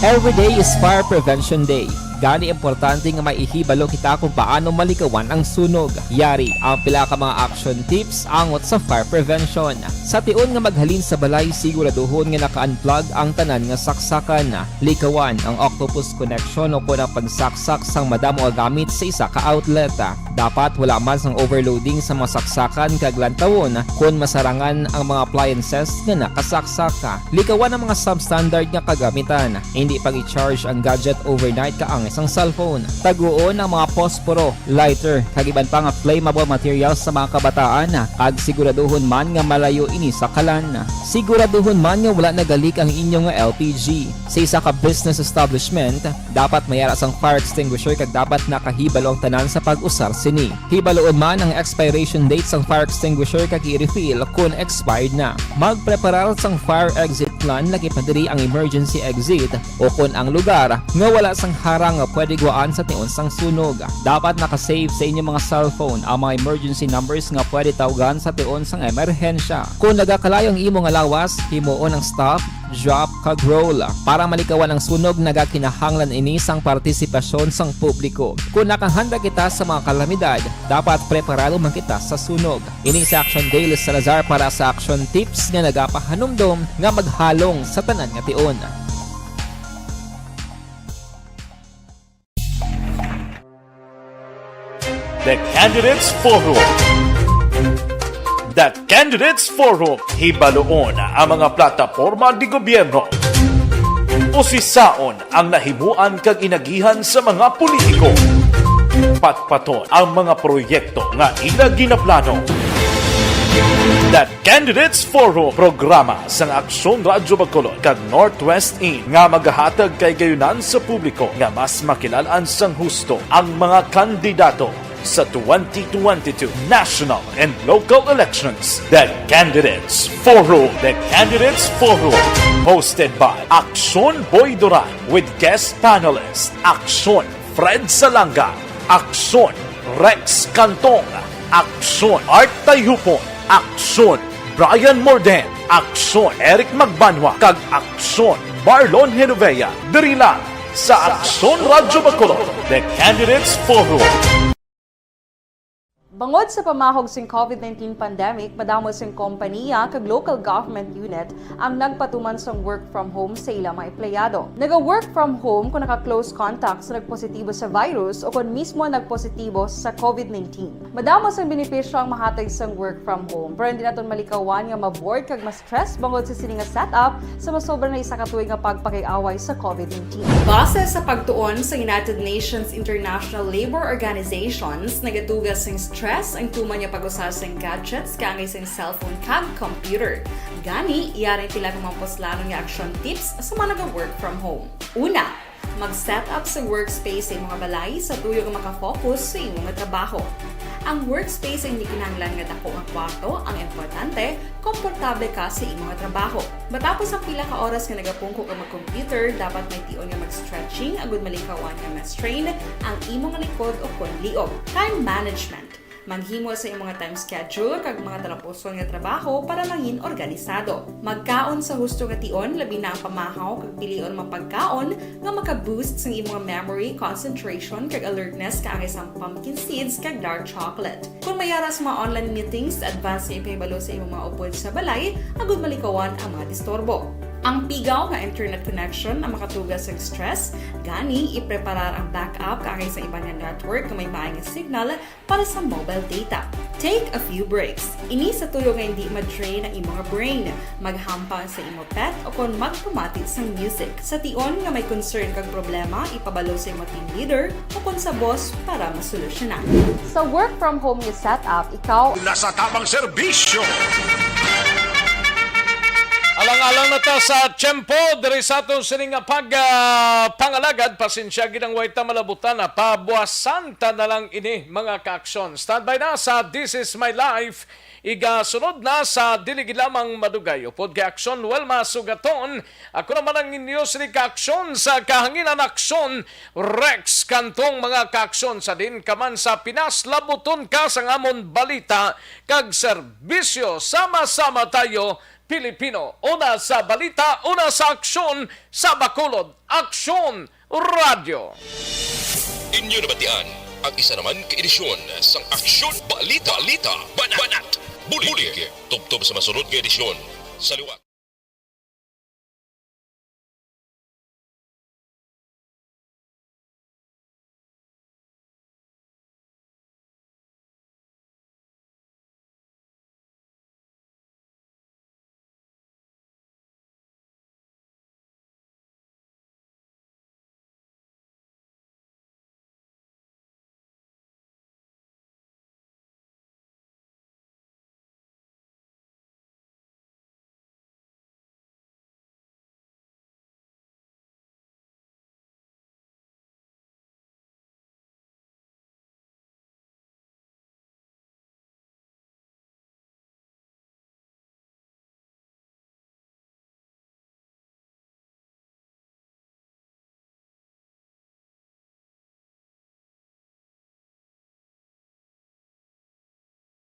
Every day is Fire Prevention Day. Gani, importante nga may ihibalo kita kung paano malikawan ang sunog. Yari ang pila ka mga action tips angot sa fire prevention. Sa tion nga maghalin sa balay, siguraduhon nga naka-unplug ang tanan nga saksakan. Likawan ang octopus connection o kon ang pagsaksak sang madamo nga gamit sa isa ka outlet. Dapat wala man sang overloading sa mga saksakan kag lantawon kon masarangan ang mga appliances nga nakasaksak. Likawan ang mga substandard nga kagamitan. Indi pag-i-charge ang gadget overnight kaangay sang cellphone. Taguon ang mga posporo, lighter, kag iban pa nga flammable materials sa mga kabataan, kag siguraduhon man nga malayo ini sa kalan. Siguraduhon man nga wala nagalik ang inyo nga L P G. Sa isa ka business establishment, dapat may ara sang fire extinguisher kag dapat nakahibalo ang tanan sa pag-usar sini. Hibaluon man ang expiration date sang fire extinguisher kag i-refill kon expired na. Magpreparar sang fire exit plan, lagi pa diri ang emergency exit o kon ang lugar nga wala sang harang nga pwede gwaan sa tion sang sunog. Dapat naka-save sa inyo mga cellphone ang mga emergency numbers nga pwede tawgan sa tion sang emerhensya. Kon nagakalayo ang imo nga lawas, himuon ang stop, drop, kag roll. Para malikawan ang sunog, nagakinahanglan ini sang partisipasyon sang publiko. Kon nakahanda kita sa mga kalamidad, dapat preparado man kita sa sunog. Ini si Action Dale Salazar para sa Action Tips nga nagapahanumdom nga maghalong sa tanan nga tion. The Candidates Forum. The Candidates Forum. Hibaluon ang mga plataporma de gobyerno. Usisaon ang nahimuan kag inagihan sa mga politiko. Patpaton ang mga proyekto nga ila ginaplano. The Candidates Forum, programa sang Aksyon Radyo Bacolod kag Northwest In nga magahatag kahigayunan sa publiko nga mas makilal-an sang husto ang mga kandidato sa twenty twenty-two national and local elections. The Candidates Forum. The Candidates Forum, hosted by Aksyon Boy Duran with guest panelist Aksyon Fred Salanga, Aksyon Rex Cantong, Aksyon Art Tayhupon, Aksyon Brian Morden, Aksyon Eric Magbanwa, kag Aksyon Marlon Genovea, diri lang sa Aksyon Radyo Bacolod, The Candidates Forum. Bangod sa pamahog sing COVID nineteen pandemic, madamo sing kompaniya kag local government unit ang nagpatuman sang work from home sa ila mga empleyado. Naga-work from home kung naka-close contact sa nagpositibo sa virus o kon mismo nagpositibo sa COVID nineteen. Madamo sang benepisyo ang mahatag sang work from home, pero hindi naton malikawan nga ma-bored kag ma-stress bangod sa sini nga setup sa masobra na isa ka tuig nga pagpakig-away sa COVID nineteen. Base sa pagtuon sa United Nations International Labor Organizations, nagaduga sing stress ang tuman nga pag-usar sing gadgets kaangay sing cellphone kag computer. Gani, yari ang pila ka mga puslanon nga action tips sa mga naga-work from home. Una, mag-set up sa workspace sa imong balay sa tuyo nga makafocus sa imong trabaho. Ang workspace ay hindi kinahanglan nga dako nga kwarto, ang importante, komportable ka sa imo nga trabaho. Matapos ang pila ka oras nga nagapungko ka mag-computer, dapat may tion nga mag-stretching agud malikawan nga ma-strain ang imo nga likod o kon liog. Time management. Maghimo sa imo nga time schedule kag mga talapuson nga trabaho para mangin organisado. Magkaon sa husto nga tion, labi na ang pamahaw kag pilion mga pagkaon nga maka-boost sang imo nga memory, concentration, kag alertness kaangay sang pumpkin seeds kag dark chocolate. Kung may ara sa mga online meetings, advance nga ipahibalo sa imo mga upod sa balay agud malikawan ang mga disturbo. Ang pigaw nga internet connection ang makatuga sang stress, gani ipreparar ang backup kaangay sa iban nga network nga may maay nga signal para sa mobile data. Take a few breaks. Ini sa tuyo nga hindi ma-drain ang imo nga brain. Maghampang sa imo pet o kon magpamati sang music. Sa tion nga may concern kag problema, ipabalo sa imo team leader o kon sa boss para masolusyonan. Sa work from home nga setup, ikaw Nasa tamang serbisyo. Alang-alang na ta sa tiyempo diri sa aton sini nga pag, ah, pangalagad. Pasensya gid ang way ta malabutan na. Pabuasan ta na lang ini, mga kaaksyon. Standby na sa This Is My Life. Igasunod na sa dili gid lamang madugay upod kay Aksyon Wilma Sugaton. Ako naman ang inyo sini kaaksyon sa kahanginan, Aksyon Rex Cantong. Mga kaaksyon, sa din ka man sa Pinas, labuton ka sang amon balita kag serbisyo. Sama-sama tayo, Pilipino. Una sa balita, una sa aksyon, sa Bacolod, Aksyon Radyo. Inyo nabatian ang isa naman ka edisyon sang Aksyon Balita, Balita, Banat, Banat, Bulig. Bulig. Tubtob sa masunod nga edisyon. Sa liwat.